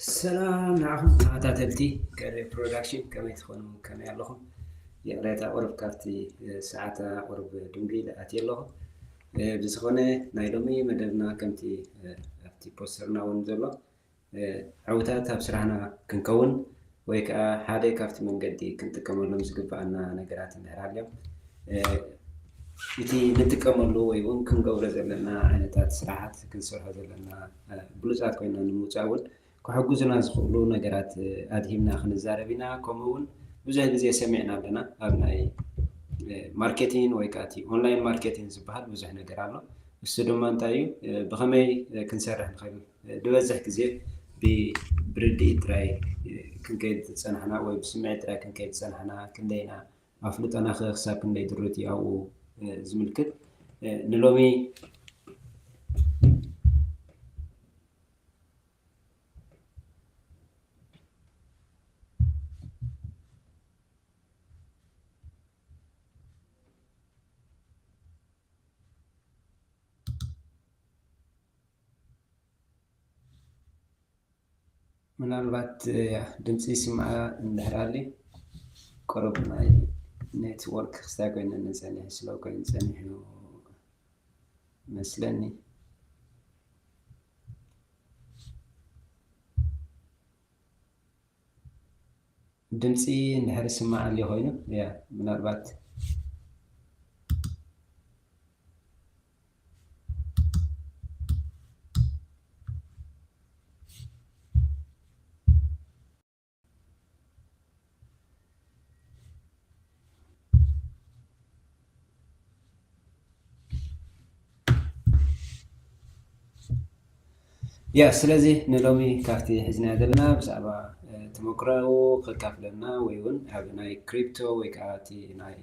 ሰላም ንዓኹም ተኸታተልቲ ገሬ ፕሮዳክሽን፣ ከመይ ትኾኑ? ከመይ ኣለኹም? ይቕሬታ፣ ቁሩብ ካብቲ፣ እ፣ ሰዓታ ቁሩብ ድንጉይ ኢለ ኣትየ ኣለኹ። እ፣ ብዝኾነ ናይ ሎሚ መደብና ከምቲ፣ እ፣ ኣብቲ ፖስተርና እውን ዘሎ፣ እ፣ ዕውታት ኣብ ስራሕና ክንከውን ወይ ከኣ ሓደ ካብቲ መንገዲ ክንጥቀመሎም ዝግብኣና ነገራት እንድሕር ሃልዮም፣ እ፣ እቲ ንጥቀመሉ ወይ እውን ክንገብሮ ዘለና ዓይነታት ስራሓት ክንሰርሖ ዘለና፣ እ፣ ብሉጻት ኮይና ንምውጻእ እውን ክሕግዙና ዝኽእሉ ነገራት፣ እ፣ ኣድሂብና ክንዛረብ ኢና። ከምኡ እውን ብዙሕ ግዜ ሰሚዕና ኣለና። ኣብ ናይ፣ እ፣ ማርኬቲንግ ወይ ከኣ እቲ ኦንላይን ማርኬቲንግ ዝበሃል ብዙሕ ነገር ኣሎ። እሱ ድማ እንታይ እዩ? እ፣ ብኸመይ፣ እ፣ ክንሰርሕ ንኽእል? እ፣ ዝበዝሕ ግዜ ብ-፣ ብርድኢት ጥራይ፣ እ፣ ክንከይድ ዝጸናሕና ወይ ብስምዒት ጥራይ ክንከይድ ዝጸናሕና፣ ክንደይና ኣፍልጦና ከ ክሳብ ክንደይ ድሩት እዩ ኣብኡ፣ እ፣ ዝምልክት። እ፣ ንሎሚ ምናልባት፣ እ፣ ድምፂ ይስማዕ እንድሕር ኣሊ፣ ቁሩብ ናይ ኔትወርክ ክስታይ ኮይነኒ ጸኒሑ፣ ስለው ኮይኑ ጸኒሑ መስለኒ። ድምፂ እንድሕር ይስማዕ ኣሊ ኮይኑ፣ ያ፣ ምናልባት ያ፣ ስለዚ ንሎሚ ካብቲ ሒዝናዮ ዘለና ብዛዕባ፣ እ፣ ተመክሮኡ ከካፍለና ወይ እውን ኣብ ናይ ክሪፕቶ ወይ ከዓ እቲ ናይ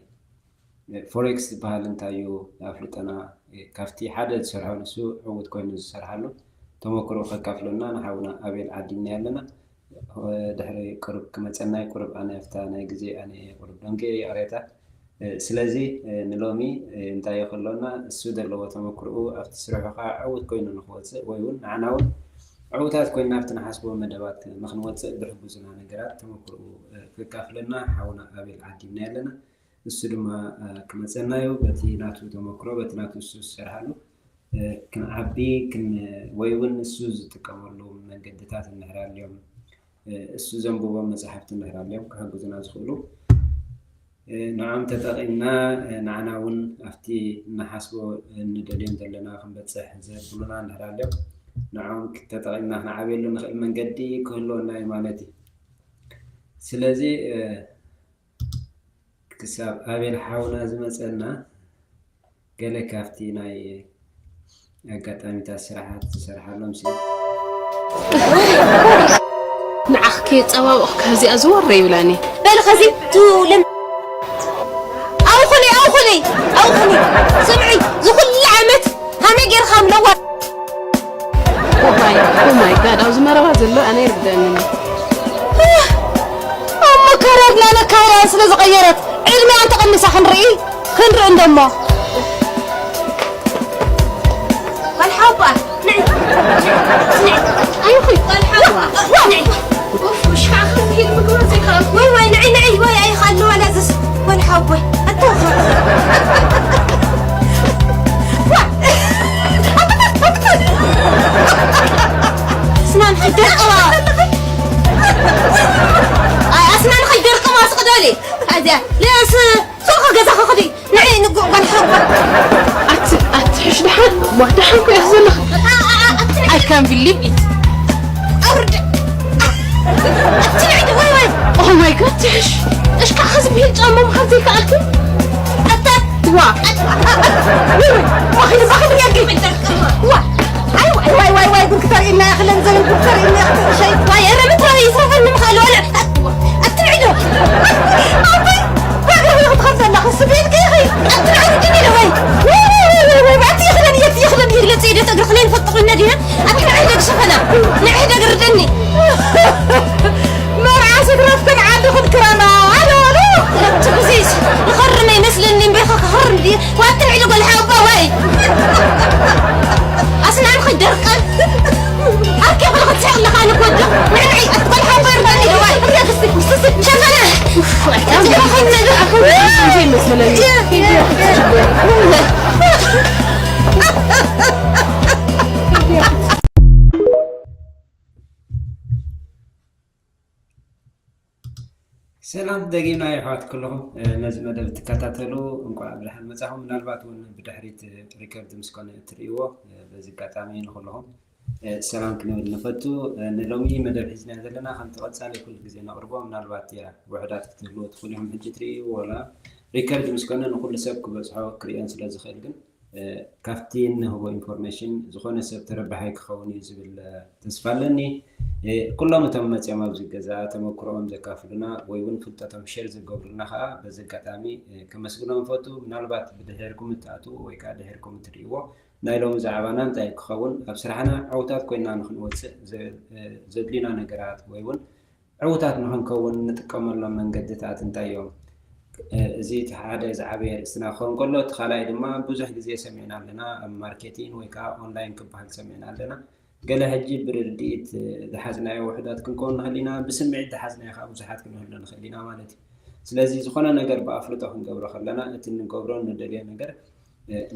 ፎሬክስ ዝበሃል እንታይ እዩ ኣፍልጦና፣ እ፣ ካብቲ ሓደ ዝሰርሖ ንሱ ዕዉት ኮይኑ ዝሰርሓሉ ተመክሮ ከካፍለና ንሓውና ኣቤል ዓዲምና ኣለና። እ፣ ድሕሪ ቁሩብ ክመጸና እዩ። ቁሩብ ኣነ ኣብታ ናይ ግዜ ኣነ ቁሩብ ደንገ ይቕሬታ። እ፣ ስለዚ፣ እ፣ ንሎሚ፣ እ፣ እንታይ ይኽእለና፣ እሱ ዘለዎ ተመክሮኡ ኣብቲ ስርሑ ኸዓ ዕዉት ኮይኑ ንኽወጽእ ወይ እውን ንዓና እውን ዕዉታት ኮይና ኣብቲ ንሓስቦ መደባት ንኽንወጽእ ዝሕግዙና ነገራት ተመክሮኡ፣ እ፣ ከካፍለና ሓውና ኣቤል ዓዲምና ኣለና። እሱ ድማ፣ እ፣ ክመጸና እዩ። በቲ ናቱ ተመክሮ፣ በቲ ናቱ እሱ ዝሰርሓሉ፣ እ፣ ክንዓቢ፣ ክን-፣ ወይ እውን እሱ ዝጥቀመሉ መንገድታት እንድሕር ኣልዮም፣ እ፣ እሱ ዘንብቦም መጻሕፍቲ እንድሕር ኣልዮም ክሕግዙና ዝኽእሉ፣ እ፣ ንዖም ተጠቒምና፣ እ፣ ንዓና እውን ኣብቲ እንሓስቦ፣ እ፣ እንደልዮም ዘለና ክንበጽሕ ዘብሉና እንድሕር ኣልዮም፣ ንዖም ተጠቒምና ክንዓብየሉ ንኽእል መንገዲ ክህልወና እዩ ማለት እዩ። ስለዚ፣ እ፣ ክሳብ ኣቤል ሓውና ዝመጸና፣ ገለ ካብቲ ናይ ኣጋጣሚታት ስራሓት ዝሰርሓሎም ሲ ንዓኽ ከየጸባበቕካ እዚኣ ዝወረ ይብላኒ። በል ኸዚ ትውልን። ኣውኹኒ፣ ኣውኹኒ፣ ኣውኹኒ። ስምዒ፣ ዝኹሉ ዓመት ሃመይ ጌርካ ምለዋ። Oh my፣ oh my God፣ ኣብዚ መረባ ዘሎ ኣነ ይርደኣኒ። እሞ ካራትና ነካይዳ ስለ ዝቐየረት ዕድመኣን ተቐኒሳ ክንርኢ፣ ክንርኢ እንደሞ። ጓል ሓውባ፣ ንዒ። ንዒ። ኣይኹን። ጓል ሓውባ፣ ንዒ። ኡፍ፣ ምሽ ከዓ ከምዚ ኢሉ ምግባር ዘይከኣልኩ። ወይ፣ ወይ፣ ንዒ፣ ንዒ፣ ወይ፣ ኣይኸኣልኒ ዋላ ዝስ-፣ ጓል ሓውቦይ፣ ኣታ። ዋ! ኣስናን ከይደርቅማ። ኣይ፣ ኣስናን ከይደርቅማ ስቕ በሊ። ኣዚኣ፣ ለስ፣ ሱቕ ገዛኻ ኽዲ። ንዒ ንጉዕ ጓል ሓባ። ኣት-፣ ኣትሕሽ ደሓን፣ ዋ ደሓን ኮ ኢኺ ዘለኺ። ኣ-፣ ኣ-፣ ኣ-፣ ኣትንዒ። I can't believe it። ኣውርድ። ኣትንዒ፣ ወይ፣ ወይ። Oh my God፣ ትሕሽ። እሽካዕ ከዚ ብሂል ጫማ ምኻድ ዘይከኣልኪ? ኣታ። ዋ። ኣት-፣ ኣ-፣ ኣ-፣ ኣ-፣ ወይ፣ ወይ። ዋ፣ ኺዲ፣ ዋ፣ ኺዲ፣ ጌርኪ። ዋ። ኣይ፣ ዋይ፣ ዋይ፣ ዋይ፣ ዋይ፣ ጉድ ክተርእይና ኢኺ፣ ለምዘበን ጉድ ክተርእይና ኢኺ፣ ትሕሸይ። ዋይ፣ ኧረ ምትራዊ ይትረፈኒ ምኻድ፣ ወለ-፣ ኣትንዒ ዶ። ኣቦይ። ሃገር ወይ ክትኸድ ዘለኻ ስቤት ከይኸይ ኣትንዕርድኒ ኢለ ወይ። ወይ፣ ወይ፣ ወይ፣ ወይ፣ ወይ፣ ኣቲ ይኽደን እየ፣ ኣቲ ይኽደን እየ፣ ግለፂ ኢደ ተግሪ ክነይ ንፈልጦ ኮይና ዲና። ኣቲ ንዕደግ ሸፈና፣ ንዕደግ ርደኒ። መርዓ ስድረፍክን ዓዲ ክንክረና፣ ኣሎ፣ ኣሎ። ለቲ ብዚስ ንኸርም ኣይመስለኒ፣ እምበይኻ ክኸርም ድየ? ዋትን ዒሉ ጓል ሓውባ ዋይ። ኣስናን ኸይደርቀን። ኣርኪ ኹሉ ክትስሕቕ ኣለኻ፣ ኣነ ክወድቕ። ንዕና ሰላም ደጊምና የሕዋት ኩልኹም ነዚ መደብ ትከታተሉ እንኳዕ ብደሓን መጻኹም። ምናልባት እውን ብድሕሪት ሪከርድ ምስ ኮነ እትርእይዎ በዚ ኣጋጣሚ ንኩልኹም ሰላም ክንብል ንፈቱ። ንሎሚ መደብ ሒዝና ዘለና ከምቲ ቀጻሊ ኩሉ ግዜ ነቕርቦ ምናልባት እያ ውሕዳት ክትህልዎ ትኽእሉ ኢኹም ሕጂ ትርእይዎ ወላ ሪከርድ ምስ ኮነ ንኩሉ ሰብ ክበጽሖ ክርእዮን ስለ ዝኽእል ግን ካብቲ እንህቦ ኢንፎርሜሽን ዝኾነ ሰብ ተረባሓይ ክኸውን እዩ ዝብል ተስፋ ኣለኒ። ኩሎም እቶም መፅኦም ኣብዚ ገዛ ተመክሮኦም ዘካፍሉና ወይ እውን ፍልጠቶም ሸር ዝገብሩልና ከዓ በዚ ኣጋጣሚ ከመስግኖም ፈቱ። ምናልባት ብድሕርኩም እትኣትዉ ወይ ከዓ ድሕርኩም እትርእይዎ ናይ ሎሚ ዛዕባና እንታይ ክኸውን ኣብ ስራሕና ዕውታት ኮይና ንክንወፅእ ዘድልዩና ነገራት ወይ እውን ዕውታት ንኽንከውን እንጥቀመሎም መንገድታት እንታይ እዮም? እዚ እቲ ሓደ ዝዓበየ ርእስና ክኸውን ከሎ፣ እቲ ካልኣይ ድማ ብዙሕ ግዜ ሰሚዕና ኣለና፣ ኣብ ማርኬቲን ወይ ከዓ ኦንላይን ክበሃል ሰሚዕና ኣለና። ገለ ሕጂ ብርድኢት ዝሓዝናዮ ውሑዳት ክንከውን ንኽእል ኢና፣ ብስምዒት ዝሓዝናዮ ከዓ ብዙሓት ክንህሉ ንኽእል ኢና ማለት እዩ። ስለዚ ዝኾነ ነገር ብኣፍልጦ ክንገብሮ ከለና እቲ እንገብሮ እንደልዮ ነገር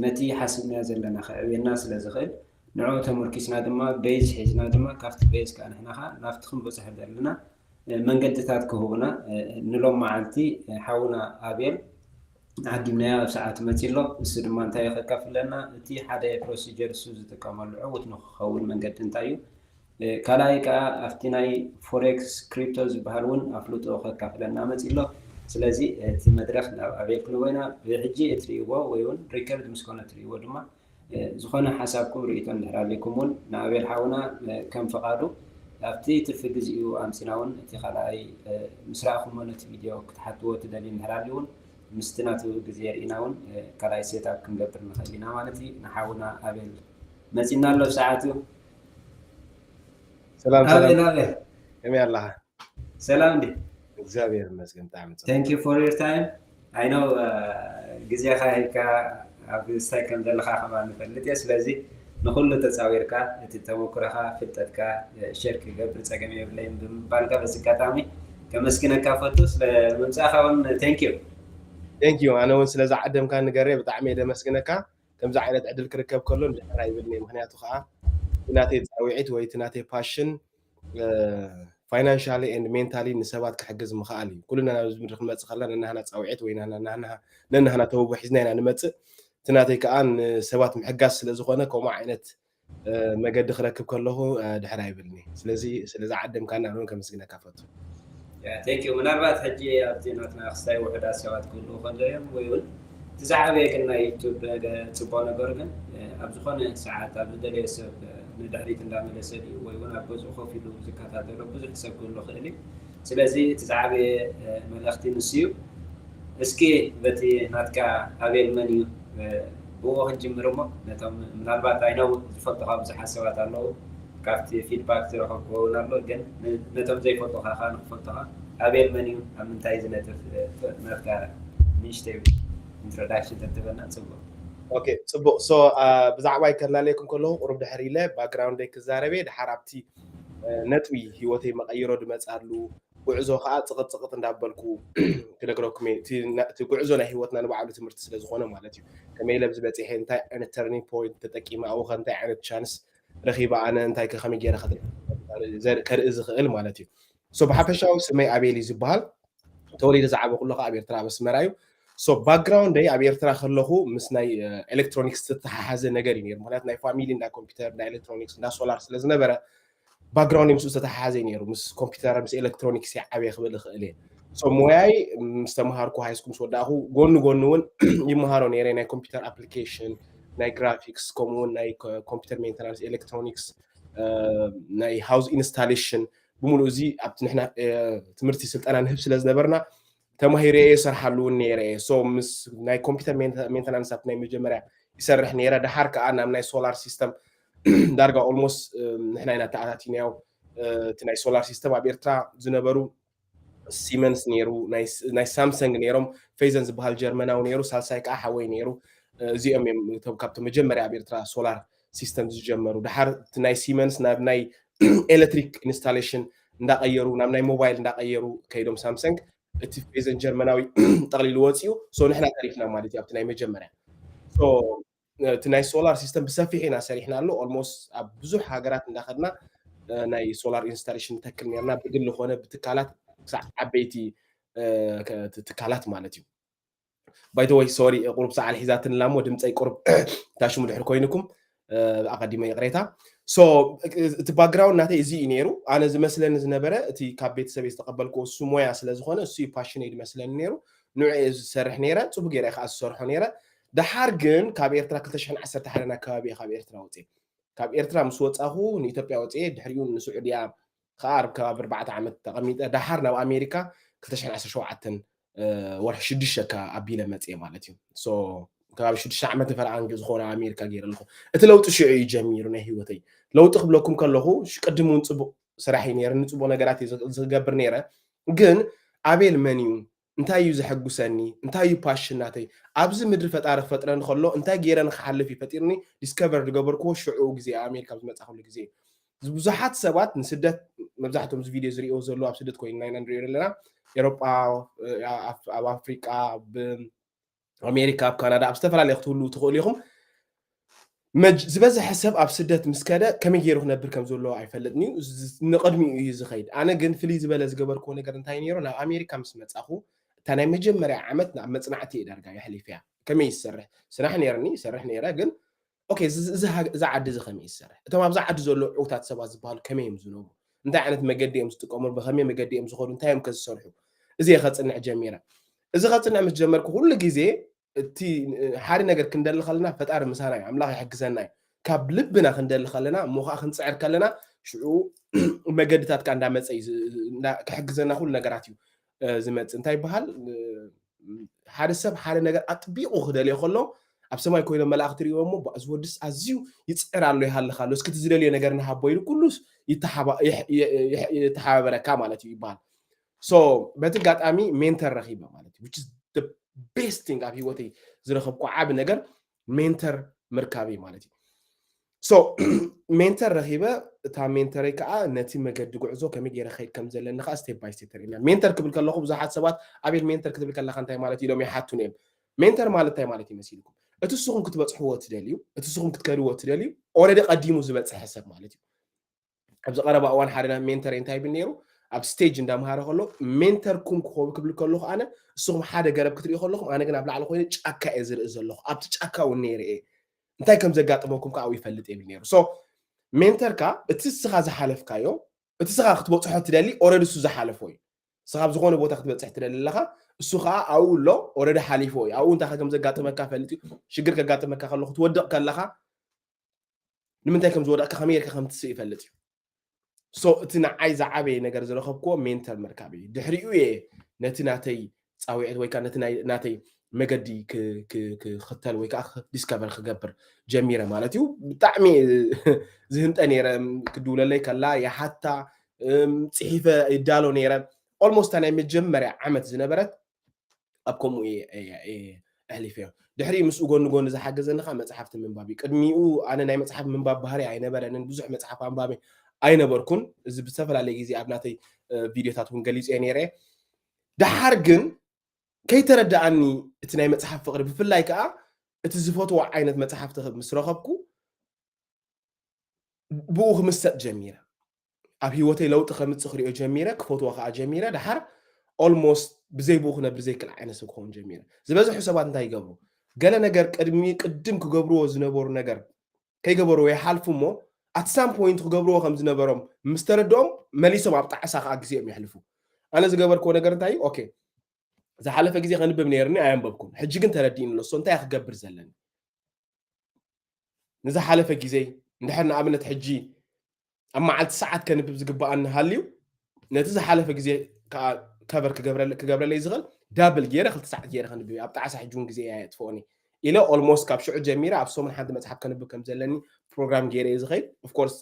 ነቲ ሓሲብናዮ ዘለና ከዕብየና ስለ ዝኽእል ንዕኡ ተመርኪስና ድማ ቤዝ ሒዝና ድማ ካብቲ ቤዝ ከዓ ንሕና ከዓ ናብቲ ክንበፅሖ ዘለና መንገድታት ክህቡና ንሎም መዓልቲ ሓውና ኣቤል ዓዲምናዮ ኣብ ሰዓቱ መፂ ኣሎ። እሱ ድማ እንታይ ከካፍለና እቲ ሓደ ፕሮሲጀር እሱ ዝጥቀመሉ ዕውት ንክኸውን መንገዲ እንታይ እዩ ካልኣይ ከዓ ኣብቲ ናይ ፎሬክስ ክሪፕቶ ዝበሃል እውን ኣፍልጦ ከካፍለና መፂ ኣሎ። ስለዚ እቲ መድረክ ናብ ኣቤል ክንቦ ኢና ብሕጂ እትርእይዎ ወይ እውን ሪከርድ ምስ ኮነ እትርእይዎ ድማ ዝኾነ ሓሳብኩም ርእይቶ እንድሕር ኣለኩም እውን ንኣቤል ሓውና ከም ፍቓዱ ኣብቲ ትርፊ ግዜኡ ኣምፂና እውን እቲ ካልኣይ ምስ ረኣኹሞ ነቲ ቪድዮ ክትሓትዎ ትደልዩ እንድሕር ኣልዩ እውን ምስቲ ናቱ ግዜ ርኢና እውን ካልኣይ ሴት ኣፕ ክንገብር ንኽእል ኢና ማለት እዩ። ንሓውና ኣቤል መፂና ኣሎ ብሰዓቱ። ሰላም ሰላም ኣቤል ኣቤል ከመይ ኣለኻ? ሰላም እንዲ እግዚኣብሔር ይመስገን ብጣዕሚ ፅቡቅ። Thank you for your time. I know ግዜኻ ሂብካ ኣብ ስታይ ከም ዘለኻ ከማን ንፈልጥ እየ። ስለዚ ንኩሉ ተፃዊርካ እቲ ተመኩሮኻ ፍልጠትካ ሸር ክገብር ፀገም የብለይን ብምባልካ በዚ ኣጋጣሚ ከመስግነካ ፈቱ። ስለ ምምፃእኻ እውን thank you። Thank you ኣነ እውን ስለዚ ዓደምካ ንገሬ ብጣዕሚ እየ ደመስግነካ። ከምዚ ዓይነት ዕድል ክርከብ ከሎ እንድሕር ኣይብልን እየ። ምክንያቱ ከዓ እቲ ናተይ ፃውዒት ወይ እቲ ናተይ ፓሽን financially and mentally ንሰባት ክሕግዝ ምኽኣል እዩ። ኩልና ናብዚ ምድሪ ክንመፅእ ከለና ነናህና ፃውዒት ወይ ነናህና ተውቦ ሒዝና ኢና ንመፅእ። እቲ ናተይ ከዓ ንሰባት ምሕጋዝ ስለ ዝኾነ ከምኡ ዓይነት መገዲ ክረክብ ከለኹ ድሕር ኣይብልኒ። ስለዚ ስለዚ ዓደምካና ኣነ እውን ከመስግነካ ፈቱ። Thank you። ምናልባት ሕጂ ኣብቲ ናትና ክስታይ ውሑዳት ሰባት ክህልዉ ከለዉ እዮም ወይ እውን እቲ ዝዓበየ ግን ናይ ዩቱብ ጽቡቕ ነገሩ ግን ኣብ ዝኾነ ሰዓት ኣብ ዝደለዮ ሰብ ንድሕሪት እንዳመለሰ ድዩ ወይ እውን ኣብ ገዝኡ ኮፍ ኢሉ ዝከታተሎ ብዙሕ ሰብ ክህሉ ክእል እዩ። ስለዚ እቲ ዝዓበየ መልእኽቲ ንሱ እዩ። እስኪ በቲ ናትካ ኣቤል መን እዩ ብኡ ክንጅምር እሞ ነቶም ምናልባት ኣይነው ዝፈልጡኻ ብዙሓት ሰባት ኣለዉ ካብቲ ፊድባክ ዝረኸብክዎ እውን ኣሎ ግን ነቶም ዘይፈልጡኻ ከዓ ንክፈልጡኻ ኣቤል መን እዩ ኣብ ምንታይ ዝነጥፍ ናትካ ንእሽተይ ኢንትሮዳክሽን ተትበና ፅቡቅ ኦኬ ፅቡቅ ሶ ብዛዕባይ ከላለየኩም ከለኹ ቁሩብ ድሕር ኢለ ባክግራውንደይ ክዛረብ እየ ድሓር ኣብቲ ነጥቢ ሂወተይ መቀይሮ ድመፅኣሉ ጉዕዞ ከዓ ፅቕጥፅቕጥ እንዳበልኩ ክነግረኩም እየ እቲ ጉዕዞ ናይ ሂወትና ንባዕሉ ትምህርቲ ስለዝኮነ ማለት እዩ ከመይ ኢለ ኣብዚ በፂሐ እንታይ ዓይነት ተርኒንግ ፖይንት ተጠቂመ ኣብኡ ከ እንታይ ዓይነት ቻንስ ረኪበ ኣነ እንታይ ከ ከመይ ገይረ ከርኢ ዝክእል ማለት እዩ ሶ ብሓፈሻዊ ስመይ ኣቤል እዩ ዝበሃል ተወሊደ ዝዓበኩ ኣለኩ ኣብ ኤርትራ ኣብ ኣስመራ እዩ ሶ ባክግራውንደይ ኣብ ኤርትራ ከለኩ ምስ ናይ ኤሌክትሮኒክስ ዝተተሓሓዘ ነገር እዩ ነሩ ምክንያቱ ናይ ፋሚሊ እንዳ ኮምፒተር እንዳ ኤሌክትሮኒክስ እንዳ ሶላር ስለዝነበረ ባክግራውንድ ምስኡ ዝተተሓሓዘ እዩ ነሩ ምስ ኮምፒተር ምስ ኤሌክትሮኒክስ ዓብየ ክብል ይኽእል እየ ሶ ሞያይ ምስ ተምሃርኩ ሃይስኩል ምስ ወዳእኩ ጎኒ ጎኒ እውን ይመሃሮ ነረ ናይ ኮምፒተር ኣፕሊኬሽን ናይ ግራፊክስ ከምኡውን ናይ ኮምፒተር ሜንተናንስ ኤሌክትሮኒክስ ናይ ሃውስ ኢንስታሌሽን ብምሉእ እዚ ኣብቲ ንሕና ትምህርቲ ስልጠና ንህብ ስለ ዝነበርና ተማሂረ እየ ሰርሓሉ እውን ነረ እየ ሶ ምስ ናይ ኮምፒተር ሜንተናንስ ኣብቲ ናይ መጀመርያ ይሰርሕ ነረ ድሓር ከዓ ናብ ናይ ሶላር ሲስተም ዳርጋ ኦልሞስት ንሕና ኢና ተኣታቲናዮ እቲ ናይ ሶላር ሲስተም ኣብ ኤርትራ ዝነበሩ ሲመንስ ነሩ ናይ ሳምሰንግ ነሮም ፌዘን ዝበሃል ጀርመናዊ ነሩ ሳልሳይ ከዓ ሓወይ ነሩ እዚኦም እዮም ካብቶም መጀመርያ ኣብ ኤርትራ ሶላር ሲስተም ዝጀመሩ ድሓር ናይ ሲመንስ ናብ ናይ ኤሌክትሪክ ኢንስታሌሽን እንዳቀየሩ ናብ ናይ ሞባይል እንዳቀየሩ ከይዶም ሳምሰንግ እቲ ፌዘን ጀርመናዊ ጠቅሊሉ ወፂኡ ሶ ንሕና ተሪፍና ማለት እዩ ኣብቲ ናይ መጀመርያ So እቲ ናይ solar system ብሰፊሕ ኢና ሰሪሕናሉ። Almost ኣብ ብዙሕ ሃገራት እንዳኸድና ናይ solar installation ንተክል ነርና፣ ብግሊ ኮነ ብትካላት፣ ክሳዕ ዓበይቲ ትካላት ማለት እዩ። By the way, sorry፣ ቁሩብ ሰዓል ሒዛትንላ እሞ ድምፀይ ቁሩብ ታሽሙ ድሕር ኮይንኩም ኣቐዲመ ይቕሬታ። So እቲ background ናተይ እዚ እዩ ነይሩ። ኣነ ዝመስለኒ ዝነበረ፣ እቲ ካብ ቤተሰብ ዝተቐበልኩ እሱ ሞያ ስለ ዝኾነ፣ እሱ እዩ passion ይ ዝመስለኒ ነይሩ። ንዑ ዝሰርሕ ነይረ፣ ፅቡቅ ገይረ ከዓ ዝሰርሖ ነይረ። ደሓር ግን ካብ ኤርትራ ክልተ ሽሕን ዓሰርተ ሓደን ኣከባቢ እየ ካብ ኤርትራ ወፅየ። ካብ ኤርትራ ምስ ወፃኹ ንኢትዮጵያ ወፅየ፣ ድሕሪኡ ንስዑድያ ከዓ ኣብ ከባቢ ኣርባዕተ ዓመት ተቐሚጠ፣ ደሓር ናብ ኣሜሪካ ክልተ ሽሕን ዓሰርተ ሸውዓተን ወርሒ ሽዱሽተ ኣቢለ መፅየ ማለት እዩ። So ከባቢ ሽዱሽተ ዓመት ንፈረቓ ዝኾነ ኣሜሪካ ገይረ ኣለኹ። እቲ ለውጢ ሽዑ እዩ ጀሚሩ ናይ ህይወተይ። ለውጢ ክብለኩም ከለኹ፣ ቅድም እውን ፅቡቅ ስራሕ እዩ ነይረ፣ ንፅቡቅ ነገራት እየ ዝገብር ነይረ። ግን ኣቤል መን እዩ? እንታይ እዩ ዘሐጉሰኒ? እንታይ እዩ passion ናተይ? ኣብዚ ምድሪ ፈጣሪ ክፈጥረኒ ከሎ እንታይ ገይረ ንክሓልፍ እዩ ፈጢርኒ? Discover ዝገበርኩዎ ሽዑ ግዜ፣ ኣሜሪካ ዝመፃኹሉ ግዜ። ብዙሓት ሰባት ንስደት፣ መብዛሕትኦም እዚ ቪድዮ ዝሪኦ ዘለዉ ኣብ ስደት ኮይንና ኢና ንሪኦ ዘለና። ኤሮጳ፣ ኣብ ኣፍሪቃ፣ ኣብ ኣሜሪካ፣ ኣብ ካናዳ፣ ኣብ ዝተፈላለየ ክትህልዉ ትኽእሉ ኢኹም። ዝበዝሐ ሰብ ኣብ ስደት ምስ ከደ ከመይ ገይሩ ክነብር ከም ዘለዎ ኣይፈልጥን እዩ። ንቕድሚኡ እዩ ዝኸይድ። ኣነ ግን ፍልይ ዝበለ ዝገበርክዎ ነገር እንታይ ነይሩ? ናብ ኣሜሪካ ምስ መጻኹ፣ እታ ናይ መጀመርያ ዓመት ናብ መጽናዕቲ እየ ዳርጋ የሕሊፈያ። ከመይ ይሰርሕ? ስራሕ ነይርኒ፣ ይሰርሕ ነይረ። ግን ኦኬ፣ እዚ ዓዲ እዚ ከመይ ይሰርሕ? እቶም ኣብዛ ዓዲ ዘለዉ ዕውታት ሰባት ዝበሃሉ ከመይ እዮም ዝነብሩ? እንታይ ዓይነት መገዲ እዮም ዝጥቀሙ? ብኸመይ መገዲ እዮም ዝኸዱ? እንታይ እዮም ከ ዝሰርሑ? እዚ እየ ከጽንዕ ጀሚረ። እዚ ከጽንዕ ምስ ጀመርኩ፣ ኩሉ ግዜ እቲ ሓደ ነገር ክንደሊ ከለና ፈጣሪ ምሳና እዩ፣ ኣምላኽ ይሕግዘና እዩ። ካብ ልብና ክንደሊ ከለና፣ እሞ ከዓ ክንጽዕር ከለና፣ ሽዑ መገድታት ከዓ እንዳመጸ እዩ፣ ክሕግዘና ኩሉ ነገራት እዩ ዝመጽእ። እንታይ ይበሃል? ሓደ ሰብ ሓደ ነገር ኣጥቢቑ ክደልዮ ከሎ፣ ኣብ ሰማይ ኮይኖም መላእኽቲ ሪእዎ እሞ፣ እዚ ወድስ ኣዝዩ ይጽዕር ኣሎ፣ ይሃልኽ ኣሎ፣ እስኪ እቲ ዝደልዮ ነገር ንሃቦ ኢሉ ኩሉስ ይተሓባበረካ ማለት እዩ ይበሃል። So በቲ ኣጋጣሚ ሜንተር ረኺበ ማለት እዩ። Best thing ኣብ ህይወተይ ዝረኸብኩ ዓቢ ነገር ሜንተር ምርካበይ ማለት እዩ። So ሜንተር ረኺበ፣ እታ ሜንተረይ ከዓ ነቲ መገዲ ጉዕዞ ከመይ ገይረ ከይድ ከም ዘለኒ ከዓ step by step ተርእየና። ሜንተር ክብል ከለኹ ብዙሓት ሰባት ኣቤል ሜንተር ክትብል ከለካ እንታይ ማለት ኢሎም ይሓቱን እዮም። ሜንተር ማለት እንታይ ማለት ይመስልኩም? እቲ ንስኹም ክትበፅሕዎ ትደልዩ፣ እቲ ንስኹም ክትከድዎ ትደልዩ፣ already ቀዲሙ ዝበፅሐ ሰብ ማለት እዩ። ኣብዚ ቀረባ እዋን ሓደ ናይ ሜንተር እንታይ ይብል ነይሩ? ኣብ ስቴጅ እንዳምሃረ ከሎ ሜንተርኩም ክኸውን ክብል ከለኹ ኣነ፣ ንስኹም ሓደ ገረብ ክትሪኡ ከለኹም ኣነ ግን ኣብ ላዕሊ ኮይነ ጫካ እየ ዝርኢ ዘለኹ። ኣብቲ ጫካ እውን ነይረ እየ። እንታይ ከም ዘጋጥመኩም ከዓ ይፈልጥ ይብል ነይሩ። So ሜንተርካ እቲ እስኻ ዝሓለፍካዮ፣ እቲ እስኻ ክትበፅሖ ትደሊ already እሱ ዝሓለፎ እዩ። እስኻ ኣብ ዝኾነ ቦታ ክትበፅሕ ትደሊ ኣለኻ፣ እሱ ከዓ ኣብኡ ኣሎ፣ already ሓሊፎ እዩ። ኣብኡ እንታይ ከም ዘጋጥመካ ፈሊጡ፣ ሽግር ከጋጥመካ ከሎ፣ ክትወድቕ ከለኻ ንምንታይ ከም ዝወደቕካ ከመይ ጌርካ ከም ትስእ ይፈልጥ እዩ። So እቲ ንዓይ ዝዓበየ ነገር ዝረኸብክዎ ሜንተር ምርካብ እዩ። ድሕሪኡ እየ ነቲ ናተይ ጻውዒት ወይ ከዓ ነቲ ናተይ መገዲ ክኽተል ወይ ከዓ ዲስከቨር ክገብር ጀሚረ ማለት እዩ። ብጣዕሚ ዝህንጠ ነይረ፣ ክድውለለይ ከላ ይሓታ፣ ጽሒፈ ይዳሎ ነይረ። Almost ናይ መጀመርያ ዓመት ዝነበረት ኣብ ከምኡ እየ ኣሕሊፈዮ። ድሕሪ ምስኡ ጎኒ ጎኒ ዝሓገዘኒ ከዓ መፅሓፍቲ ምንባብ እዩ። ቅድሚኡ ኣነ ናይ መፅሓፍ ምንባብ ባህሪ ኣይነበረንን፣ ብዙሕ መፅሓፍ ኣንባቢ ኣይነበርኩን። እዚ ብዝተፈላለየ ግዜ ኣብ ናተይ ቪድዮታት እውን ገሊፀ ነይረ። ደሓር ግን ከይተረድኣኒ እቲ ናይ መፅሓፍ ፍቅሪ፣ ብፍላይ ከዓ እቲ ዝፈትዎ ዓይነት መፅሓፍቲ ምስ ረኸብኩ ብኡ ክምሰጥ ጀሚረ። ኣብ ህይወተይ ለውጢ ከምፅእ ክሪኦ ጀሚረ፣ ክፈትዎ ከዓ ጀሚረ። ደሓር almost ብዘይ ብኡ ክነብር ዘይክእል ዓይነት ሰብ ክኸውን ጀሚረ። ዝበዝሑ ሰባት እንታይ ይገብሩ? ገለ ነገር ቅድሚ ቅድም ክገብርዎ ዝነበሩ ነገር ከይገበርዎ ይሓልፉ እሞ፣ at some point ክገብርዎ ከም ዝነበሮም ምስ ተረድኦም መሊሶም ኣብ ጣዕሳ ከዓ ግዜኦም የሕልፉ። ኣነ ዝገበርክዎ ነገር እንታይ እዩ? ኦኬ፣ ዝሓለፈ ግዜ ከንብብ ነይርኒ፣ ኣየንበብኩን። ሕጂ ግን ተረዲእኒ ኣሎ። So እንታይ ክገብር ዘለኒ? ንዝሓለፈ ግዜ እንድሕር ንኣብነት ሕጂ ኣብ መዓልቲ ሰዓት ከንብብ ዝግበኣኒ ሃልዩ፣ ነቲ ዝሓለፈ ግዜ ከዓ ከቨር ክገብረለይ ዝኽእል ዳብል ገይረ ክልተ ሰዓት ገይረ ከንብብ እየ። ኣብ ጣዕሳ ሕጂ እውን ግዜ እየ ኣየጥፍኦን እየ ኢለ almost ካብ ሽዑ ጀሚረ ኣብ ሰሙን ሓንቲ መፅሓፍ ከንብብ ከም ዘለኒ ፕሮግራም ገይረ እየ ዝኸይድ። Of course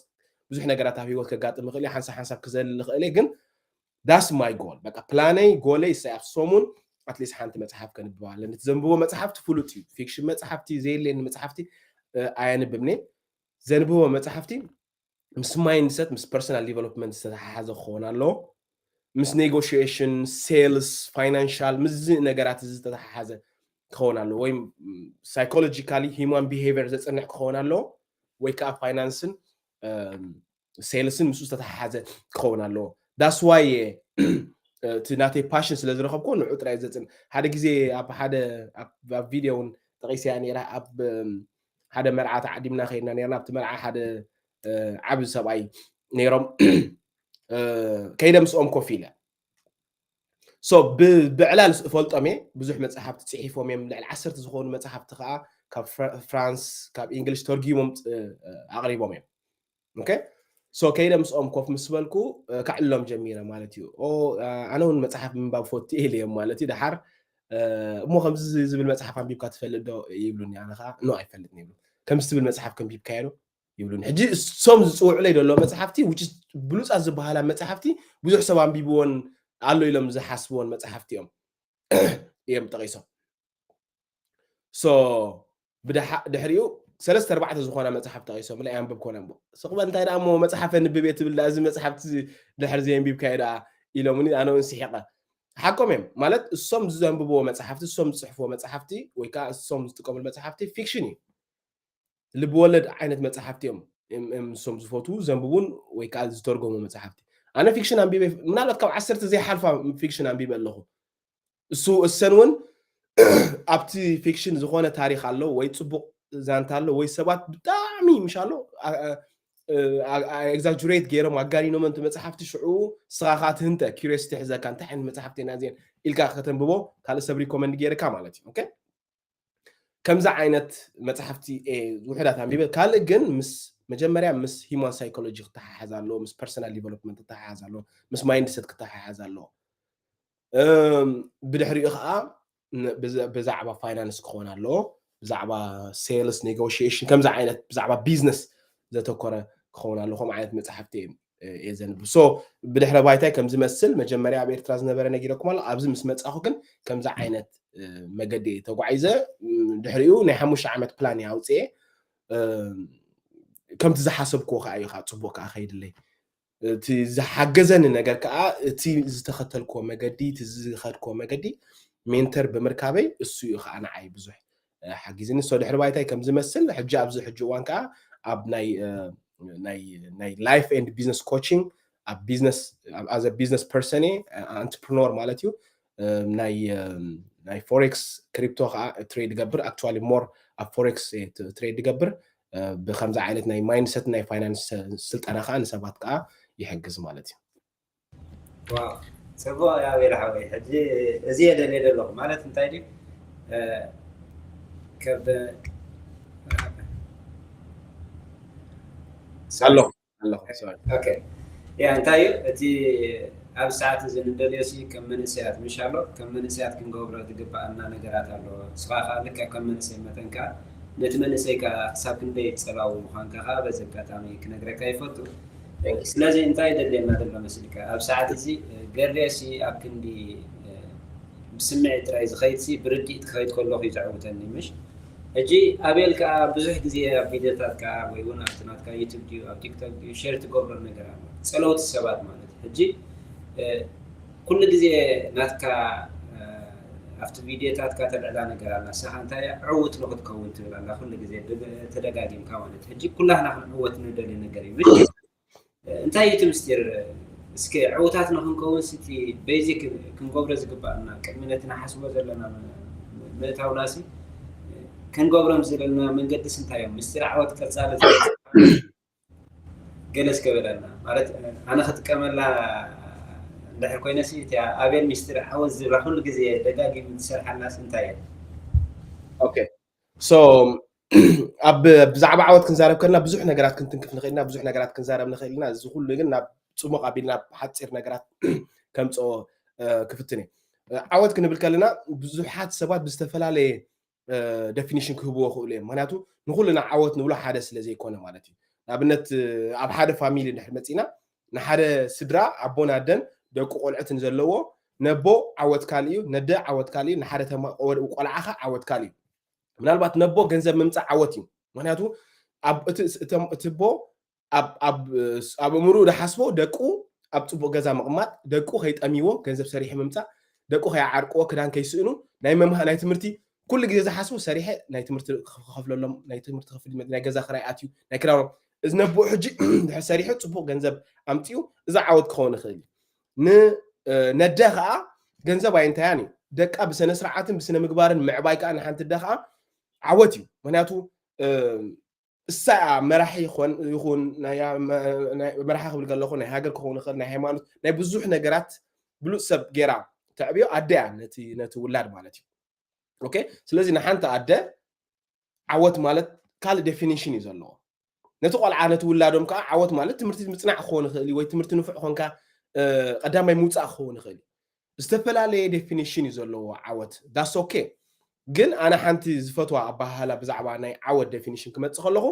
ብዙሕ ነገራት ኣብ ህይወት ከጋጥም ይኽእል እዩ፣ ሓንሳብ ሓንሳብ ክዘልል ይኽእል እየ፣ ግን that's my goal። በቃ ፕላነይ፣ ጎለይ እሰይ ኣብ ሰሙን at least ሓንቲ መፅሓፍ ከንብብ ኣለኒ። እቲ ዘንብቦ መፅሓፍቲ ፍሉጥ እዩ። ፊክሽን መፅሓፍቲ፣ ዘየለየኒ መፅሓፍቲ ኣየንብብን እየ። ዘንብቦ መፅሓፍቲ ምስ ማይንድሰት፣ ምስ ፐርሰናል ዲቨሎፕመንት ዝተተሓሓዘ ክኸውን ኣለዎ። ምስ ኔጎሽዬሽን፣ ሴልስ፣ ፋይናንሻል፣ ምስዚ ነገራት እዚ ዝተተሓሓዘ ክኸውን ኣለዎ፣ ወይ psychologically human behavior ዘፅንዕ ክኸውን ኣለዎ፣ ወይ ከዓ ፋይናንስን ሴልስን ምስኡ ዝተተሓሓዘ ክኸውን ኣለዎ። That's why እቲ ናተይ ፓሽን ስለ ዝረኸብኩ ንዑ ጥራይ ዘፅን ሓደ ግዜ ኣብ ሓደ ኣብ ቪድዮ እውን ጠቂሰያ ነራ ኣብ ሓደ መርዓ ተዓዲምና ከይድና ነርና ኣብቲ መርዓ ሓደ ዓብ ሰብኣይ ነይሮም ከይደ ምስኦም ኮፍ ኢለ so ብዕላል እፈልጦም እየ ብዙሕ መፅሓፍቲ ፅሒፎም እዮም ልዕሊ ዓሰርተ ዝኾኑ መፅሓፍቲ ከዓ ካብ ፍራንስ ካብ እንግሊሽ ተርጊሞም ኣቕሪቦም እዮም okay so ከይደ ምስኦም ኮፍ ምስ በልኩ ከዕልሎም ጀሚረ ማለት እዩ ኣነ እውን መፅሓፍ ምንባብ ፈቱ ኢለ እዮም ማለት እዩ ደሓር እሞ ከምዚ ዝብል መፅሓፍ ኣንቢብካ ትፈልጥ ዶ ይብሉኒ ኣነ ከዓ ኖ ኣይፈልጥን ይብሉ ከምዚ ትብል መፅሓፍ ከንቢብካዮ ዶ ይብሉኒ ሕጂ እሶም ዝፅውዑለይ ዘሎ መፅሓፍቲ ብሉፃት ዝበሃላ መፅሓፍቲ ብዙሕ ሰብ ኣንቢብዎን ኣሎ ኢሎም ዝሓስብዎን መፅሓፍቲ እዮም እዮም ጠቂሶም so ድሕሪኡ ሰለስተ ኣርባዕተ ዝኾና መፅሓፍ ጠቂሶም ላ ኣንብብ ኮነ ሞ ስቕበ እንታይ ደኣ ሞ መፅሓፍ ኣንብብ እየ ትብል እዚ መፅሓፍ ድሕር ዘየንቢብካዮ ደኣ ኢሎምኒ ኣነ እውን ስሒቐ ሓቆም እዮም ማለት እሶም ዘንብብዎ መፅሓፍቲ እሶም ዝፅሕፍዎ መፅሓፍቲ ወይ ከዓ እሶም ዝጥቀምሉ መፅሓፍቲ ፊክሽን እዩ ልብወለድ ዓይነት መፅሓፍቲ እዮም እም እም እሶም ዝፈትዉ ዘንብቡን ወይ ከዓ ዝተርጎሙ መፅሓፍቲ ኣነ ፊክሽን ኣንቢበ ምናልባት ካብ ዓሰርተ ዘይሓልፋ ፊክሽን ኣንቢበ ኣለኹ እሱ እሰን እውን ኣብቲ ፊክሽን ዝኾነ ታሪክ ኣሎ ወይ ፅቡቅ ዛንታ ኣሎ ወይ ሰባት ብጣዕሚ ምሽ ኣሎ exaggerate ገይሮም ኣጋኒኖም እቲ መፅሓፍቲ ሽዑ ስኻ ከዓ ትህንተ curiosity ትሕዘካ እንታይ ዓይነት መፅሓፍቲ ኢና እዚአን ኢልካ ከተንብቦ ካልእ ሰብ recommend ገይርካ ማለት እዩ okay ከምዚ ዓይነት መፅሓፍቲ ውሕዳት ኣንቢበ ካልእ ግን ምስ መጀመርያ ምስ human psychology ክተሓሓዝ ኣለዎ ምስ personal development ክተሓሓዝ ኣለዎ ምስ mindset ክተሓሓዝ ኣለዎ ብድሕሪኡ ከዓ ብዛዕባ finance ክኾን ኣለዎ ብዛዕባ sales negotiation ከምዚ ዓይነት ብዛዕባ business ዘተኮረ ክኸውን ኣለዎ ከም ዓይነት መፅሓፍቲ እዮም እየ ዘንብብ so ብድሕረ ባይታይ ከም ዝመስል መጀመርያ ኣብ ኤርትራ ዝነበረ ነጊረኩም ኣሎ ኣብዚ ምስ መፃኹ ግን ከምዚ ዓይነት መገዲ እየ ተጓዒዘ ድሕሪኡ ናይ ሓሙሽተ ዓመት ፕላን እየ ኣውፅኤ ከምቲ ዝሓሰብክዎ ከዓ እዩ ከዓ ፅቡቅ ከዓ ከይድለይ እቲ ዝሓገዘኒ ነገር ከዓ እቲ ዝተኸተልክዎ መገዲ እቲ ዝኸድክዎ መገዲ ሜንተር ብምርካበይ እሱ እዩ ከዓ ንዓይ ብዙሕ ሓጊዝኒ so ድሕሪ ባይታይ ከም ዝመስል ሕጂ ኣብዚ ሕጂ እዋን ከዓ ኣብ ናይ ናይ life and business coaching ኣብ business as a business person entrepreneur ማለት እዩ ናይ ናይ forex crypto ከዓ trade ገብር actually more ኣብ forex trade ገብር ብከምዚ ዓይነት ናይ mindset ናይ finance ስልጠና ከዓ ንሰባት ከዓ ይሕግዝ ማለት እዩ ጽቡቅ ኣቤል ሓወይ ሕጂ እዚ የደልየ ዘለኹ ማለት እንታይ ድዩ ከብ ኣለኹ ኣለኹ ያ እንታይ እዩ እቲ ኣብ ሰዓት እዚ ንደልዮ ሲ ከም መንእሰያት ምሽ ኣሎ ከም መንእሰያት ክንገብሮ ዝግባኣና ነገራት ኣሎ ስኻ ከዓ ልክዕ ከም መንእሰይ መጠን ከዓ ነቲ መንእሰይ ከዓ ክሳብ ክንደይ ፀላዊ ምዃንካ ከዓ በዚ ኣጋጣሚ ክነግረካ ይፈቱ ስለዚ እንታይ ደልየና ዘሎ መስልካ ኣብ ሰዓት እዚ ገርዮ ሲ ኣብ ክንዲ ብስምዒት ጥራይ ዝኸይድ ሲ ብርድኢት ክኸይድ ከለኹ እዩ ዘዕውተኒ ምሽ ሕጂ ኣቤል ከዓ ብዙሕ ግዜ ኣብ ቪድዮታትካ ወይ እውን ኣብቲ ናትካ ዩቱብ ድዩ ኣብ ቲክቶክ ድዩ ሸር ትገብሮ ነገር ኣሎ ፀለውቲ ሰባት ማለት ሕጂ ኩሉ ግዜ ናትካ ኣብቲ ቪድዮታትካ ተልዕላ ነገር ኣላ ንስኻ እንታይ ዕውት ንክትከውን ትብል ኣላ ኩሉ ግዜ ተደጋጊምካ ማለት ሕጂ ኩላህና ክንዕወት ንደልዮ ነገር እዩ እንታይ እዩ እቲ ምስጢር እስከ ዕውታት ንክንከውን ስቲ ቤዚክ ክንገብሮ ዝግባኣና ቅድሚ ነቲ ንሓስቦ ዘለና ምእታውና ሲ ክንገብሮም ዘለና መንገድስ እንታይ እዮም ምስጢር ዓወት ቀፃሊ ገለ እስከ በለና ማለት ኣነ ክጥቀመላ እንድሕር ኮይነ ሲ እቲያ ኣቤል ሚስጢር ዓወት ዝብላ ኩሉ ግዜ ደጋጊሙ ዝሰርሓላስ እንታይ እየ okay so ኣብ ብዛዕባ ዓወት ክንዛረብ ከለና ብዙሕ ነገራት ክንትንክፍ ንኽእል ኢና ብዙሕ ነገራት ክንዛረብ ንኽእል ኢና እዚ ኩሉ ግን ናብ ፅሙቕ ኣቢልና ሓፂር ነገራት ከምፅኦ ክፍትን እየ ዓወት ክንብል ከለና ብዙሓት ሰባት ብዝተፈላለየ ደፊኒሽን ክህብዎ ክእሉ እዮም ምክንያቱ ንኩልና ዓወት ንብሎ ሓደ ስለ ዘይኮነ ማለት እዩ ንኣብነት ኣብ ሓደ ፋሚሊ እንድሕር መፂና ንሓደ ስድራ ኣቦን ኣደን ደቁ ቆልዑትን ዘለዎ ነቦ ዓወት ካልእ እዩ ነደ ዓወት ካልእ እዩ ንሓደ ቆልዓኻ ዓወት ካልእ እዩ ምናልባት ነቦ ገንዘብ ምምፃእ ዓወት እዩ ምክንያቱ እቲ ቦ ኣብ እምርኡ ዝሓስቦ ደቁ ኣብ ፅቡቅ ገዛ ምቕማጥ ደቁ ከይጠሚዎ ገንዘብ ሰሪሑ ምምፃእ ደቁ ከይዓርቅዎ ክዳን ከይስእኑ ናይ መምሃ ናይ ትምህርቲ ኩሉ ግዜ ዝሓስቡ ሰሪሐ ናይ ትምህርቲ ክኸፍለሎም፣ ናይ ትምህርቲ ክፍል፣ ናይ ገዛ ክራይ ኣትዩ፣ ናይ ክዳኖም፣ እዚ ነብኡ ሕጂ ድሕር ሰሪሑ ጽቡቕ ገንዘብ ኣምጺኡ፣ እዚ ዓወት ክኸውን ይኽእል እዩ። ንነደ ከዓ ገንዘብ ኣይንታያን እዩ። ደቃ ብስነ ስርዓትን ብስነ ምግባርን ምዕባይ ከዓ ንሓንቲ ኣደ ከዓ ዓወት እዩ። ምክንያቱ እሳ እያ መራሒ ይኹን ናይ መራሒ ክብል ከለኹ ናይ ሃገር ክኸውን ይኽእል፣ ናይ ሃይማኖት፣ ናይ ብዙሕ ነገራት ብሉፅ ሰብ ገይራ ተዕብዮ ኣደ እያ ነቲ ውላድ ማለት እዩ። ኦኬ፣ ስለዚ ንሓንቲ ኣደ ዓወት ማለት ካልእ ዴፊኒሽን እዩ ዘለዎ። ነቲ ቆልዓ ነቲ ውላዶም ከዓ ዓወት ማለት ትምህርቲ ምፅናዕ ክኸውን ይኽእል እዩ፣ ወይ ትምህርቲ ንፉዕ ኮንካ ቀዳማይ ምውፃእ ክኸውን ይኽእል እዩ። ዝተፈላለየ ዴፊኒሽን እዩ ዘለዎ ዓወት። ዳስ ኦኬ። ግን ኣነ ሓንቲ ዝፈትዋ ኣባሃህላ ብዛዕባ ናይ ዓወት ዴፊኒሽን ክመፅእ ከለኹ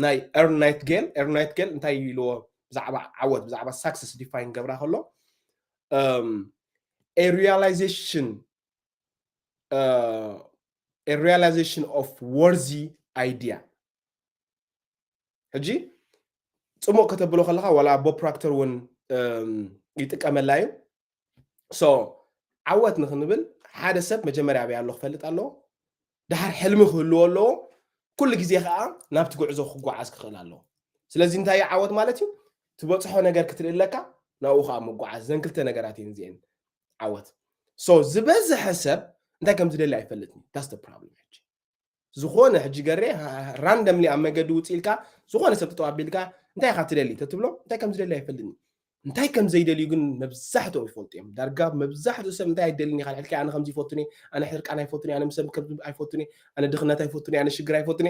ናይ ኤርናይት ጌል ኤርናይት ጌል እንታይ ኢልዎ ብዛዕባ ዓወት ብዛዕባ ሳክሰስ ዲፋይን ገብራ ከሎ a realization a realization of worthy idea። ሕጂ ፅሙቕ ከተብሎ ከለካ ዋላ ቦብ ፕሮክተር እውን ይጥቀመላ እዩ። ሶ ዓወት ንክንብል ሓደ ሰብ መጀመርያ ኣበይ ኣሎ ክፈልጥ ኣለዎ። ድሓር ሕልሚ ክህልዎ ኣለዎ። ኩሉ ግዜ ከዓ ናብቲ ጉዕዞ ክጓዓዝ ክኽእል ኣለዎ። ስለዚ እንታይ እዩ ዓወት ማለት እዩ? ትበፅሖ ነገር ክትርኢ ኣለካ፣ ናብኡ ከዓ ምጓዓዝ። ዘን ክልተ ነገራት እየን እዚአን ዓወት። ሶ ዝበዝሐ ሰብ እንታይ ከም ዝደሊ ኣይፈልጥን። ዳስ ፕሮብለም። ሕጂ ዝኾነ ሕጂ ገሬ ራንደምሊ ኣብ መገዲ ውፅእ ኢልካ ዝኾነ ሰብ ጠጠው ኣቢልካ እንታይ ኢኻ ትደሊ ተትብሎ እንታይ ከም ዝደሊ ኣይፈልጥን። እንታይ ከም ዘይደልዩ ግን መብዛሕትኦም ይፈልጡ እዮም። ዳርጋ መብዛሕትኡ ሰብ እንታይ ኣይደልን ኢኻ ልሕልካ ኣነ ከምዚ ይፈቱኒ፣ ኣነ ሕርቃን ኣይፈቱኒ፣ ኣነ ምሰብ ከም ኣይፈቱኒ፣ ኣነ ድኽነት ኣይፈቱኒ፣ ኣነ ሽግር ኣይፈቱኒ።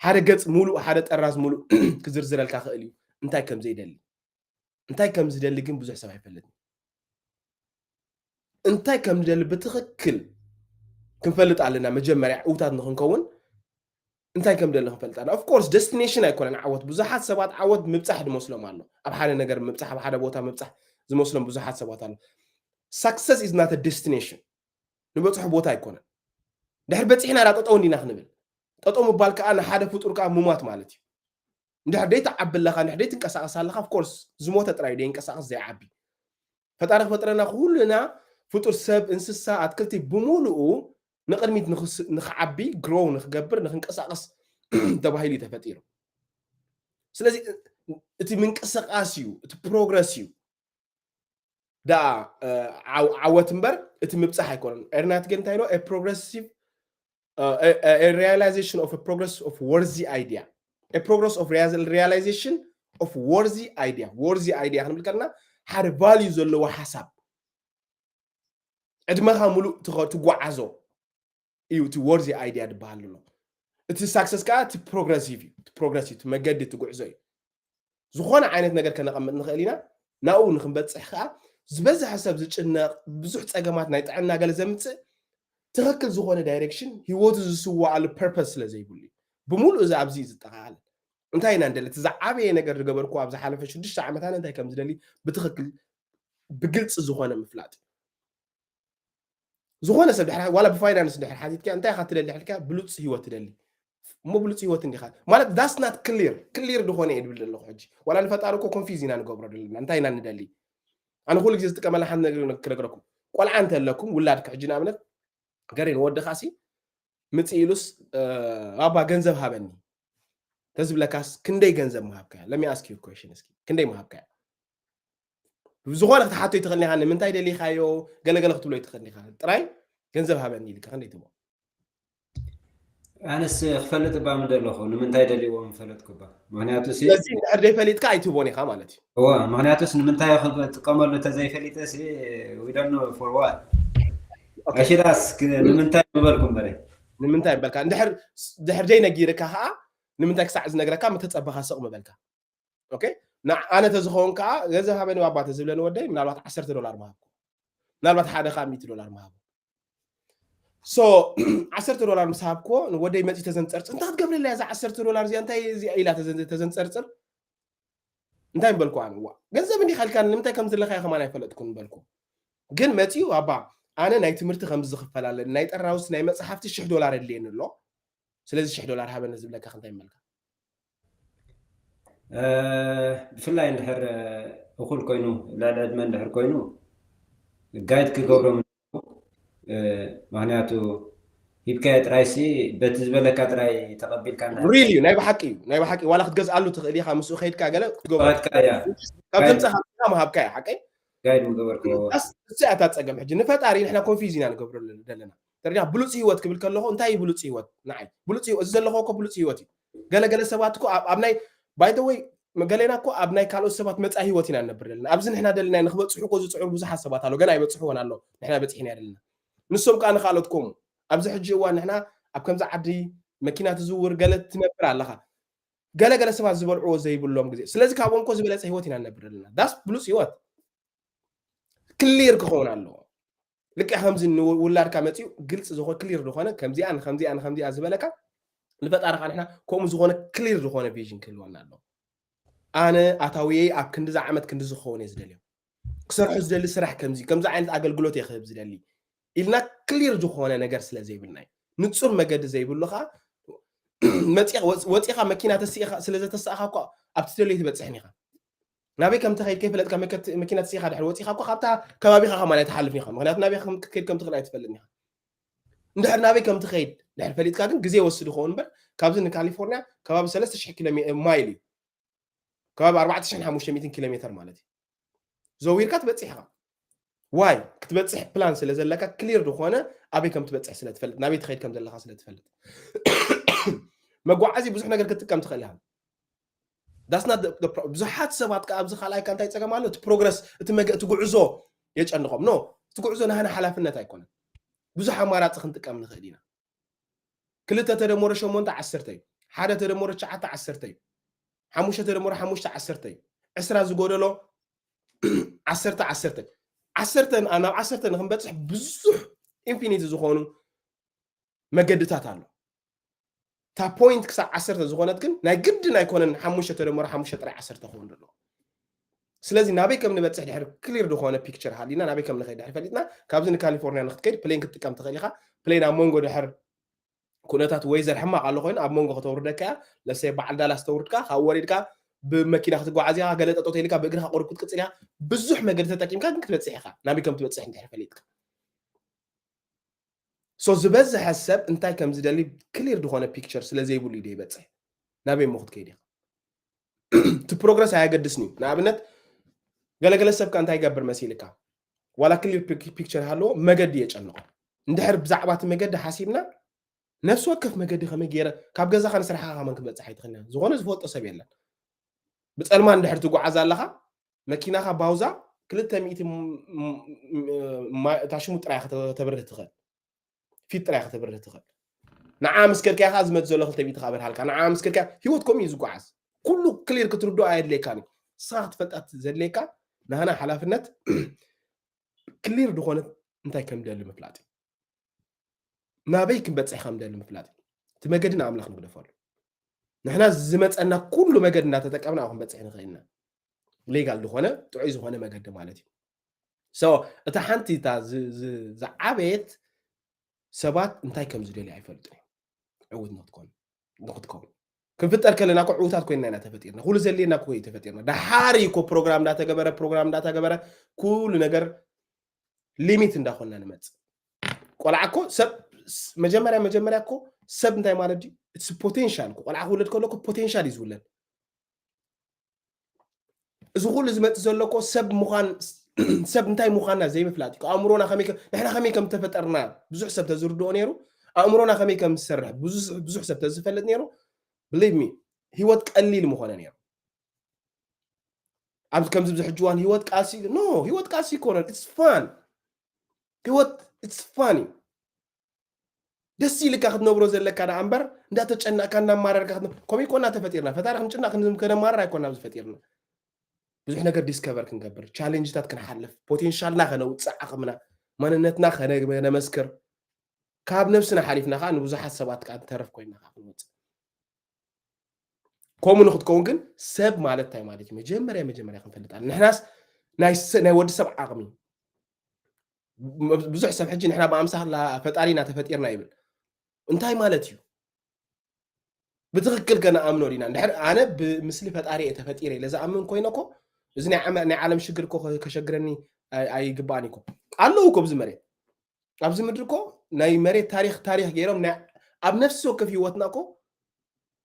ሓደ ገፅ ሙሉእ ሓደ ጠራዝ ሙሉእ ክዝርዝረልካ ክእል እዩ እንታይ ከም ዘይደሊ። እንታይ ከም ዝደሊ ግን ብዙሕ ሰብ ኣይፈልጥን። እንታይ ከም ንደሊ ብትኽክል ክንፈልጥ ኣለና። መጀመርያ እውታት ንክንከውን እንታይ ከም ደሊ ክንፈልጥ ኣለና። ኦፍኮርስ ደስቲኔሽን ኣይኮነን ዓወት። ብዙሓት ሰባት ዓወት ምብፃሕ ዝመስሎም ኣሎ። ኣብ ሓደ ነገር ምብፃሕ፣ ኣብ ሓደ ቦታ ምብፃሕ ዝመስሎም ብዙሓት ሰባት ኣሎ። ሳክሰስ ኢዝ ናት ደስቲኔሽን። ንበፅሖ ቦታ ኣይኮነን። ድሕር በፂሕና ዳ ጠጠው እንዲና ክንብል። ጠጠው ምባል ከዓ ንሓደ ፍጡር ከዓ ሙማት ማለት እዩ። እንድሕር ደይትዓቢ ኣለኻ፣ እንድሕር ደይትንቀሳቐስ ኣለኻ፣ ኦፍኮርስ ዝሞተ ጥራይ ደይንቀሳቐስ ዘይዓቢ። ፈጣሪ ክፈጥረና ኩሉና ፍጡር ሰብ፣ እንስሳ፣ ኣትክልቲ ብምሉኡ ንቕድሚት ንኽዓቢ፣ ግሮው ንክገብር፣ ንክንቀሳቐስ ተባሂሉ እዩ ተፈጢሩ። ስለዚ እቲ ምንቅስቃስ እዩ፣ እቲ ፕሮግረስ እዩ። ደኣ ዓወት እምበር እቲ ምብፃሕ ኣይኮነን። ኤርናት ግን እንታይ ኢሎ? ፕሮግረሲቭ realization of progress of worthy idea progress of realization of worthy idea worthy idea ክንብል ከለና ሓደ ቫልዩ ዘለዎ ሓሳብ ዕድመኻ ሙሉእ ትጓዓዞ እዩ እቲ ወርዚ ኣይድያ ዝበሃል ኣሎ። እቲ ሳክሰስ ከዓ እቲ ፕሮግረሲቭ እዩ። እቲ ፕሮግረሲቭ እቲ መገዲ እቲ ጉዕዞ እዩ። ዝኾነ ዓይነት ነገር ከነቐምጥ ንኽእል ኢና። ናብኡ ንክንበፅሕ ከዓ ዝበዝሐ ሰብ ዝጭነቕ ብዙሕ ፀገማት ናይ ጥዕና ገለ ዘምፅእ ትኽክል ዝኾነ ዳይሬክሽን ህይወቱ ዝስዋኣሉ ፐርፐስ ስለ ዘይብሉ እዩ። ብምሉእ እዚ ኣብዚ እዩ ዝጠቓለል። እንታይ ኢና ንደሊ? እቲ ዝዓበየ ነገር ዝገበርኩ ኣብ ዝሓለፈ ሽዱሽተ ዓመት ኣነ እንታይ ከም ዝደሊ ብትኽክል ብግልፂ ዝኾነ ምፍላጥ እዩ። ዝኾነ ሰብ ድሕሪ ዋላ ብፋይናንስ ድሕሪ ሓቲትካ እንታይ ኢኻ ትደሊ ሕልካ ብሉፅ ህይወት ትደሊ እሞ ብሉፅ ህይወት እንዲኻ ማለት that's not clear clear ዝኾነ እየ ድብል ዘለኹ ሕጂ ዋላ ንፈጣሪ እኮ ኮንፊዝ ኢና ንገብሮ ዘለና እንታይ ኢና ንደሊ ኣነ ኩሉ ግዜ ዝጥቀመላ ሓንቲ ነገር ክነግረኩም ቆልዓ እንተለኩም ውላድካ ሕጂ ንኣብነት ገሬ ንወድኻ ሲ ምፅእ ኢሉስ ኣባ ገንዘብ ሃበኒ ተዝብለካስ ክንደይ ገንዘብ ምሃብካያ let me ask you question እስኪ ክንደይ ምሃብካያ ብዝኾነ ክትሓቶ ይትኽእል ኢኻ ንምንታይ ደሊኻዮ ገለገለ ክትብሎ ይትኽእል ኢኻ ጥራይ ገንዘብ ሃበኒ ኢልካ ክንደይ ትቦ ኣነስ ክፈልጥ እባ ምደለኹ ንምንታይ ደልዎ ምፈለጥኩ እባ ምክንያቱ ስለዚ እንድሕር ዘይፈሊጥካ ኣይትህቦን ኢኻ ማለት እዩ እዋ ምክንያቱስ ንምንታይ ክጥቀመሉ ተዘይፈሊጠ ሲ we don't know for what ኣሽዳስ ንምንታይ ምበልኩ እምበረ ንምንታይ በልካ እንድሕር ዘይነጊርካ ከዓ ንምንታይ ክሳዕ ዝነግረካ ምተፀበኻ ስቕ ምበልካ ኦኬ ኣነ ተዝኸውን ከዓ ገንዘብ ሃበኒ ባባ ተዝብለኒ ወደይ ምናልባት ዓሰርተ ዶላር ምሃብኩ ምናልባት ሓደ ከዓ ሚእቲ ዶላር ምሃቡ ሶ ዓሰርተ ዶላር ምስ ሃብኩዎ ንወደይ መፂ ተዘንፀርፅር እንታይ ክትገብረለያ እዛ ዓሰርተ ዶላር እዚኣ እንታይ እዚኣ ኢላ ተዘንፀርፅር እንታይ ምበልኩ ኣነ ዋ ገንዘብ እንዲኻ ኢልካ ንምንታይ ከም ዝለካዮ ከማን ኣይፈለጥኩን ምበልኩ ግን መፂኡ ኣባ ኣነ ናይ ትምህርቲ ከምዚ ዝኽፈል ኣለኒ ናይ ጠራውስ ናይ መፅሓፍቲ ሽሕ ዶላር የድልየኒ ኣሎ ስለዚ ሽሕ ዶላር ሃበኒ ዝብለካ ክንታይ መልካ ብፍላይ እንድሕር እኹል ኮይኑ ልዕሊ ዕድመ እንድሕር ኮይኑ ጋይድ ክገብሮም እ፣ ምኽንያቱ ሂብካዮ ጥራይሲ በቲ ዝበለካ ጥራይ ተቐቢልካ እንዳ- ሪል እዩ፣ ናይ ብሓቂ እዩ፣ ናይ ብሓቂ። ዋላ ክትገዝኣሉ ትኽእል ኢኻ፣ ምስኡ ከይድካ ገለ ክትገብሮ ዋትካ እያ። ካብ ጋይድ- ዘምጻኻ ምሃብካ እዩ፣ ሓቀይ። ጋይድ ምገበርክዎ። እዚኣ እታ ጸገም። ሕጂ ንፈጣሪ ንሕና ኮንፊዝ ኢና ንገብረሉ ዘለና። ተረዲኻ? ብሉጽ ህይወት ክብል ከለኹ እንታይ እዩ ብሉጽ ህይወት? ንዓይ ብሉጽ ህይወት፣ እዚ ዘለኹ እኮ ብሉጽ ህይወት እዩ። ገለገለ ሰባት እኮ ኣብ ኣብ ናይ፣ ባይ ዘ ወይ፣ ገሌና እኮ ኣብ ናይ ካልኦት ሰባት መጻኢ ህይወት ኢና ንነብር ዘለና። ኣብዚ ንሕና ደለናዮ ንክበጽሑ እኮ ዝጽዕሩ ብዙሓት ሰባት ኣለዉ። ገና ኣይበጽሕዎን ኣለዉ፣ ንሕና በጺሕና ደለና። ንሶም ከኣ ንኻልኦት ከምኡ። ኣብዚ ሕጂ እዋን ንሕና ኣብ ከምዚ ዓዲ መኪና ትዝውር፣ ገለ ትነብር ኣለኻ። ገለገለ ሰባት ዝበልዕዎ ዘይብሎም ግዜ። ስለዚ ካብኦም እኮ ዝበለጸ ህይወት ኢና ንነብር ዘለና። ዳስ ብሉጽ ህይወት ክሊር ክኸውን ኣለዎ። ልክዕ ከምዚ ንውላድካ መጺኡ ግልጽ ዝኾነ፣ ክሊር ዝኾነ፣ ከምዚኣ ንከምዚኣ ንከምዚኣ ዝበለካ፣ ንፈጣሪ ከዓ ንሕና ከምኡ ዝኾነ ክሊር ዝኾነ ቪዥን ክህልወና ኣለዎ። ኣነ ኣታውየይ ኣብ ክንዲ ዝዓመት ክንዲ ዝኸውን እየ ዝደልዮ። ክሰርሑ ዝደሊ ስራሕ ከምዚ፣ ከምዚ ዓይነት ኣገልግሎት እየ ክህብ ዝደሊ ኢልና ክሊር ዝኾነ ነገር ስለ ዘይብልና እዩ። ንጹር መገዲ ዘይብሉ ከዓ መጺኻ፣ ወጽ-፣ ወጺኻ መኪና ተስኢኻ፣ ስለ ዘተሳእኻ እኮ ኣብቲ ትደልዮ ትበጽሕን ኢኻ። ናበይ ከም ትኸይድ ከይፈለጥካ መከት-፣ መኪና ተስኢኻ ድሕሪ ወጺኻ እኮ ካብታ ከባቢኻ ከማን ኣይትሓልፍን ኢኻ። ምኽንያቱ ናበይ ከም ክትከይድ ከም ትኽእል ኣይትፈልጥን ኢኻ። እንድሕር ናበይ ከም ትኸይድ ድሕር ፈሊጥካ ግን ግዜ ይወስድ ይኸውን እምበር፣ ካብዚ ንካሊፎርኒያ ከባቢ ሰለስተ ሽሕ ኪሎ ሜ-፣ ማይል እዩ። ከባቢ ኣርባዕተ ሽሕን ሓሙሽተ ሚእትን ኪሎ ሜተር ማለት እዩ። ዘዊርካ ትበጽሕ ኢኻ። ዋይ? ክትበጽሕ ፕላን ስለ ዘለካ፣ ክሊር ዝኾነ ኣበይ ከም ትበጽሕ ስለ ትፈልጥ፣ ናበይ ትኸይድ ከም ዘለኻ ስለ ትፈልጥ። መጓዓዚ ብዙሕ ነገር ክትጥቀም ትኽእል ኢኻ። That's not the, the pro-፣ ብዙሓት ሰባት ከኣ ኣብዚ ካልኣይ ከ እንታይ ጸገም ኣሎ? እቲ ፕሮግረስ፣ እቲ መገ-፣ እቲ ጉዕዞ የጨንቖም። ኖ፣ እቲ ጉዕዞ ናህና ሓላፍነት ኣይኮነን። ብዙሕ ኣማራጺ ክንጥቀም ንኽእል ኢና። ክልተ ተደመሮ ሸሞንተ ዓሰርተ እዩ። ሓደ ተደመሮ ትሽዓተ ዓሰርተ እዩ። ሓሙሽተ ተደመሮ ሓሙሽተ ዓሰርተ እዩ። ዕስራ ዝጎደሎ ዓሰርተ፣ ዓሰርተ። ዓሰርተ ን-፣ ናብ ዓሰርተ ንክንበጽሕ ብዙሕ ኢንፊኒቲ ዝኾኑ መገድታት ኣሎ። እታ ፖይንት ክሳብ ዓሰርተ ዝኾነት ግን ናይ ግድን ኣይኮነን ሓሙሽተ ተደመሮ ሓሙሽተ ጥራይ ዓሰርተ ክኸውን ዘለዎ። ስለዚ ናበይ ከም ንበጽሕ ድሕር ክሊር ዝኾነ ፒክቸር ሃሊና፣ ናበይ ከም ንኸይድ ድሕር ፈሊጥና፣ ካብዚ ንካሊፎርኒያ ንክትከይድ ፕሌን ክትጥቀም ትኽእል ኢኻ። ፕሌን ኣብ መንጎ ድሕር ኩነታት ወይዘር ሕማቕ ኣሎ ኮይኑ ኣብ መንጎ ከተውርደካ እያ። ለሰይ በዓል ዳላስ ተውርድካ፣ ካብ ወሪድካ ብመኪና ክትጓዓዝ ኢኻ፣ ገለ ጠጠው ተይልካ ብእግርኻ ቁሩብ ክትቅጽል ኢኻ። ብዙሕ መገዲ ተጠቂምካ ግን ክትበጽሕ ኢኻ፣ ናበይ ከም ትበጽሕ እንድሕር ፈሊጥካ። ሶ ዝበዝሐ ሰብ እንታይ ከም ዝደሊ ክሊር ዝኾነ ፒክቸር ስለ ዘይብሉ እዩ ዘይበጽሕ። ናበይ እሞ ክትከይድ ኢኻ? እቲ ፕሮግረስ ኣየገድስን እዩ። ንኣብነት ገለገለ ሰብ ከ እንታይ ይገብር መሲልካ? ዋላ ክሊር ፒክ-፣ ፒክቸር ሃለዎ መገዲ የጨንቖ። እንድሕር ብዛዕባ እቲ መገዲ ሓሲብና ነፍሲ ወከፍ መገዲ ከመይ ገይረ ካብ ገዛኻ ንስራሕኻ ከመን ክትበጽሕ ኣይትኽእልን። ዝኾነ ዝፈልጦ ሰብ የለን። ብጸልማ እንድሕር ትጓዓዝ ኣለኻ መኪናኻ ባውዛ ክልተ ሚእቲ ም-፣ ም-፣ ም-፣ ማ-፣ እታ ሽሙ ጥራይ ከተብርህ ትኽእል። ፊት ጥራይ ከተብርህ ትኽእል። ንዓ ምስ ከድካያ ከዓ ዝመጽእ ዘሎ ክልተ ሚእቲ ከኣ በርሃልካ። ንዓ ምስ ከድካያ ህይወት ከምኡ እዩ ዝጓዓዝ። ኩሉ ክሊር ክትርድኦ ኣየድልየካን እዩ። ንስኻ ክትፈልጣ ዘድልየካ ናህና ሓላፍነት ክሊር ዝኾነ እንታይ ከም ደሊ ምፍላጥ እዩ። ናበይ ክንበጽሕ ከም ደሊ ምፍላጥ እዩ። እቲ መገዲ ንኣምላኽ ንግደፈሉ። ንሕና ዝመጸና ኩሉ መገዲ እናተጠቀምና ኣብ ክንበጽሕ ንኽእል ኢና። ሌጋል ዝኾነ ጥዑይ ዝኾነ መገዲ ማለት እዩ። ሶ እታ ሓንቲ እታ ዝ-፣ ዝ-፣ ዝዓበየት ሰባት እንታይ ከም ዝደልዩ ኣይፈልጡን እዮም። ዕዉት ንክትኮኑ፣ ንክትከውን። ክንፍጠር ከለና እኮ ዕዉታት ኮይንና ኢና ተፈጢርና። ኩሉ ዘድልየና እኮ እዩ ተፈጢርና። ደሓር እዩ እኮ ፕሮግራም እንዳተገበረ፣ ፕሮግራም እንዳተገበረ ኩሉ ነገር ሊሚት እንዳኮንና ንመጽእ። ቆልዓ እኮ ሰብ ስ-፣ መጀመርያ፣ መጀመርያ እኮ ሰብ እንታይ ማለት ድዩ? እቲ ፖቴንሻል እኮ፣ ቆልዓ ክውለድ ከሎ እኮ ፖቴንሻል እዩ ዝውለድ። እዚ ኩሉ ዝመጽእ ዘሎ እኮ ሰብ ምዃን፣ ሰብ እንታይ ምዃንና ዘይምፍላጥ እዩ። ኣእምሮና ከመይ ከ-፣ ንሕና ከመይ ከም ተፈጠርና ብዙሕ ሰብ ተዝርድኦ ነይሩ፣ ኣእምሮና ከመይ ከም ዝሰርሕ ብዙሕ፣ ብዙሕ ሰብ ተዝፈልጥ ነይሩ፣ ብሊቭ ሚ፣ ህይወት ቀሊል ምኾነ ነይሩ። ኣብዚ ከምዚ ኣብዚ ሕጂ እዋን ህይወት ቃልሲ፣ ኖ፣ ህይወት ቃልሲ ይኮነን። ኢትስ ፋን። ህይወት ኢትስ ፋን እዩ። ደስ ኢልካ ክትነብሮ ዘለካ ደኣ እምበር፣ እንዳተጨነቕካ፣ እንዳማረርካ ክትነ-፣ ከምኡ ኣይኮና ተፈጢርና። ፈጣሪ ክንጭነቕ፣ ክን-፣ ከነማርር ኣይኮና ኣብዚ ፈጢርና። ብዙሕ ነገር ዲስከቨር ክንገብር፣ ቻሌንጅታት ክንሓልፍ፣ ፖቴንሻልና ከነውፅእ፣ ዓቕምና፣ ማንነትና ከነ-፣ ከነመስክር፣ ካብ ነብስና ሓሊፍና ከዓ ንብዙሓት ሰባት ከዓ ንተረፍ ኮይንና ከዓ ክንወፅእ። ከምኡ ንክትከውን ግን ሰብ ማለት እንታይ ማለት እዩ? መጀመርያ፣ መጀመርያ ክንፈልጥ ኣለና። ንሕናስ ናይ ሰ-፣ ናይ ወዲ ሰብ ዓቕሚ፣ ብዙሕ ሰብ ሕጂ ንሕና ብኣምሳላ ፈጣሪና ተፈጢርና ይብል። እንታይ ማለት እዩ? ብትኽክል ከነኣምኖ ዲና? እንድሕር ኣነ ብምስሊ ፈጣሪ እየ ተፈጢረ ኢለ ዝኣምን ኮይነ እኮ፣ እዚ ናይ ዓመ-፣ ናይ ዓለም ሽግር እኮ ከ-፣ ከሸግረኒ ኣይ-፣ ኣይግባእን እኮ። ኣለዉ እኮ ብዚ መሬት። ኣብዚ ምድሪ እኮ ናይ መሬት ታሪኽ ታሪኽ ገይሮም ናይ ኣብ ነፍሲ ወከፍ ህይወትና እኮ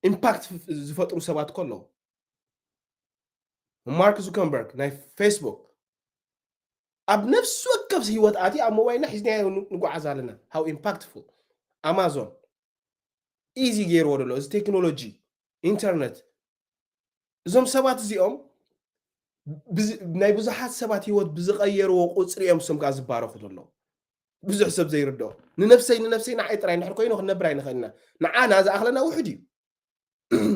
ኢምፓክት ዝፈጥሩ ሰባት እኮ ኣለዉ። ማርክ ዙከንበርግ ናይ ፌስቡክ ኣብ ነፍሲ ወከፍ ህይወት ኣቲ ኣብ ሞባይልና ሒዝናዮ ንጓዓዝ ኣለና። ሃው ኢምፓክትፉል ኣማዞን ኢዚ ገይርዎ ዘሎ እዚ ቴክኖሎጂ ኢንተርነት እዞም ሰባት እዚኦም ናይ ብዙሓት ሰባት ህይወት ብዝቀየርዎ ቁፅሪ እዮም እሶም ከዓ ዝባረኹ ዘለዉ። ብዙሕ ሰብ ዘይርድኦ ንነፍሰይ ንነፍሰይ ንዓይ ጥራይ እንድሕር ኮይኑ ክንነብር ኣይንኽእል ኢና። ንዓና ዝኣኽለና ውሑድ እዩ።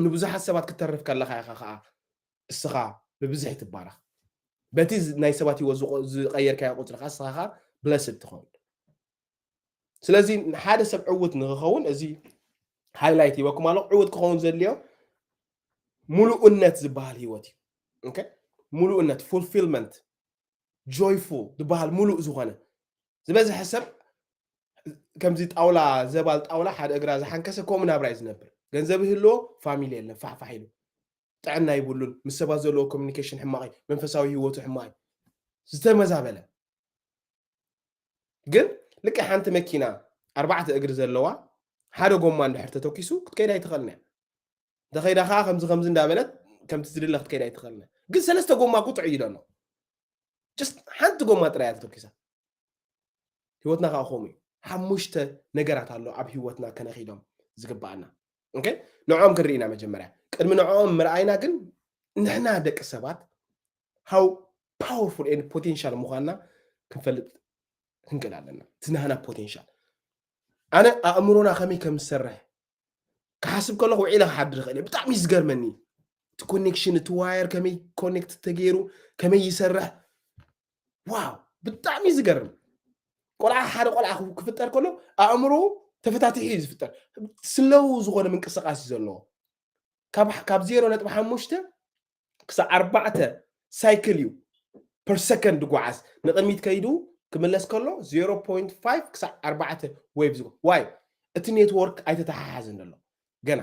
ንብዙሓት ሰባት ክትተርፍ ከለኻ ኢኻ ከዓ እስኻ ብብዝሒ ትባረኽ። በቲ ናይ ሰባት ህይወት ዝቐየርካዮ ቁፅሪ ከዓ እስኻ ከዓ ብለስድ ትኸውን። ስለዚ ሓደ ሰብ ዕውት ንክኸውን እዚ ሃይላይት ሂበኩም ኣሎ። ዕውት ክኸውን ዘድልዮ ሙሉእነት ዝበሃል ህይወት እዩ። ሙሉእነት፣ ፉልፊልመንት፣ ጆይፉል ዝበሃል ሙሉእ ዝኾነ ዝበዝሐ ሰብ ከምዚ ጣውላ ዘባል ጣውላ ሓደ እግራ ዝሓንከሰ ከምኡ ናብራ እዩ ዝነብር። ገንዘብ ይህልዎ ፋሚሊ የለን ፋሕፋሕ ኢሉ ጥዕና ይብሉን ምስ ሰባት ዘለዎ ኮሚኒኬሽን ሕማቕ እዩ። መንፈሳዊ ህይወቱ ሕማቕ እዩ። ዝተመዛበለ ግን ልክዕ ሓንቲ መኪና ኣርባዕተ እግሪ ዘለዋ ሓደ ጎማ እንድሕር ተተኪሱ ክትከይድ ኣይትኽእልን እያ። እንተኸይዳ ከዓ ከምዚ ከምዚ እንዳበለት ከምቲ ዝድለ ክትከይድ ኣይትኽእልን እያ። ግን ሰለስተ ጎማ እኮ ጥዑይ ኢሉ ኣሎ። ጀስት ሓንቲ ጎማ ጥራይ እያ ተተኪሳ። ህይወትና ከዓ ከምኡ እዩ። ሓሙሽተ ነገራት ኣሎ ኣብ ህይወትና ከነኺዶም ዝግባኣና። ኦኬ ንዕኦም ክንርኢ ኢና መጀመርያ። ቅድሚ ንዕኦም ምርኣይና ግን ንሕና ደቂ ሰባት how powerful and potential ምዃንና ክንፈልጥ ክንክእል ኣለና። እቲ ናህና ፖቴንሻል ኣነ ኣእምሮና ከመይ ከም ዝሰርሕ ክሓስብ ከለኹ ውዒለ ክሓድር ይኽእል እየ። ብጣዕሚ እዩ ዝገርመኒ እቲ ኮኔክሽን እቲ ዋየር ከመይ ኮኔክት ተገይሩ ከመይ ይሰርሕ። ዋው ብጣዕሚ እዩ ዝገርም። ቆልዓ ሓደ ቆልዓ ክፍጠር ከሎ ኣእምሮ ተፈታቲሑ እዩ ዝፍጠር። ስለው ዝኾነ ምንቅስቃስ እዩ ዘለዎ። ካብ ዜሮ ነጥቢ ሓሙሽተ ክሳብ ኣርባዕተ ሳይክል እዩ ፐር ሰከንድ ዝጓዓዝ። ንቕድሚት ከይዱ ክምለስ ከሎ ዜሮ ፖይንት ፋይቭ ክሳብ ኣርባዕተ ዌቭ ዝጓ ዋይ እቲ ኔትወርክ ኣይተተሓሓዝን ዘሎ ገና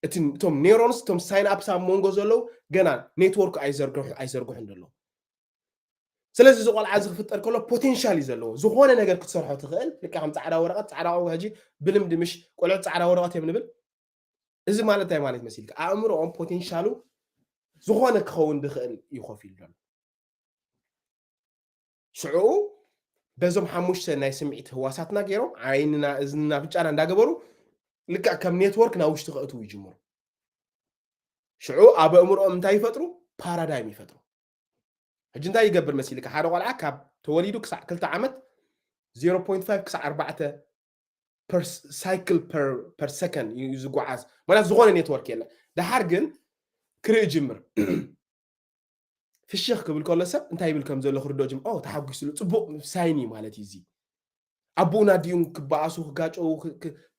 እቶም ኔሮንስ እቶም ሳይናፕስ ኣብ መንጎ ዘለዉ ገና ኔትወርክ ኣይዘርግሑን ዘለዉ። ስለዚ እዚ ቆልዓ እዚ ክፍጠር ከሎ ፖቴንሻል እዩ ዘለዎ። ዝኾነ ነገር ክትሰርሖ ትኽእል። ልክዕ ከም ፃዕዳ ወረቐት፣ ፃዕዳ ወረቐት ሕጂ ብልምዲ ምሽ ቆልዑት ፃዕዳ ወረቐት እዮም ንብል። እዚ ማለት እንታይ ማለት መሲልካ? ኣእምሮኦም ፖቴንሻሉ ዝኾነ ክኸውን ዝኽእል እዩ ኮፍ ኢሉ ዘሎ። ሽዑ በዞም ሓሙሽተ ናይ ስምዒት ህዋሳትና ገይሮም ዓይንና፣ እዝንና፣ ኣፍንጫና እንዳገበሩ ልክዕ ከም ኔትወርክ ናብ ውሽጢ ከእትዉ ይጅምሩ። ሽዑ ኣብ ኣእምሮኦም እንታይ ይፈጥሩ? ፓራዳይም ይፈጥሩ። ሕጂ እንታይ ይገብር መሲልካ? ሓደ ቆልዓ ካብ ተወሊዱ ክሳዕ ክልተ ዓመት ዜሮ ፖይንት ፋይቭ ክሳዕ ኣርባዕተ ሳይክል ፐር ሰከንድ እዩ ዝጓዓዝ። ማለት ዝኾነ ኔትወርክ የለን። ደሓር ግን ክርኢ ጅምር። ፍሽኽ ክብል ከሎ ሰብ እንታይ ይብል ከም ዘሎ ክርድኦ ጅምር። ኦ ተሓጒስሉ፣ ፅቡቕ ሳይን እዩ ማለት እዩ። እዚ ኣቦኡን ኣዲኡን ክበኣሱ፣ ክጋጨዉ፣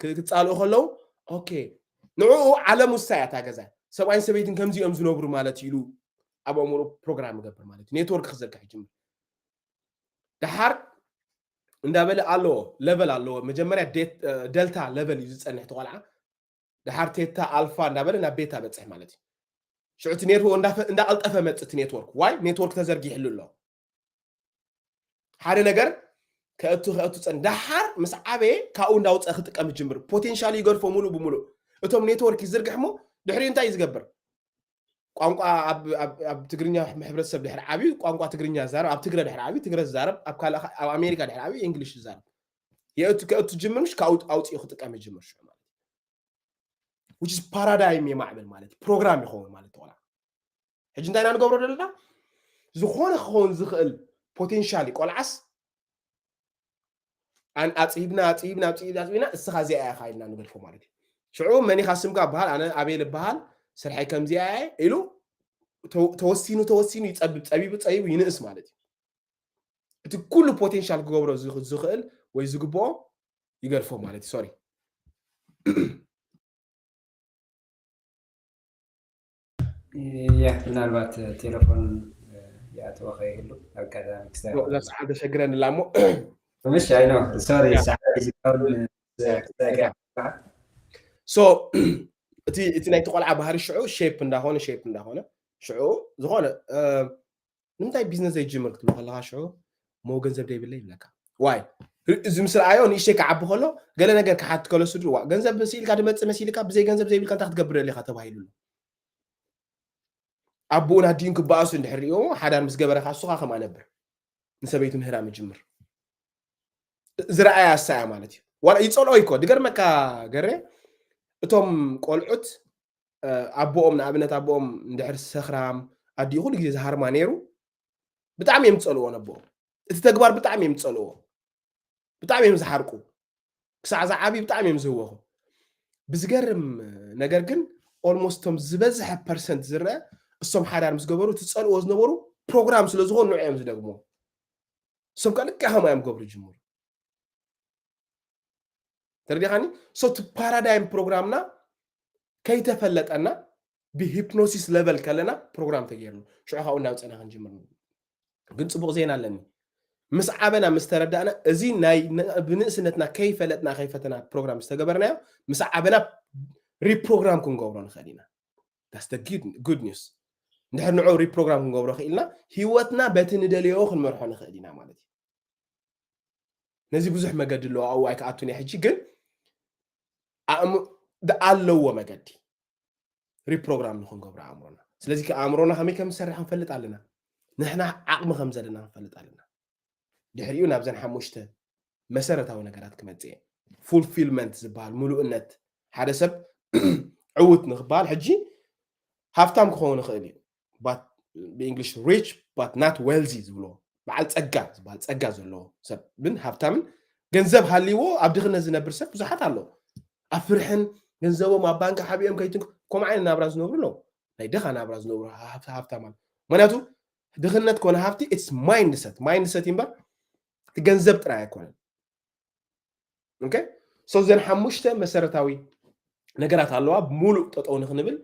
ክፃልኡ ከለዉ ኦኬ ንዕኡ ዓለም ውሳ እያ እታ ገዛ። ሰብኣይን ሰበይትን ከምዚ እዮም ዝነብሩ ማለት እዩ ኢሉ ኣብ ኣእምሮ ፕሮግራም ይገብር ማለት እዩ። ኔትወርክ ክዘርግሕ ይጅምር። ደሓር እንዳበለ ኣለዎ ለቨል ኣለዎ። መጀመርያ ደልታ ለቨል እዩ ዝፀንሕ እቲ ቆልዓ። ደሓር ቴታ ኣልፋ እንዳበለ ናብ ቤታ በፅሕ ማለት እዩ። ሽዑ እቲ ኔትወርክ እንዳቐልጠፈ መፅ እቲ ኔትወርክ ዋይ ኔትወርክ ተዘርጊሕሉ ኣሎ። ሓደ ነገር ከእቱ ከእቱ ፀን ደሓር ምስ ዓበየ ካብኡ እንዳውፀ ክጥቀም ይጅምር። ፖቴንሻል ይገድፎ ሙሉእ ብሙሉእ። እቶም ኔትወርክ ይዝርግሕ ሞ ድሕሪኡ እንታይ እዩ ዝገብር? ቋንቋ ኣብ ትግርኛ ሕብረተሰብ ድሕሪ ዓብዩ ቋንቋ ትግርኛ ዝዛረብ ኣብ ትግረ ድሕሪ ዓብዩ ትግረ ዝዛረብ ኣብ ካልእ ኣብ ኣሜሪካ ድሕሪ ዓብዩ እንግሊሽ ዝዛረብ የእቱ ከእቱ ጅምር ምሽ ካብኡ ኣውፅኡ ክጥቀም ይጅምር ሽዑ ማለት which is ፓራዳይም የማዕብል ማለት ፕሮግራም ይኸውን ማለት ተቆላ ሕጂ እንታይ ኢና ንገብሮ ዘለና ዝኾነ ክኸውን ዝኽእል ፖቴንሻል ቆልዓስ ኣን ኣፅሂብና ኣፅሂብና ኣፅሂብና ኣፅሂብና እስኻ እዚኣ ኢኻ ኢልና ንገድፎ ማለት እዩ። ሽዑ መኒኻ ስምካ በሃል ኣነ ኣቤል እበሃል ስርሐይ ከምዚኣ እየ ኢሉ ተወሲኑ ተወሲኑ ይፀብብ ፀቢቡ ፀቢቡ ይንእስ ማለት እዩ። እቲ ኩሉ ፖቴንሻል ክገብሮ ዝኽእል ወይ ዝግብኦ ይገድፎ ማለት እዩ። ሶሪ ያ ምናልባት ቴሌፎን ይኣተወ ከይህሉ ኣጋጣሚ ክስታ እዛ ሰዓት ተሸግረን እላ እሞ ምሽ ኣይ ነው ሶሪ ሰዓት ዝካውን ሶ እቲ እቲ ናይቲ ቆልዓ ባህሪ ሽዑ ሼፕ እንዳኾነ ሼፕ እንዳኾነ ሽዑ ዝኾነ ንምንታይ ቢዝነስ ዘይጅምር ክትብሎ ከለካ ሽዑ ሞ ገንዘብ ዘይብለ ይብለካ ዋይ እዚ ምስ ረኣዮ ንእሽተይ ክዓቢ ከሎ ገለ ነገር ክሓት ከሎ ስድርዋ ገንዘብ ስኢልካ ድመፅእ መሲልካ ብዘይ ገንዘብ ዘይብልካ እንታይ ክትገብር ደሊኻ ተባሂሉ ኣሎ። ኣቦኡን ኣዲኡን ክበኣሱ እንድሕር ሪእዎ ሓዳር ምስ ገበረ ከዓ እሱ ከዓ ከምኣ ነብር ንሰበይቱ ምህራ ምጅምር ዝረኣያ ኣሳያ ማለት እዩ። ዋላ ይፀልኦ ይኮ ድገርመካ ገሬ እቶም ቆልዑት ኣቦኦም ንኣብነት ኣቦኦም እንድሕር ሰኽራም ኣዲኡ ኩሉ ግዜ ዝሃርማ ነይሩ ብጣዕሚ እዮም ዝፀልዎ ነቦኦም። እቲ ተግባር ብጣዕሚ እዮም ዝፀልዎ፣ ብጣዕሚ እዮም ዝሓርቁ። ክሳዕ ዝዓብዩ ብጣዕሚ እዮም ዝህወኹ። ብዝገርም ነገር ግን ኦልሞስት እቶም ዝበዝሐ ፐርሰንት ዝረአ እሶም ሓዳር ምስ ገበሩ ትፀልዎ ዝነበሩ ፕሮግራም ስለ ዝኾኑ ንዑ እዮም ዝደግሞ። እሶም ከዓ ልክዕ ከምኡ እዮም ገብሩ ጅምሩ። ተረዲኻኒ? ሶ እቲ ፓራዳይም ፕሮግራምና ከይተፈለጠና ብሂፕኖሲስ ለቨል ከለና ፕሮግራም ተገይርሉ ሽዑ ካብኡ እንዳውፀና ክንጅምር ግን ፅቡቅ ዜና ኣለኒ። ምስ ዓበና ምስ ተረዳእና እዚ ናይ ብንእስነትና ከይፈለጥና ከይፈተና ፕሮግራም ዝተገበርናዮ ምስ ዓበና ሪፕሮግራም ክንገብሮ ንኽእል ኢና። ጉድ ኒውስ እንድሕር ንዑ ሪፕሮግራም ክንገብሮ ክኢልና ህይወትና በቲ ንደልዮ ክንመርሖ ንኽእል ኢና ማለት እዩ። ነዚ ብዙሕ መገዲ ኣለዎ ኣብኡ ኣይክኣቱን እየ ሕጂ ግን ኣለዎ መገዲ ሪፕሮግራም ንክንገብሮ ኣእምሮና። ስለዚ ኣእምሮና ከመይ ከም ዝሰርሕ ክንፈልጥ ኣለና። ንሕና ዓቕሚ ከም ዘለና ክንፈልጥ ኣለና። ድሕሪኡ ናብዘን ሓሙሽተ መሰረታዊ ነገራት ክመፅእ እየ። ፉልፊልመንት ዝበሃል ምሉእነት ሓደ ሰብ ዕውት ንክበሃል ሕጂ ሃፍታም ክኸውን ይኽእል እዩ። ብእንግሊሽ ሪች ባት ናት ዌልዚ ዝብሎ በዓል ፀጋ ዝበሃል ፀጋ ዘለዎ ሰብ ግን ሃፍታምን ገንዘብ ሃልይዎ ኣብ ድኽነት ዝነብር ሰብ ብዙሓት ኣለዉ። ኣብ ፍርሕን ገንዘቦም ኣብ ባንክ ሓቢኦም ከይትን ከምኡ ዓይነት ናብራ ዝነብሩ ኣለዉ። ናይ ድኻ ናብራ ዝነብሩ ሃፍታም ኣሎ። ምክንያቱ ድኽነት ኮነ ሃፍቲ ኢትስ ማይንድሰት ማይንድሰት እምበር እቲ ገንዘብ ጥራይ ኣይኮነን። ኦኬ ሶ ዘን ሓሙሽተ መሰረታዊ ነገራት ኣለዋ ሙሉእ ጠጠው ንክንብል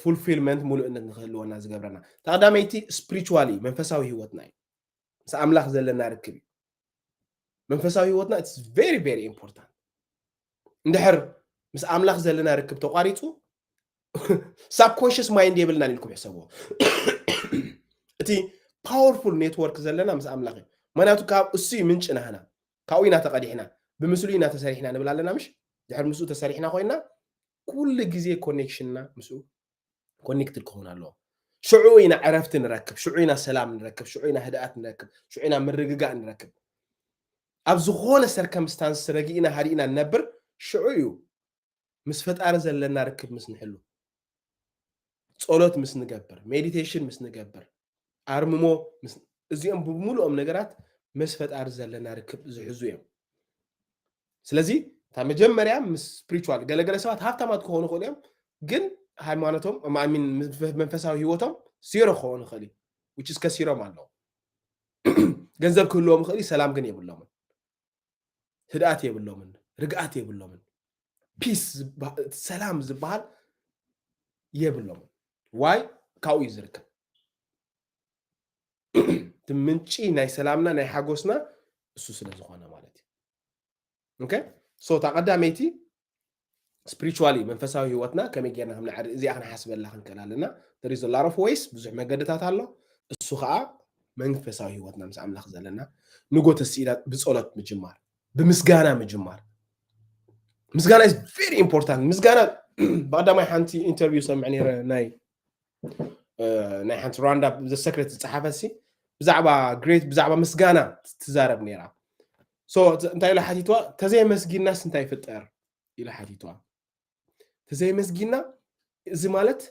ፉልፊልመንት ሙሉእነት ንክህልወና ዝገብረና። ተቀዳመይቲ ስፒሪቹዋሊ መንፈሳዊ ህይወትና እዩ። ምስ ኣምላኽ ዘለና ርክብ እዩ። መንፈሳዊ ህይወትና ኢትስ ቨሪ ቨሪ ኢምፖርታንት። እንድሕር ምስ ኣምላኽ ዘለና ርክብ ተቋሪፁ ሳብኮንሽስ ማይንድ የብልናን ኢልኩም ሕሰብዎ። እቲ ፓወርፉል ኔትወርክ ዘለና ምስ ኣምላኽ እዩ። ምክንያቱ ካብ እሱ እዩ ምንጭ ናህና። ካብኡ ኢና ተቐዲሕና፣ ብምስሉ ኢና ተሰሪሕና ንብል ኣለና ምሽ? ድሕር ምስኡ ተሰሪሕና ኮይና ኩሉ ግዜ ኮኔክሽንና ምስኡ ኮኔክትድ ክኸውን ኣለዎ። ሽዑ ኢና ዕረፍቲ ንረክብ፣ ሽዑ ኢና ሰላም ንረክብ፣ ሽዑ ኢና ህድኣት ንረክብ፣ ሽዑ ኢና ምርግጋእ ንረክብ። ኣብ ዝኾነ ሰርከምስታንስ ረጊእና ሃዲእና ንነብር ሽዑ እዩ ምስ ፈጣሪ ዘለና ርክብ ምስ ንሕሉ፣ ጸሎት ምስ ንገብር፣ ሜዲቴሽን ምስ ንገብር፣ ኣርምሞ እዚኦም ብምሉኦም ነገራት ምስ ፈጣሪ ዘለና ርክብ ዝሕዙ እዮም። ስለዚ እታ መጀመርያ ምስ ስፕሪቹዋል ገለገለ ሰባት ሃብታማት ክኾኑ ይኽእሉ እዮም፣ ግን ሃይማኖቶም ማሚን መንፈሳዊ ህይወቶም ዜሮ ክኸውን ይኽእል እዩ። ውጭስ ከሲሮም ኣለዉ። ገንዘብ ክህልዎም ይኽእል እዩ፣ ሰላም ግን የብሎምን። ህድኣት የብሎምን፣ ርግኣት የብሎምን፣ ፒስ ሰላም ዝበሃል የብሎምን። ዋይ ካብኡ እዩ ዝርከብ። እቲ ምንጪ ናይ ሰላምና ናይ ሓጎስና እሱ ስለ ዝኾነ ማለት እዩ። ኦኬ ሶ እታ ቀዳመይቲ ስፒሪቹዋሊ መንፈሳዊ ህይወትና ከመይ ጌርና ከም ንዓሪ እዚኣ ክንሓስበላ ክንክእል ኣለና። There is a lot of ways ብዙሕ መገድታት ኣሎ። እሱ ከዓ መንፈሳዊ ህይወትና ምስ ኣምላኽ ዘለና ንጎ ተስኢላ ብጸሎት ምጅማር፣ ብምስጋና ምጅማር። ምስጋና is very important። ምስጋና ብቀዳማይ ሓንቲ ኢንተርቪው ሰምዕ ነይረ ናይ ናይ ሓንቲ ራንዳ ዘሰክረት ዝፀሓፈሲ ብዛዕባ ግሬት ብዛዕባ ምስጋና ትዛረብ ነይራ። እንታይ ኢላ ሓቲትዋ? ተዘየመስጊናስ እንታይ ይፍጠር ኢላ ሓቲትዋ። ተዘየመስጊና እዚ ማለት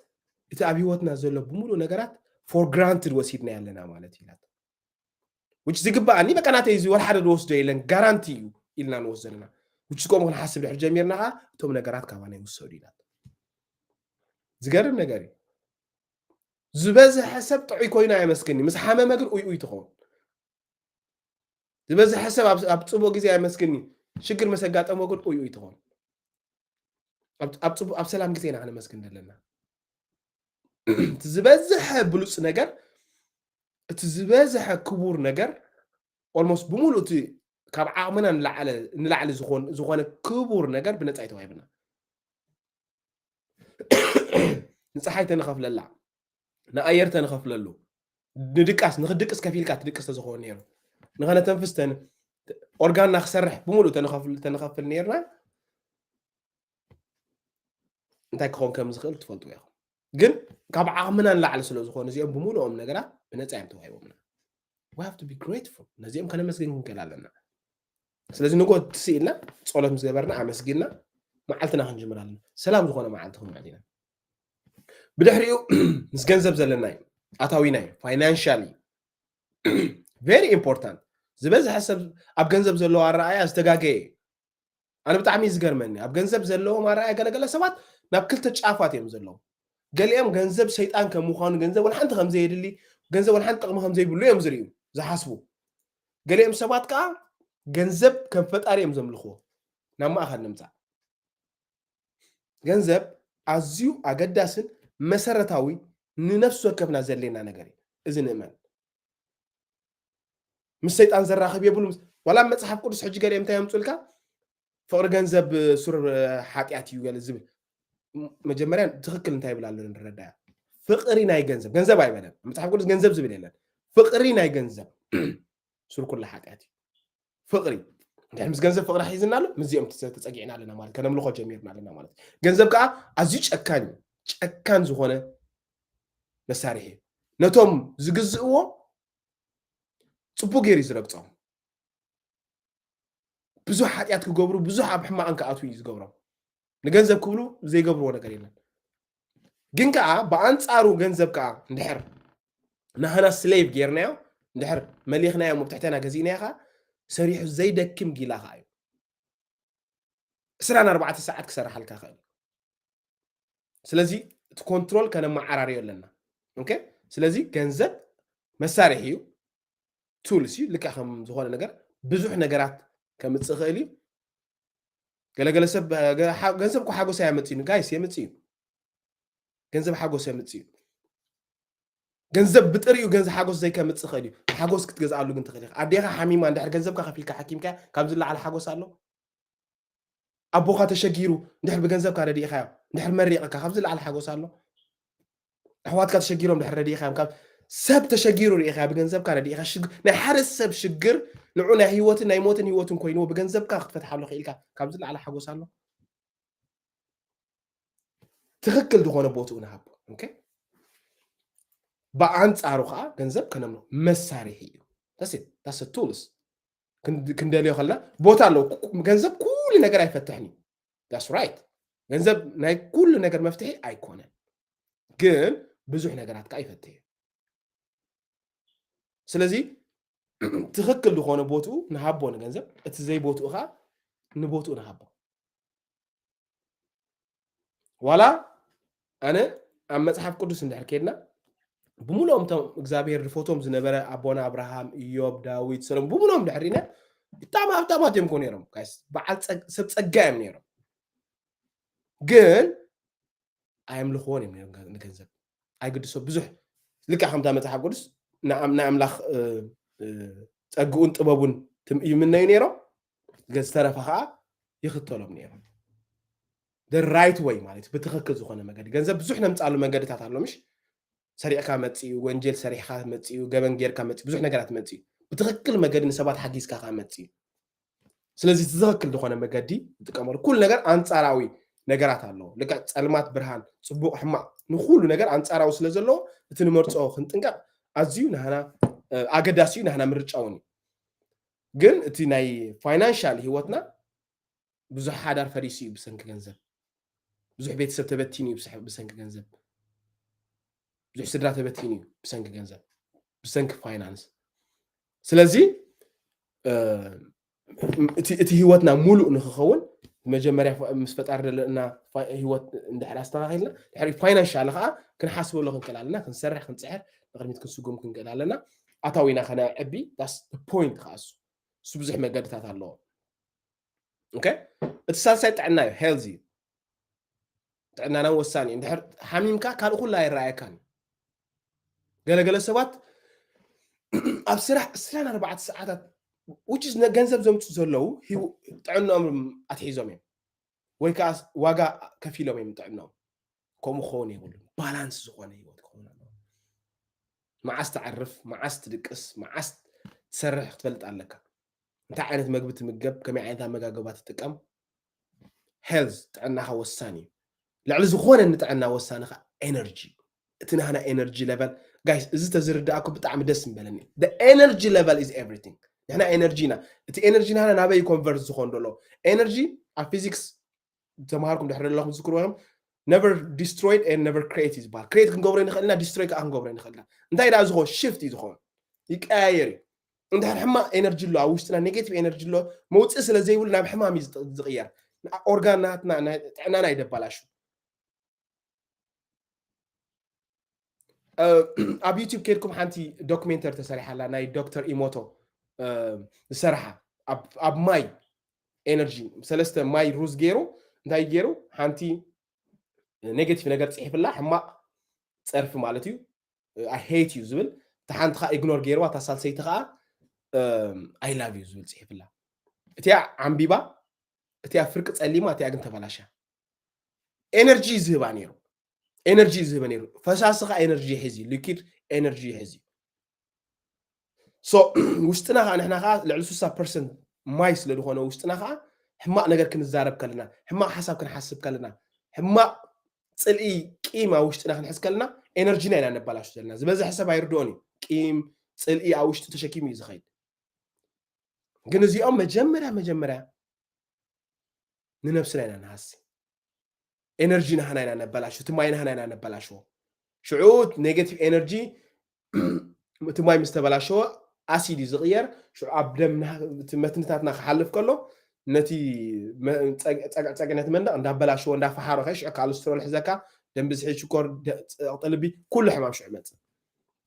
እቲ ኣብ ህይወትና ዘሎ ብምሉእ ነገራት ፎር ግራንትድ ወሲድና ኣለና ማለት ኢላት። ውጭ ዝግባኣኒ በቃ ናተይ እዚ ወላ ሓደ ዝወስዶ የለን ጋራንቲ እዩ ኢልና ንወስዶ ኣለና። ውጭ ከምኡ ክንሓስብ ድሕር ጀሚርና ከዓ እቶም ነገራት ካባና ይውሰዱ ኢላት። ዝገርም ነገር እዩ። ዝበዝሐ ሰብ ጥዑይ ኮይኑ ኣየመስግን እዩ። ምስ ሓመመ ግን ኡይ ኡይ ትኸውን። ዝበዝሐ ሰብ ኣብ ጽቡቅ ግዜ ኣየመስግን እዩ። ሽግር ምስ ኣጋጠሞ ግን ኡይ ኡይ ትኸውን። ኣብ ሰላም ግዜ ኢና ክነመስግን ዘለና። እቲ ዝበዝሐ ብሉፅ ነገር እቲ ዝበዝሐ ክቡር ነገር ኦልሞስት ብምሉእ እቲ ካብ ዓቕምና ንላዕሊ ዝኾነ ክቡር ነገር ብነፃ እዩ ተዋሂብና። ንፀሓይ ተንኸፍለላ፣ ንኣየር ተንኸፍለሉ፣ ንድቃስ ንክድቅስ ከፊልካ ትድቅስ ተዝኸውን ነይሩ ንኸነተንፍስ ኦርጋንና ክሰርሕ ብምሉእ ተንኸፍል ተንኸፍል ነርና እንታይ ክኾን ከም ዝኽእል ትፈልጡ ኢኹም። ግን ካብ ዓቕምና ንላዕሊ ስለ ዝኾነ እዚኦም ብምሉኦም ነገራት ብነፃ እዮም ተዋሂቦምና። We have to be grateful። ነዚኦም ከነመስግን ክንክእል ኣለና። ስለዚ ንጎ ትስኢልና ጸሎት ምስ ገበርና ኣመስጊንና መዓልትና ክንጅምር ኣለና። ሰላም ዝኾነ መዓልቲ ክንውዕል ኢና። ብድሕሪኡ ምስ ገንዘብ ዘለና እዩ ኣታዊና እዩ። Financially very important። ዝበዝሐ ሰብ ኣብ ገንዘብ ዘለዎ ኣረኣያ ዝተጋገየ እዩ። ኣነ ብጣዕሚ እዩ ዝገርመኒ ኣብ ገንዘብ ዘለዎም ኣረኣያ ገለገለ ሰባት ናብ ክልተ ጫፋት እዮም ዘለዉ። ገሊኦም ገንዘብ ሰይጣን ከም ምዃኑ ገንዘብ ወላ ሓንቲ ከም ዘየድሊ ገንዘብ ወላ ሓንቲ ጥቕሚ ከም ዘይብሉ እዮም ዝርእዩ ዝሓስቡ። ገሊኦም ሰባት ከዓ ገንዘብ ከም ፈጣሪ እዮም ዘምልኽዎ። ናብ ማእኸል ንምፃእ ገንዘብ ኣዝዩ ኣገዳስን መሰረታዊ ንነፍሲ ወከፍና ዘድልየና ነገር እዩ። እዚ ንእመን። ምስ ሰይጣን ዘራኽብ የብሉ። ዋላ መፅሓፍ ቅዱስ ሕጂ ገሊኦም እንታይ የምፁልካ ፍቕሪ ገንዘብ ሱር ሓጢኣት እዩ ገለ ዝብል መጀመርያ ትኽክል እንታይ ይብል ኣሎ ንረዳያ። ፍቕሪ ናይ ገንዘብ ገንዘብ ኣይበለን መፅሓፍ ቅዱስ ገንዘብ ዝብል የለን። ፍቕሪ ናይ ገንዘብ ሱር ኩላ ሓጢኣት እዩ። ፍቕሪ እንድሕር ምስ ገንዘብ ፍቕሪ ሒዝና ኣሎ ምስዚኦም ተፀጊዕና ኣለና ማለት ከነምልኾ ጀሚርና ኣለና ማለት። ገንዘብ ከዓ ኣዝዩ ጨካን እዩ። ጨካን ዝኾነ መሳርሒ እዩ። ነቶም ዝግዝእዎ ፅቡቅ ገይሩ እዩ ዝረግፆም። ብዙሕ ሓጢኣት ክገብሩ ብዙሕ ኣብ ሕማቕን ክኣትዉ እዩ ዝገብሮም። ንገንዘብ ክብሉ ዘይገብርዎ ነገር የለን። ግን ከዓ ብኣንፃሩ ገንዘብ ከዓ እንድሕር ናህና slave ጌርናዮ እንድሕር መሊኽናዮ ኣብ ትሕተና ገዚእናዮ ከዓ ሰሪሑ ዘይደክም ጊላ ከዓ እዩ። ዕስራን ኣርባዕተ ሰዓት ክሰርሓልካ ይኽእል። ስለዚ እቲ ኮንትሮል ከነመዓራርዮ ኣለና። ኦኬ ስለዚ ገንዘብ መሳርሒ እዩ። ቱልስ እዩ ልክዕ ከም ዝኾነ ነገር ብዙሕ ነገራት ከምፅእ ይኽእል እዩ። ገለገለ ሰብ ገንዘብ እኮ ሓጎስ ኣያመፅእን ጋይስ የምፅእ እዩ። ገንዘብ ሓጎስ የምፅእ እዩ። ገንዘብ ብጥሪኡ ገንዘብ ሓጎስ ዘይከምፅእ ይኽእል እዩ። ሓጎስ ክትገዝኣሉ ግን ትኽእል ኢኻ። ኣዴኻ ሓሚማ እንድሕር ገንዘብካ ከፊልካ ሓኪምካ ካብ ዝለዓለ ሓጎስ ኣሎ? ኣቦኻ ተሸጊሩ እንድሕር ብገንዘብካ ረዲእኻዮ እንድሕር መሪቕካ ካብ ዝለዓለ ሓጎስ ኣሎ? ኣሕዋትካ ተሸጊሮም ድሕር ረዲእኻዮም ካብ ሰብ ተሸጊሩ ርኢኻ ብገንዘብካ ረዲእኻ ናይ ሓደ ሰብ ሽግር ንዑ ናይ ህይወትን ናይ ሞትን ህይወትን ኮይንዎ ብገንዘብካ ክትፈትሓሉ ክኢልካ ካብ ዝለዓለ ሓጎስ ኣሎ? ትኽክል ዝኾነ ቦትኡ ንሃቦ። ብኣንፃሩ ከዓ ገንዘብ ከነምሮ መሳርሒ እዩ። ቱልስ ክንደልዮ ከለና ቦታ ኣለዎ። ገንዘብ ኩሉ ነገር ኣይፈትሕን እዩ። ራይት ገንዘብ ናይ ኩሉ ነገር መፍትሒ ኣይኮነን፣ ግን ብዙሕ ነገራት ከዓ ይፈትሕ እዩ። ስለዚ ትኽክል ዝኾነ ቦትኡ ንሃቦ ንገንዘብ፣ እቲ ዘይቦትኡ ከዓ ንቦትኡ ንሃቦ። ዋላ ኣነ ኣብ መፅሓፍ ቅዱስ እንድሕር ከድና ብምሉኦም እቶም እግዚኣብሔር ዝፈትዎም ዝነበረ ኣቦና ኣብርሃም፣ እዮብ፣ ዳዊት፣ ሰሎሞን ብምሉኦም ድሕር ኢና ብጣዕሚ ሃብታማት እዮም ኮ ነይሮም። በዓል ሰብ ፀጋ እዮም ነይሮም። ግን ኣየምልኽዎን እዮም ነይሮም ንገንዘብ ኣይግድሶ ብዙሕ ልክዕ ከምታ መፅሓፍ ቅዱስ ናይ ኣምላኽ ፀግኡን ጥበቡን ይምነዩ ነይሮም። ዝተረፈ ከዓ ይኽተሎም ነይሮም። ራይት ወይ ማለት ብትኽክል ዝኾነ መገዲ ገንዘብ ብዙሕ ነምፃሉ መንገድታት ኣሎ ምሽ ሰሪዕካ መፅኡ ወንጀል ሰሪሕካ መፅኡ ገበን ጌርካ መፅኡ ብዙሕ ነገራት መፅኡ ብትኽክል መገዲ ንሰባት ሓጊዝካ ከዓ መፅኡ። ስለዚ ትኽክል ዝኾነ መገዲ ዝጥቀመሉ ኩሉ ነገር ኣንፃራዊ ነገራት ኣለዎ። ልክዕ ፀልማት ብርሃን ፅቡቕ ሕማቕ ንኩሉ ነገር ኣንፃራዊ ስለ ዘለዎ እቲ ንመርፅኦ ክንጥንቀቕ ኣዝዩ ናህና ኣገዳሲ እዩ። ናህና ምርጫ እውን እዩ። ግን እቲ ናይ ፋይናንሻል ህይወትና ብዙሕ ሓዳር ፈሪሱ እዩ ብሰንኪ ገንዘብ። ብዙሕ ቤተሰብ ተበቲኑ እዩ ብሰንኪ ገንዘብ። ብዙሕ ስድራ ተበቲኑ እዩ ብሰንኪ ገንዘብ፣ ብሰንኪ ፋይናንስ። ስለዚ እቲ ህይወትና ሙሉእ ንክኸውን መጀመርያ ምስ ፈጣሪ ዘለና ህይወት እንድሕር ኣስተካኪልና ድሕሪ ፋይናንሻል ከዓ ክንሓስበሉ ክንክእል ኣለና። ክንሰርሕ ክንፅሕር ንቅድሚት ክንስጉም ክንክእል ኣለና። ኣታዊና ከነዕቢ ዳስ ፖይንት ከዓ እሱ እሱ ብዙሕ መገድታት ኣለዎ። ኦኬ እቲ ሳልሳይ ጥዕና እዩ። ሄልዝ እዩ። ጥዕናና ወሳኒ እዩ። እንድሕር ሓሚምካ ካልእ ኩሉ ኣይረኣየካን እዩ። ገለገለ ሰባት ኣብ ስራሕ ዕስራን ኣርባዕተ ሰዓታት ውጭ ገንዘብ ዘምፁ ዘለዉ ጥዕናኦም ኣትሒዞም እዮም ወይ ከዓ ዋጋ ከፊሎም እዮም ጥዕናኦም። ከምኡ ክኸውን የብሉን። ባላንስ ዝኾነ ህይወት ክኸውን ኣለዎ። መዓስ ትዓርፍ፣ መዓስ ትድቅስ፣ መዓስ ትሰርሕ ክትፈልጥ ኣለካ። እንታይ ዓይነት መግቢ ትምገብ፣ ከመይ ዓይነት ኣመጋግባ ትጥቀም፣ health ጥዕናኻ ወሳኒ እዩ። ልዕሊ ዝኾነ ንጥዕና ወሳኒ ከዓ energy፣ እቲ ናህና energy level። Guys፣ እዚ ተዝርዳእኩ ብጣዕሚ ደስ ምበለኒ። The energy level is everything። ንሕና energy ኢና። እቲ energy ናህና ናበይ convert ዝኾን ዘሎ? Energy ኣብ physics ተምሃርኩም ድሕሪ ዘለኹም ዝክርዎም never destroyed and never create እዩ ዝበሃል። Create ክንገብሮ ንኽእል ኢና፣ destroy ከዓ ክንገብሮ ንኽእል ኢና። እንታይ ደኣ ዝኾን shift እዩ ዝኾን፣ ይቀያየር እዩ። እንድሕር ሕማቕ energy ኣሎ ኣብ ውሽጥና፣ negative energy ኣሎ፣ መውፅኢ ስለ ዘይብሉ ናብ ሕማም እዩ ዝጥ- ዝቕየር። ኦርጋናትና ናይ ጥዕናና ይደባላሹ። ኣብ ዩቲብ ከድኩም ሓንቲ ዶክሜንተሪ ተሰሪሓላ፣ ናይ ዶክተር ኢሞቶ ዝሰረሓ፣ ኣብ ማይ ኤነርጂ ሰለስተ ማይ ሩዝ ገይሩ፣ እንታይ ገይሩ፣ ሓንቲ ኔጌቲቭ ነገር ፅሒፍላ፣ ሕማቕ ፀርፊ ማለት እዩ፣ I hate you ዝብል፣ እታ ሓንቲ ከዓ ኢግኖር ገይርዋ፣ እታ ሳልሰይቲ ከዓ I love you ዝብል ፅሒፍላ። እቲያ ዓንቢባ፣ እቲያ ፍርቂ ፀሊማ፣ እቲያ ግን ተበላሻ። ኤነርጂ ዝህባ ነይሩ፣ ኤነርጂ ዝህበ ነይሩ። ፈሳሲ ከዓ ኤነርጂ ይሕዝ እዩ፣ ሊኪድ ኤነርጂ ይሕዝ እዩ። So ውሽጥና ከዓ፣ ንሕና ከዓ ልዕሊ ስሳ ፐርሰንት ማይ ስለ ዝኾነ፣ ውሽጥና ከዓ ሕማቕ ነገር ክንዛረብ ከለና፣ ሕማቕ ሓሳብ ክንሓስብ ከለና፣ ሕማቕ ፅልኢ፣ ቂም ኣብ ውሽጥና ክንሕዝ ከለና፣ ኤነርጂና ኢና ነባላሹ ዘለና። ዝበዝሐ ሰብ ኣይርድኦን እዩ። ቂም፣ ፅልኢ ኣብ ውሽጡ ተሸኪሙ እዩ ዝኸይድ። ግን እዚኦም መጀመርያ መጀመርያ ንነብስና ኢና ንሃሲ። ኤነርጂ ናህና ኢና ነበላሽዎ፣ እቲ ማይ ናህና ኢና ነበላሽዎ። ሽዑ ኔጌቲቭ ኤነርጂ፣ እቲ ማይ ምስ ተበላሸወ ኣሲድ እዩ ዝቕየር። ሽዑ ኣብ ደም ናህ- እቲ መትንታትና ክሓልፍ ከሎ፣ ነቲ መ- ጸግ- ጸግዕ ጸግዕ ነቲ መንደቕ እንዳበላሸዎ እንዳፈሓሮ ከ፣ ሽዑ ካለስትሮል ሕዘካ፣ ደም ብዝሒ፣ ሽኮር፣ ደ- ጸቕጢ ልቢ፣ ኩሉ ሕማም ሽዑ ይመጽእ።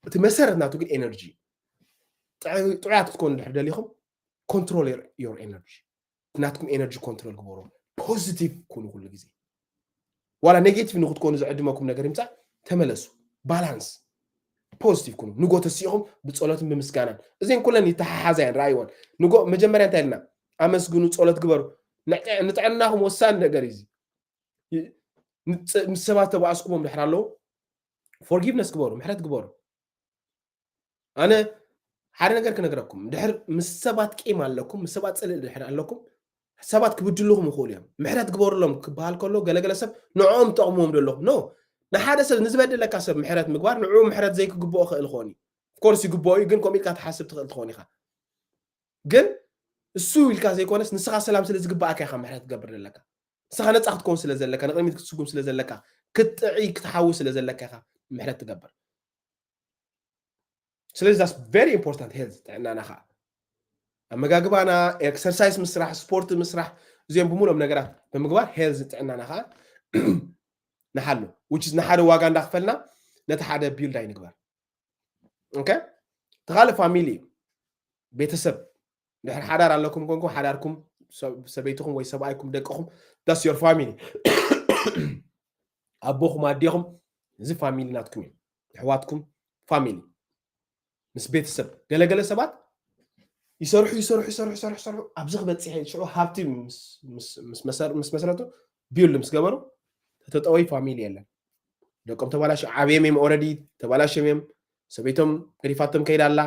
እቲ መሰረት ናቱ ግን ኤነርጂ። ጥዑ- ጥዑያት ክትኮኑ ድሕር ደሊኹም፣ control your energy። ናትኩም ኤነርጂ ኮንትሮል ግበሩ። ፖዚቲቭ ኩኑ ኩሉ ግዜ። ዋላ ኔጌቲቭ ንክትኮኑ ዝዕድመኩም ነገር ይምፃእ፣ ተመለሱ። ባላንስ፣ ፖዚቲቭ ኩኑ። ንጎ ተሲእኹም ብፀሎትን ብምስጋናን፣ እዚን ኩለን ይተሓሓዛ እየን። ረኣይወን። ንጎ መጀመርያ እንታይ ኢልና? ኣመስግኑ፣ ፀሎት ግበሩ። ንጥዕ- ንጥዕናኹም ወሳኒ ነገር እዩ። እዚ ይ- ንፅ- ምስ ሰባት ተባኣስኩሞም ድሕር ኣለዉ፣ ፎርጊቭነስ ግበሩ፣ ምሕረት ግበሩ። ኣነ ሓደ ነገር ክነግረኩም፣ ድሕር ምስ ሰባት ቂም ኣለኩም፣ ምስ ሰባት ፅልእ ድሕር ኣለኩም፣ ሰባት ክብድልኹም ይኽእሉ እዮም። ምሕረት ግበሩሎም ክበሃል ከሎ፣ ገለገለ ሰብ ንዕኦም ጠቕምዎም ዶ ኣለኹም? ኖ። ንሓደ ሰብ፣ ንዝበደለካ ሰብ ምሕረት ምግባር፣ ንዕኡ ምሕረት ዘይክግብኦ ክእል ይኸውን እዩ። ኦፍኮርስ ይግብኦ እዩ፣ ግን ከምኡ ኢልካ ትሓስብ ትኽእል ትኸውን ኢኻ። ግን እሱ ኢልካ ዘይኮነስ፣ ንስኻ ሰላም ስለ ዝግብኣካ ኢኻ ምሕረት ትገብር ዘለካ። ንስኻ ነፃ ክትከውን ስለ ዘለካ፣ ንቕድሚት ክትስጉም ስለ ዘለካ፣ ክትጥዒ ክትሓዊ ስለ ዘለካ ኢኻ ምሕረት ትገብር። ስለዚ that's very important health፣ ጥዕናና ከዓ ኣመጋግባና፣ ኤክሰርሳይዝ ምስራሕ፣ ስፖርት ምስራሕ፣ እዚኦም ብምሉኦም ነገራት ብምግባር ሄልዝ ጥዕናና ከዓ ንሓሉ። Which is ንሓደ ዋጋ እንዳኽፈልና ነቲ ሓደ ቢልድ ኣይንግበር። ኦኬ፣ ተኻለ ፋሚሊ፣ ቤተሰብ፣ ድሕር ሓዳር ኣለኩም ኮንኩም፣ ሓዳርኩም፣ ሰብ- ሰበይትኹም ወይ ሰብኣይኩም፣ ደቅኹም፣ that's your family። ኣቦኹም ኣዴኹም፣ እዚ ፋሚሊ ናትኩም እዩ። ኣሕዋትኩም፣ ፋሚሊ ምስ ቤተሰብ፣ ገለገለ ሰባት ይሰርሑ ይሰርሑ ይሰርሑ ይሰርሑ ይሰርሑ፣ ኣብዚ ክበፅሕ እየ፣ ሽዑ ሃብቲ ምስ- ምስ- ምስ መሰር- ምስ መስረቱ፣ ቢልድ ምስ ገበሩ፣ ተጠጠወይ ፋሚሊ የለን። ደቆም ተባላሽ ዓብዮም እዮም፣ ኦረዲ ተባላሽም እዮም። ሰበይቶም ገዲፋቶም ከይዳ ኣላ።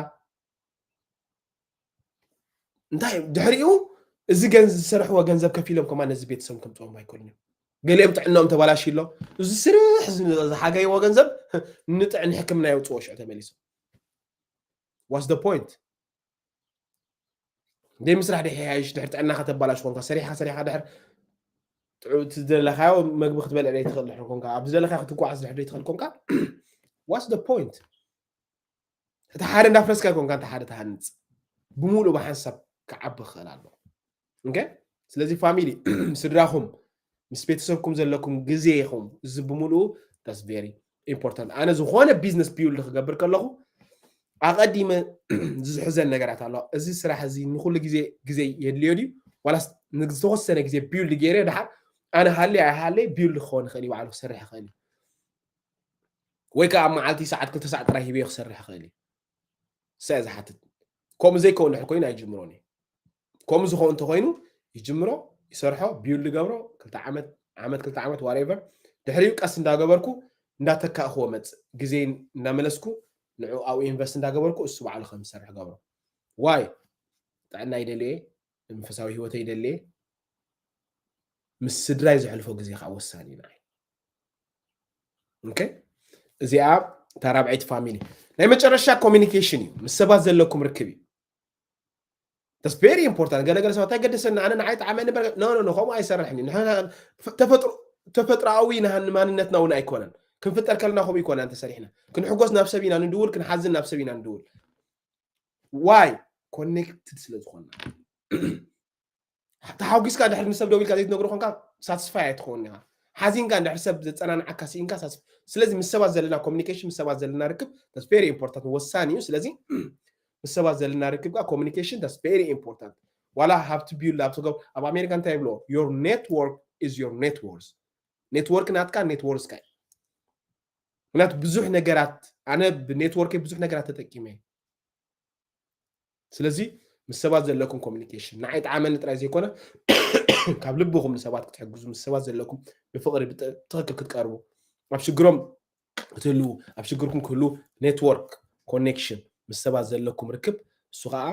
እንታይ ድሕሪኡ፣ እዚ ገንዝ ዝሰርሕዎ ገንዘብ ከፊሎም ከማ ነዚ ቤተሰብ ከምፅኦም ኣይኮኑን እዮም። ገሊኦም ጥዕናኦም ተባላሽ ኣሎ። እዚ ስርሕ ዝ- ዝሓገይዎ ገንዘብ ንጥዕ ንሕክምና የውፅዎ፣ ሽዑ ተመሊሶም። What's the point? ደይ ምስራሕ ደይ ሓያይሽ፣ ድሕር ጥዕና ከተባላሽ ኮንካ፣ ሰሪሕካ ሰሪሕካ ድሕር ጥዑ- እቲ ዝደለካዮ መግቢ ክትበልዕ ደይ ትኽእል ድሕር ኮንካ፣ ኣብ ዝደለካዮ ክትጓዓዝ ድሕር ደይ ትኽእል ኮንካ፣ what's the point? እቲ ሓደ እንዳፍረስካ ኮንካ፣ እንተ ሓደ ትሃንፅ፣ ብምሉእ ብሓንሳብ ክዓቢ ክኽእል ኣለዎ። ኦኬ፣ ስለዚ ፋሚሊ፣ ስድራኹም፣ ምስ ቤተሰብኩም ዘለኩም ግዜ ኢኹም፣ እዚ ብምሉኡ that's very important። ኣነ ዝኾነ ቢዝነስ ቢውልድ ክገብር ከለኹ ኣቐዲመ ዝሕዘን ነገራት ኣለዋ። እዚ ስራሕ እዚ ንኩሉ ግዜ ግዜ የድልዮ ድዩ? ዋላስ ንዝተወሰነ ግዜ ቢውልድ ገይረ ድሓር ኣነ ሃለይ ኣይሃለይ ቢውልድ ክኸውን ይኽእል እዩ፣ ባዕሉ ክሰርሕ ይኽእል እዩ። ወይ ከዓ ኣብ መዓልቲ ሰዓት ክልተ ሰዓት ጥራይ ሂበዮ ክሰርሕ ይኽእል እዩ። ሰ ዝሓትት። ከምኡ ዘይከውን ድሕር ኮይኑ ኣይጅምሮን እዩ። ከምኡ ዝኸውን እንተኾይኑ ይጅምሮ፣ ይሰርሖ፣ ቢውልድ ገብሮ፣ ክልተ ዓመት፣ ዓመት ክልተ ዓመት ዋሬቨር። ድሕሪኡ ቀስ እንዳገበርኩ እንዳተካእክዎ መጽእ፣ ግዜ እንዳመለስኩ ንዑ ኣብኡ ኢንቨስት እንዳገበርኩ እሱ ባዕሉ ከም ዝሰርሕ ገብሮ። ዋይ? ጥዕና ይደልየ፣ መንፈሳዊ ህይወተ ይደልየ፣ ምስ ስድራይ ዘሕልፎ ግዜ ከዓ ወሳኒ እዩ ንዓይ። ኦኬ፣ እዚኣ እታ ራብዐይቲ ፋሚሊ። ናይ መጨረሻ ኮሚኒኬሽን እዩ፣ ምስ ሰባት ዘለኩም ርክብ እዩ። That's very important። ገለገለ ሰባት ኣይገደሰና፣ ኣነ ንዓይ ጠዓመ ነበር። No, no, no፣ ከምኡ ኣይሰርሕን እዩ። ንሕና ተፈጥሮ፣ ተፈጥሮኣዊ ናሃን ማንነትና እውን ኣይኮነን። ክንፍጠር ከለና ከምኡ ይኮና እንተሰሪሕና። ክንሕጎስ ናብ ሰብ ኢና ንድውል፣ ክንሓዝን ናብ ሰብ ኢና ንድውል። ዋይ? ኮኔክትድ ስለ ዝኾንና። ተሓጒስካ ድሕሪ ንሰብ ደው ኢልካ ዘይትነግሮ ኮንካ ሳትስፋይ ኣይትኸውን ኢኻ። ሓዚንካ እንድሕር ሰብ ዘጸናንዓካ ስኢንካ ሳትስፋይ። ስለዚ ምስ ሰባት ዘለና ኮሚኒኬሽን፣ ምስ ሰባት ዘለና ርክብ that's very important፣ ወሳኒ እዩ። ስለዚ ምስ ሰባት ዘለና ርክብ ከዓ ኮሚኒኬሽን that's very important። ዋላ ሃብቲ ቢውል ኣብ ትገብ ኣብ ኣሜሪካ እንታይ ይብሎ? Your network is your net worth። ኔትወርክ ናትካ ኔትወርስ ካይ። ምክንያቱ ብዙሕ ነገራት ኣነ ብኔትወርከይ ብዙሕ ነገራት ተጠቂመ። ስለዚ ምስ ሰባት ዘለኩም ኮሚኒኬሽን ንዓይ ጠዓመኒ ጥራይ ዘይኮነ ካብ ልብኹም ንሰባት ክትሕግዙ ምስ ሰባት ዘለኩም ብፍቕሪ ብትኽክል ክትቀርቡ ኣብ ሽግሮም ክትህልዉ ኣብ ሽግርኩም ክህልዉ ኔትወርክ ኮኔክሽን ምስ ሰባት ዘለኩም ርክብ እሱ ከዓ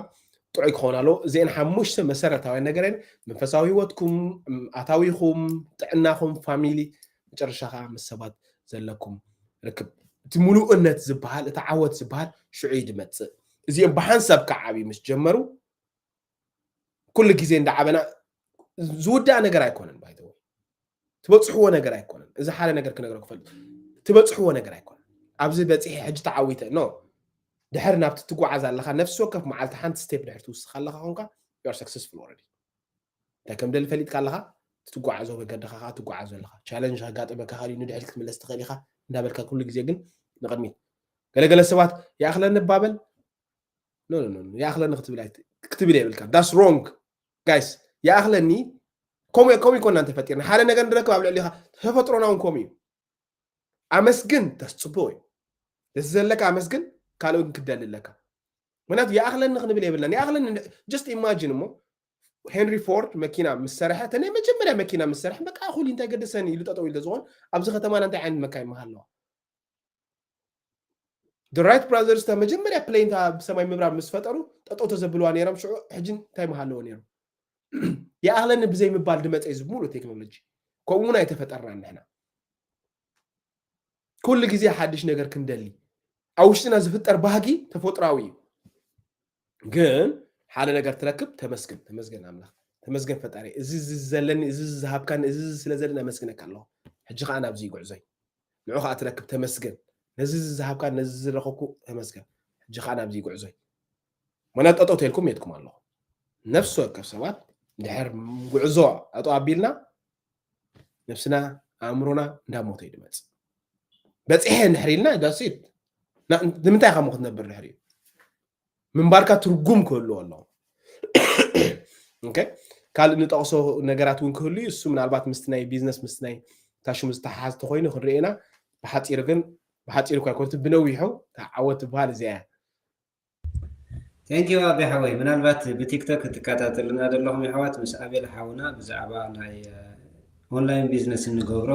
ጥዑይ ክኸውን ኣለዎ። እዚአን ሓሙሽተ መሰረታውያን ነገረን መንፈሳዊ ህይወትኩም፣ ኣታዊኹም፣ ጥዕናኹም፣ ፋሚሊ፣ መጨረሻ ከዓ ምስ ሰባት ዘለኩም ርክብ። እቲ ምሉእነት ዝበሃል እቲ ዓወት ዝበሃል ሽዑ እዩ ዝመፅእ። እዚኦም ብሓንሳብ ክዓብዩ ምስ ጀመሩ ኩሉ ግዜ እንዳዓበና ዝውዳእ ነገር ኣይኮነን። ባይተወ ትበፅሕዎ ነገር ኣይኮነን። እዚ ሓደ ነገር ክነግረኩም ክፈልጥ ትበፅሕዎ ነገር ኣይኮነን። ኣብዚ በፂሐ ሕጂ ተዓዊተ ኖ ድሕር ናብቲ ትጓዓዝ ኣለኻ ነፍሲ ወከፍ መዓልቲ ሓንቲ ስቴፕ ድሕር ትውስኻ ኣለኻ ኮንካ you are successful already። እንታይ ከም ደሊ ፈሊጥካ ኣለኻ ትጓዓዞ መገድኻ ትጓዓዞ ኣለኻ። ቻለንጅ ከጋጥመካ ኸሊ ንድሕሪት ክትምለስ ትኽእል ኢኻ እንዳበልካ ኩሉ ግዜ ግን ንቕድሚት። ገለገለ ሰባት ይኣኽለኒ ባበል ኖ ኖ ኖ ይኣኽለኒ ክትብል ኣይት- ክትብል የብልካ። That's wrong guys። ይኣኽለኒ ከምኡ ከምኡ ይኮና እንተፈጢርና ሓደ ነገር ንረክብ ኣብ ልዕሊኻ ተፈጥሮና እውን ከምኡ እዩ። ኣመስግን that's ጽቡቕ እዩ። ደስ ዘለካ ኣመስግን ካልእ እውን ክደሊ ኣለካ። ምክንያቱ ይኣኽለኒ ክንብል የብልናን። ይኣኽለኒ just imagine እሞ ሄንሪ ፎርድ መኪና ምስ ሰርሐ እተ ናይ መጀመርያ መኪና ምስ ሰርሐ በቃ ኣኹል እንታይ ገደሰኒ ኢሉ ጠጠው ኢሉ ተዝኾን ኣብዚ ከተማና እንታይ ዓይነት መካይን ምሃለዋ? The Wright Brothers እታ መጀመርያ ፕሌን እታ ብሰማይ ምብራር ምስ ፈጠሩ ጠጠው ተዘብልዋ ነይሮም ሽዑ ሕጂ እንታይ ምሃለዎ ነይሩ? ይኣኽለኒ ብዘይ ምባል ድመፀ እዩ ዝብሉ ቴክኖሎጂ ከምኡ እውን ኣይተፈጠርናን ንሕና ኩሉ ግዜ ሓድሽ ነገር ክንደሊ ኣብ ውሽጥና ዝፍጠር ባህጊ ተፈጥራዊ እዩ። ግን ሓደ ነገር ትረክብ ተመስገን ተመስገን ኣምላኽ ተመስገን ፈጣሪ እዚ እዚ ዘለኒ እዚ እዚ ዝሃብካኒ እዚ እዚ ስለ ዘለኒ ኣመስግነካ ኣለኹ። ሕጂ ከዓ ናብዚ ይጉዕዞይ ንዑ ከዓ ትረክብ ተመስገን ነዚ እዚ ዝሃብካኒ ነዚ ዝረኸብኩ ተመስገን። ሕጂ ከዓ ናብዚ ይጉዕዞይ መና ጠጠው ተልኩም የትኩም ኣለኹ። ነፍሲ ወከፍ ሰባት ድሕር ጉዕዞ ጠጠው ኣቢልና ነብስና ኣእምሮና እንዳሞተ እዩ ድመፅ። በፂሐ እንድሕር ኢልና that's it። ንምንታይ ኢኻ ሞ ክትነብር ድሕር እዩ ምንባርካ ትርጉም ክህልዎ ኣለዎ። ካልእ ንጠቕሶ ነገራት እውን ክህሉ እዩ እሱ ምናልባት ምስቲ ናይ ቢዝነስ ምስቲ ናይ ታሽሙ ዝተሓሓዝ ተኮይኑ ክንርኤና ብሓፂሩ ግን ብሓፂሩ እኳ ይኮነ ብነዊሑ ዓወት ትበሃል እዚኣ እያ። Thank you ኣቢ ሓወይ ምናልባት ብቲክቶክ ትከታተልና ዘለኹም የሕዋት ምስ ኣቤል ሓውና ብዛዕባ ናይ ኦንላይን ቢዝነስ እንገብሮ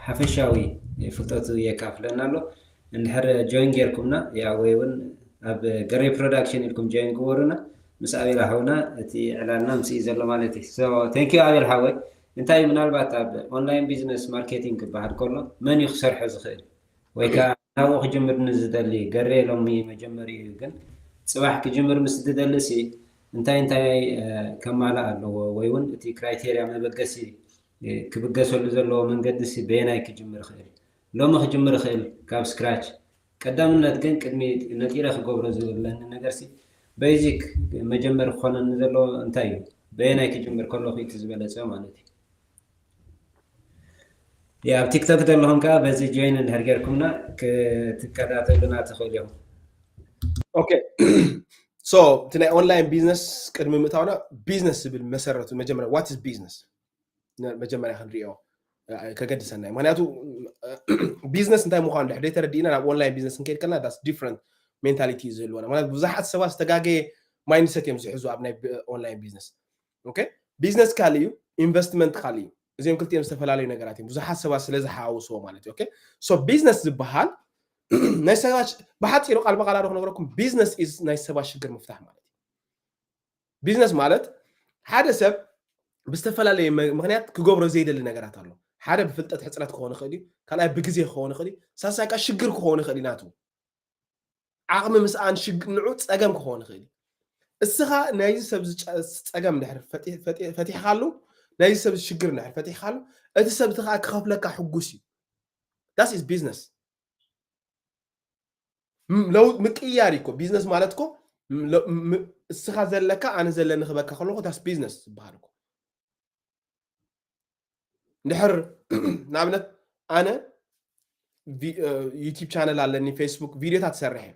ሓፈሻዊ ፍልጠቱ የካፍለና ኣሎ። እንድሕር ጆይን ጌርኩምና ያ ወይ እውን ኣብ ገሬ ፕሮዳክሽን ኢልኩም ጆይን ግበሩና። ምስ ኣቤል ሓውና እቲ ዕላልና ምስ እዩ ዘሎ ማለት እዩ። Thank you ኣቤል ሓወይ። እንታይ ምናልባት ኣብ ኦንላይን ቢዝነስ ማርኬቲንግ ክበሃል ከሎ መን እዩ ክሰርሖ ዝኽእል ወይ ከዓ ናብኡ ክጅምር ንዝደሊ ገሬ ሎሚ መጀመሪ እዩ ግን ፅባሕ ክጅምር ምስ ትደሊ ሲ እንታይ እንታይ ከማላእ ኣለዎ ወይ እውን እቲ criteria መበገሲ ክብገሰሉ ዘለዎ መንገዲ ሲ በየናይ ክጅምር ይኽእል ሎሚ ክጅምር ይኽእል ካብ scratch ቀዳምነት ግን ቅድሚ ነጢረ ክገብሮ ዝብለኒ ነገር ሲ basic መጀመሪ ክኾነኒ ዘለዎ እንታይ እዩ በየናይ ክጅምር ከለኹ እቲ ዝበለፀ ማለት እዩ ኣብ ቲክቶክ ዘለኹም ከዓ በዚ ጆይን እንድሕር ጌርኩምና ክትከታተሉና ትኽእሉ ኢኹም። ኦኬ so እቲ ናይ ኦንላይን ቢዝነስ ቅድሚ ምእታውና ቢዝነስ ዝብል መሰረቱ መጀመርያ what is business መጀመርያ ክንሪኦ ከገድሰና እዩ ምክንያቱ ቢዝነስ እንታይ ምኳኑ ድሕር ዘይተረዲእና ናብ ኦንላይን ቢዝነስ ክንከይድ ከለና that's different mentality እዩ ዝህልወና ምክንያቱ ብዙሓት ሰባት ዝተጋገየ mindset እዮም ዝሕዙ ኣብ ናይ ኦንላይን ቢዝነስ ኦኬ ቢዝነስ ካልእ እዩ ኢንቨስትመንት ካልእ እዩ እዚኦም ክልቲኦም ዝተፈላለዩ ነገራት እዮም ብዙሓት ሰባት ስለ ዝሓዋውስዎ ማለት እዩ okay so business ዝበሃል ናይ ሰባት ብሓፂሩ ቃል ብቃል ኣዶ ክነግረኩም business is ናይ ሰባት ሽግር ምፍታሕ ማለት እዩ ቢዝነስ ማለት ሓደ ሰብ ብዝተፈላለየ መ- ምክንያት ክገብሮ ዘይደሊ ነገራት ኣሎ። ሓደ ብፍልጠት ሕፅረት ክኸውን ይኽእል እዩ፣ ካልኣይ ብግዜ ክኸውን ይኽእል እዩ፣ ሳልሳይ ከዓ ሽግር ክኸውን ይኽእል እዩ ናቱ ዓቕሚ ምስኣን ሽግ ንዑ ፀገም ክኸውን ይኽእል እዩ። እስኻ ናይዚ ሰብ ዝጨ- ፀገም ድሕር ፈቲ- ፈቲ- ፈቲሕካሉ፣ ናይዚ ሰብ ሽግር ድሕር ፈቲሕካሉ፣ እቲ ሰብ እቲ ከዓ ክኸፍለካ ሕጉስ እዩ። That is business። ም- ለውጥ ምቅያር እኮ ቢዝነስ ማለት እኮ ም- ለ- ም- እስኻ ዘለካ ኣነ ዘለኒ ክበካ ከለኹ that's business ዝበሃል እኮ። እንድሕር ንኣብነት ኣነ ዩቲብ ቻነል ኣለኒ፣ ፌስቡክ ቪዲዮታት ትሰርሕ እየ።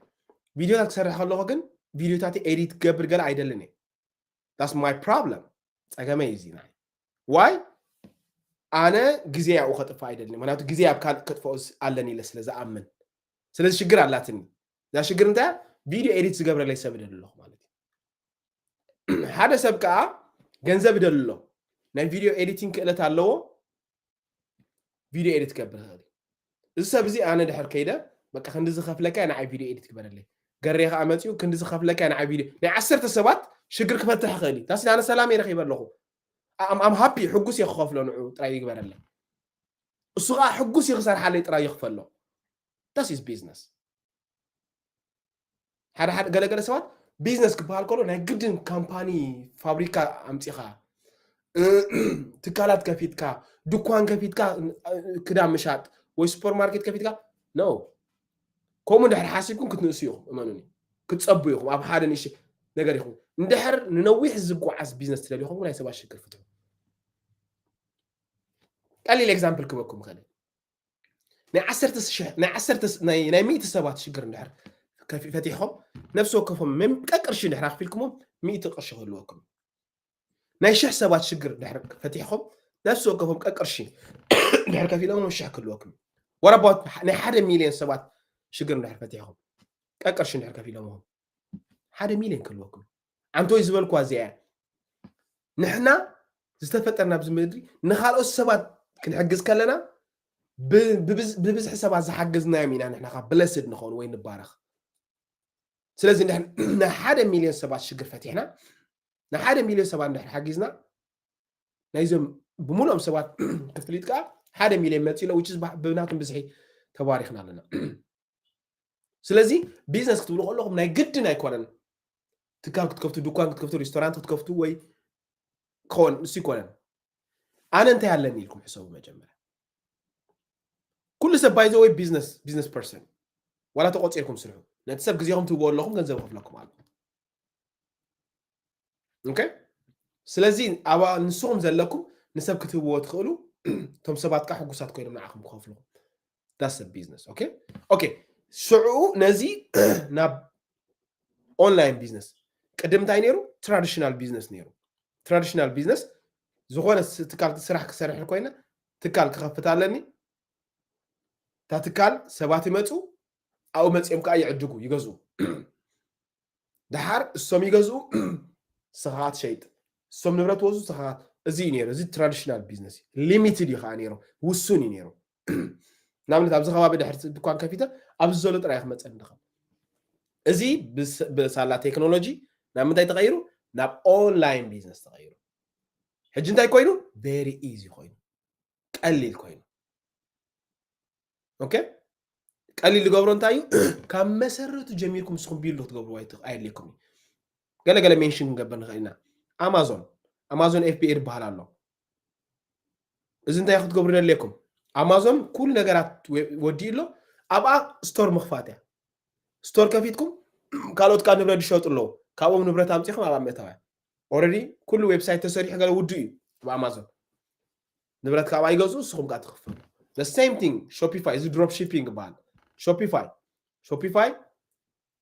ቪዲዮታት ክሰርሕ ከለኹ ግን ቪዲዮታት ኤዲት ክገብር ገለ ኣይደልን እየ። That's my problem። ፀገመይ እዚ ናይ ዋይ ኣነ ግዜ ያው ከጥፋ ኣይደልን፣ ምክንያቱ ግዜ ኣብ ካልእ ከጥፍኦ ኣለኒ ኢለ ስለ ዝኣምን። ስለዚ ሽግር ኣላትኒ። እዛ ሽግር እንታይ? ቪዲዮ ኤዲት ዝገብረለይ ሰብ ይደሊ ኣለኹ ማለት እዩ። ሓደ ሰብ ከዓ ገንዘብ ይደሊ ኣሎ። ናይ ቪዲዮ ኤዲቲንግ ክእለት ኣለዎ፣ ቪዲዮ ኤዲት ክገብር ይኽእል እዩ። እዚ ሰብ እዚ ኣነ ድሕር ከይደ በቃ ክንዲ ዝኸፍለካ ንዓይ ቪዲዮ ኤዲት ግበረለይ። ገሬ ከዓ መፅኡ ክንዲ ዝኸፍለካ ንዓይ ቪዲዮ ናይ ዓሰርተ ሰባት ሽግር ክፈትሕ ይኽእል እዩ። ታሲ ኣነ ሰላም ይረኺበ ኣለኹ። ኣም ሃፒ ሕጉስ እየ ክኸፍሎ ንዑ ጥራይ ይግበረለይ። እሱ ከዓ ሕጉስ እዩ ክሰርሓለይ ጥራይ ይኽፈሎ። That is business። ሓደ ሓደ ገለገለ ሰባት ቢዝነስ ክበሃል ከሎ ናይ ግድን ካምፓኒ ፋብሪካ ኣምፂኻ ትካላት ከፊትካ ድኳን ከፊትካ ክዳን ምሻጥ ወይ ሱፐርማርኬት ከፊትካ ነው። ከምኡ እንድሕር ሓሲብኩም ክትንእሱ ኢኹም፣ እመኑኒ ክትፀቡ ኢኹም። ኣብ ሓደ ንእሽ ነገር ኢኹም እንድሕር ንነዊሕ ዝጓዓዝ ቢዝነስ ትደልዩ ኹም ናይ ሰባት ሽግር ፍትሑ። ቀሊል ኤግዛምፕል ክበኩም ከለ ናይ ዓሰርተ ሽሕ ናይ ዓሰርተ ናይ ናይ ሚእቲ ሰባት ሽግር እንድሕር ከፊ- ፈቲሕኹም ነፍሲ ወከፎም መም- ቀቅርሺ እንድሕር ኣኽፊልኩሞም ሚእቲ ቅርሺ ክህልወኩም። ናይ ሽሕ ሰባት ሽግር እንድሕር ፈቲሕኹም ነፍሲ ወከፎም ቀቅርሺ እንድሕር ከፊሎሞም ሽሕ ክህልወኩም። What about ናይ ሓደ ሚልዮን ሰባት ሽግር እንድሕር ፈቲሕኹም ቀቅርሺ እንድሕር ከፊሎሞም ሓደ ሚልዮን ክህልወኩም። ኣንቶይ ዝበልኳ እዚኣ እያ። ንሕና ዝተፈጠርና ኣብዚ ምድሪ ንኻልኦት ሰባት ክንሕግዝ ከለና ብ- ብብዝ- ብብዝሒ ሰባት ዝሓገዝናዮም ኢና ንሕና ካብ ብለስድ ንኸውን ወይ ንባረኽ። ስለዚ ንሕና ናይ ሓደ ሚልዮን ሰባት ሽግር ፈቲሕና ንሓደ ሚልዮን ሰባት እንድሕር ሓጊዝና ናይዞም ብምሉኦም ሰባት ክፍሊት ከዓ ሓደ ሚልዮን መፂ ኢሎ which is ብናቶም ብዝሒ ተባሪኽና ኣለና። ስለዚ ቢዝነስ ክትብሉ ከለኹም ናይ ግድን ኣይኮነን ትካል ክትከፍቱ ድኳን ክትከፍቱ ሬስቶራንት ክትከፍቱ ወይ ክኾን እሱ ይኮነን። ኣነ እንታይ ኣለኒ ኢልኩም ሕሰቡ መጀመርያ። ኩሉ ሰብ ባይዘ ወይ ቢዝነስ ቢዝነስ ፐርሰን ዋላ ተቆፂርኩም ስርሑ ነቲ ሰብ ግዜኹም ትህብዎ ኣለኹም ገንዘብ ከፍለኩም ኣሎ። ኦኬ ስለዚ ኣብ ንስኹም ዘለኩም ንሰብ ክትህብዎ ትኽእሉ እቶም ሰባት ከዓ ሕጉሳት ኮይኖም ንዓኹም ክኸፍልኹም that's a business okay okay ሽዑ ነዚ ናብ ኦንላይን ቢዝነስ ቅድም እንታይ ነይሩ ትራዲሽናል ቢዝነስ ነይሩ ትራዲሽናል ቢዝነስ ዝኾነ ትካል ስራሕ ክሰርሕ ኮይነ ትካል ክኸፍት ኣለኒ እታ ትካል ሰባት ይመፁ ኣብኡ መፂኦም ከዓ ይዕድጉ ይገዝኡ ደሓር እሶም ይገዝኡ ስኻት ሸይጥ እሶም ንብረት ወዙ ስኻት እዚ እዩ ነይሩ እዚ ትራዲሽናል ቢዝነስ እዩ ሊሚትድ እዩ ከዓ ነይሩ ውሱን እዩ ነይሩ ንኣብነት ኣብዚ ከባቢ ድሕር ድኳን ከፊተ ኣብዚ ዘሎ ጥራይ ክመፀኒ ድኸም እዚ ብሳላ ቴክኖሎጂ ናብ ምንታይ ተቐይሩ ናብ ኦንላይን ቢዝነስ ተቐይሩ ሕጂ እንታይ ኮይኑ very easy ኮይኑ ቀሊል ኮይኑ ኦኬ ቀሊል ዝገብሮ እንታይ እዩ ካብ መሰረቱ ጀሚርኩም ንስኹም ቢልድ ክትገብርዎ ኣየድልየኩም እዩ ገለገለ ሜንሽን ክንገብር ንኽእል ኢና ኣማዞን ኣማዞን ኤፍቢኤ ይበሃል ኣሎ እዚ እንታይ ክትገብሩ ደልየኩም ኣማዞን ኩሉ ነገራት ወዲኡ ኣሎ ኣብኣ ስቶር ምኽፋት እያ ስቶር ከፊትኩም ካልኦት ካብ ንብረት ዝሸጡ ኣለዉ ካብኦም ንብረት ኣምፂኹም ኣብኣ ምእታው እያ ኦረዲ ኩሉ ዌብሳይት ተሰሪሑ ገለ ውዱ እዩ ኣብ ኣማዞን ንብረት ካብ ኣይገዝኡ ንስኹም ከዓ ትኽፈሉ the same thing shopify እዚ drop shipping ይበሃል shopify shopify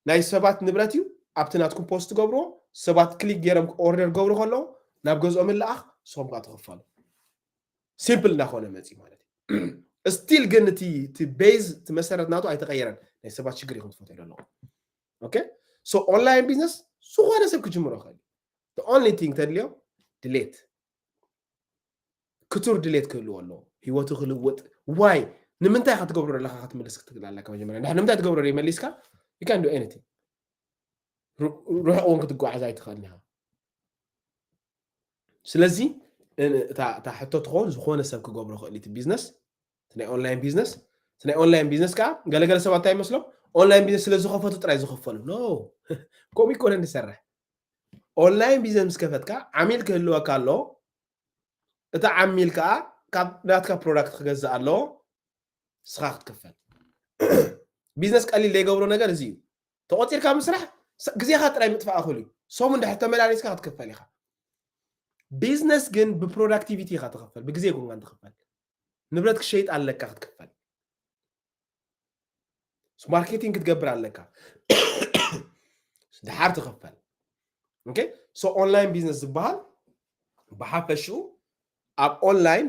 ናይ ሰባት ንብረት እዩ ኣብቲ ናትኩም ፖስት ትገብርዎ ሰባት ክሊክ ገይሮም ኦርደር ገብሩ ከለዉ ናብ ገዝኦም ምልኣኽ ንስኹም ከዓ ትኽፈሉ ሲምፕል እናኾነ መፂ ማለት እዩ ስቲል ግን እቲ ቤዝ እቲ መሰረት ናቱ ኣይተቀየረን ናይ ሰባት ሽግር ይኹም ትፈትሑ ኣለኹ ኦንላይን ቢዝነስ ዝኾነ ሰብ ክጅምሮ ይኽእል only thing ተድልዮ ድሌት ክቱር ድሌት ክህልዎ ኣለዎ ህይወቱ ክልውጥ ዋይ ንምንታይ ኢካ ትገብሮ ዘለካ ክትምልስ ክትክእል ኣለካ መጀመርያ ድሕር ንምንታይ ትገብሮ መሊስካ you can do anything ርሑቅ እውን ክትጓዓዝ ኣይትኽእልን ኢኻ ስለዚ እታ ሕቶ ትኸውን ዝኾነ ሰብ ክገብሮ ክእል እቲ ቢዝነስ ናይ ኦንላይን ቢዝነስ ናይ ኦንላይን ቢዝነስ ከዓ ገለገለ ሰባት እንታይ ይመስሎም ኦንላይን ቢዝነስ ስለ ዝኸፈቱ ጥራይ ዝኸፈሉ ኖ። ከምኡ ይኮነ ንሰርሕ። ኦንላይን ቢዝነስ ምስ ከፈትካ ዓሚል ክህልወካ ኣሎ። እቲ ዓሚል ከዓ ካብ ናትካ ፕሮዳክት ክገዝእ ኣለዎ። ንስኻ ክትክፈል። ቢዝነስ ቀሊል ዘይገብሮ ነገር እዚ እዩ። ተቆፂርካ ምስራሕ ግዜካ ጥራይ ምጥፋእ እኽል እዩ። ሰሙን ድሕር ተመላሊስካ ክትክፈል ኢኻ። ቢዝነስ ግን ብፕሮዳክቲቪቲ ኢኻ ትኽፈል፣ ብግዜ ይኩንካ ትኽፈል። ንብረት ክሸይጥ ኣለካ ክትክፈል። ማርኬቲንግ ክትገብር ኣለካ ድሓር ትኽፈል። ኦንላይን ቢዝነስ ዝበሃል ብሓፈሽኡ ኣብ ኦንላይን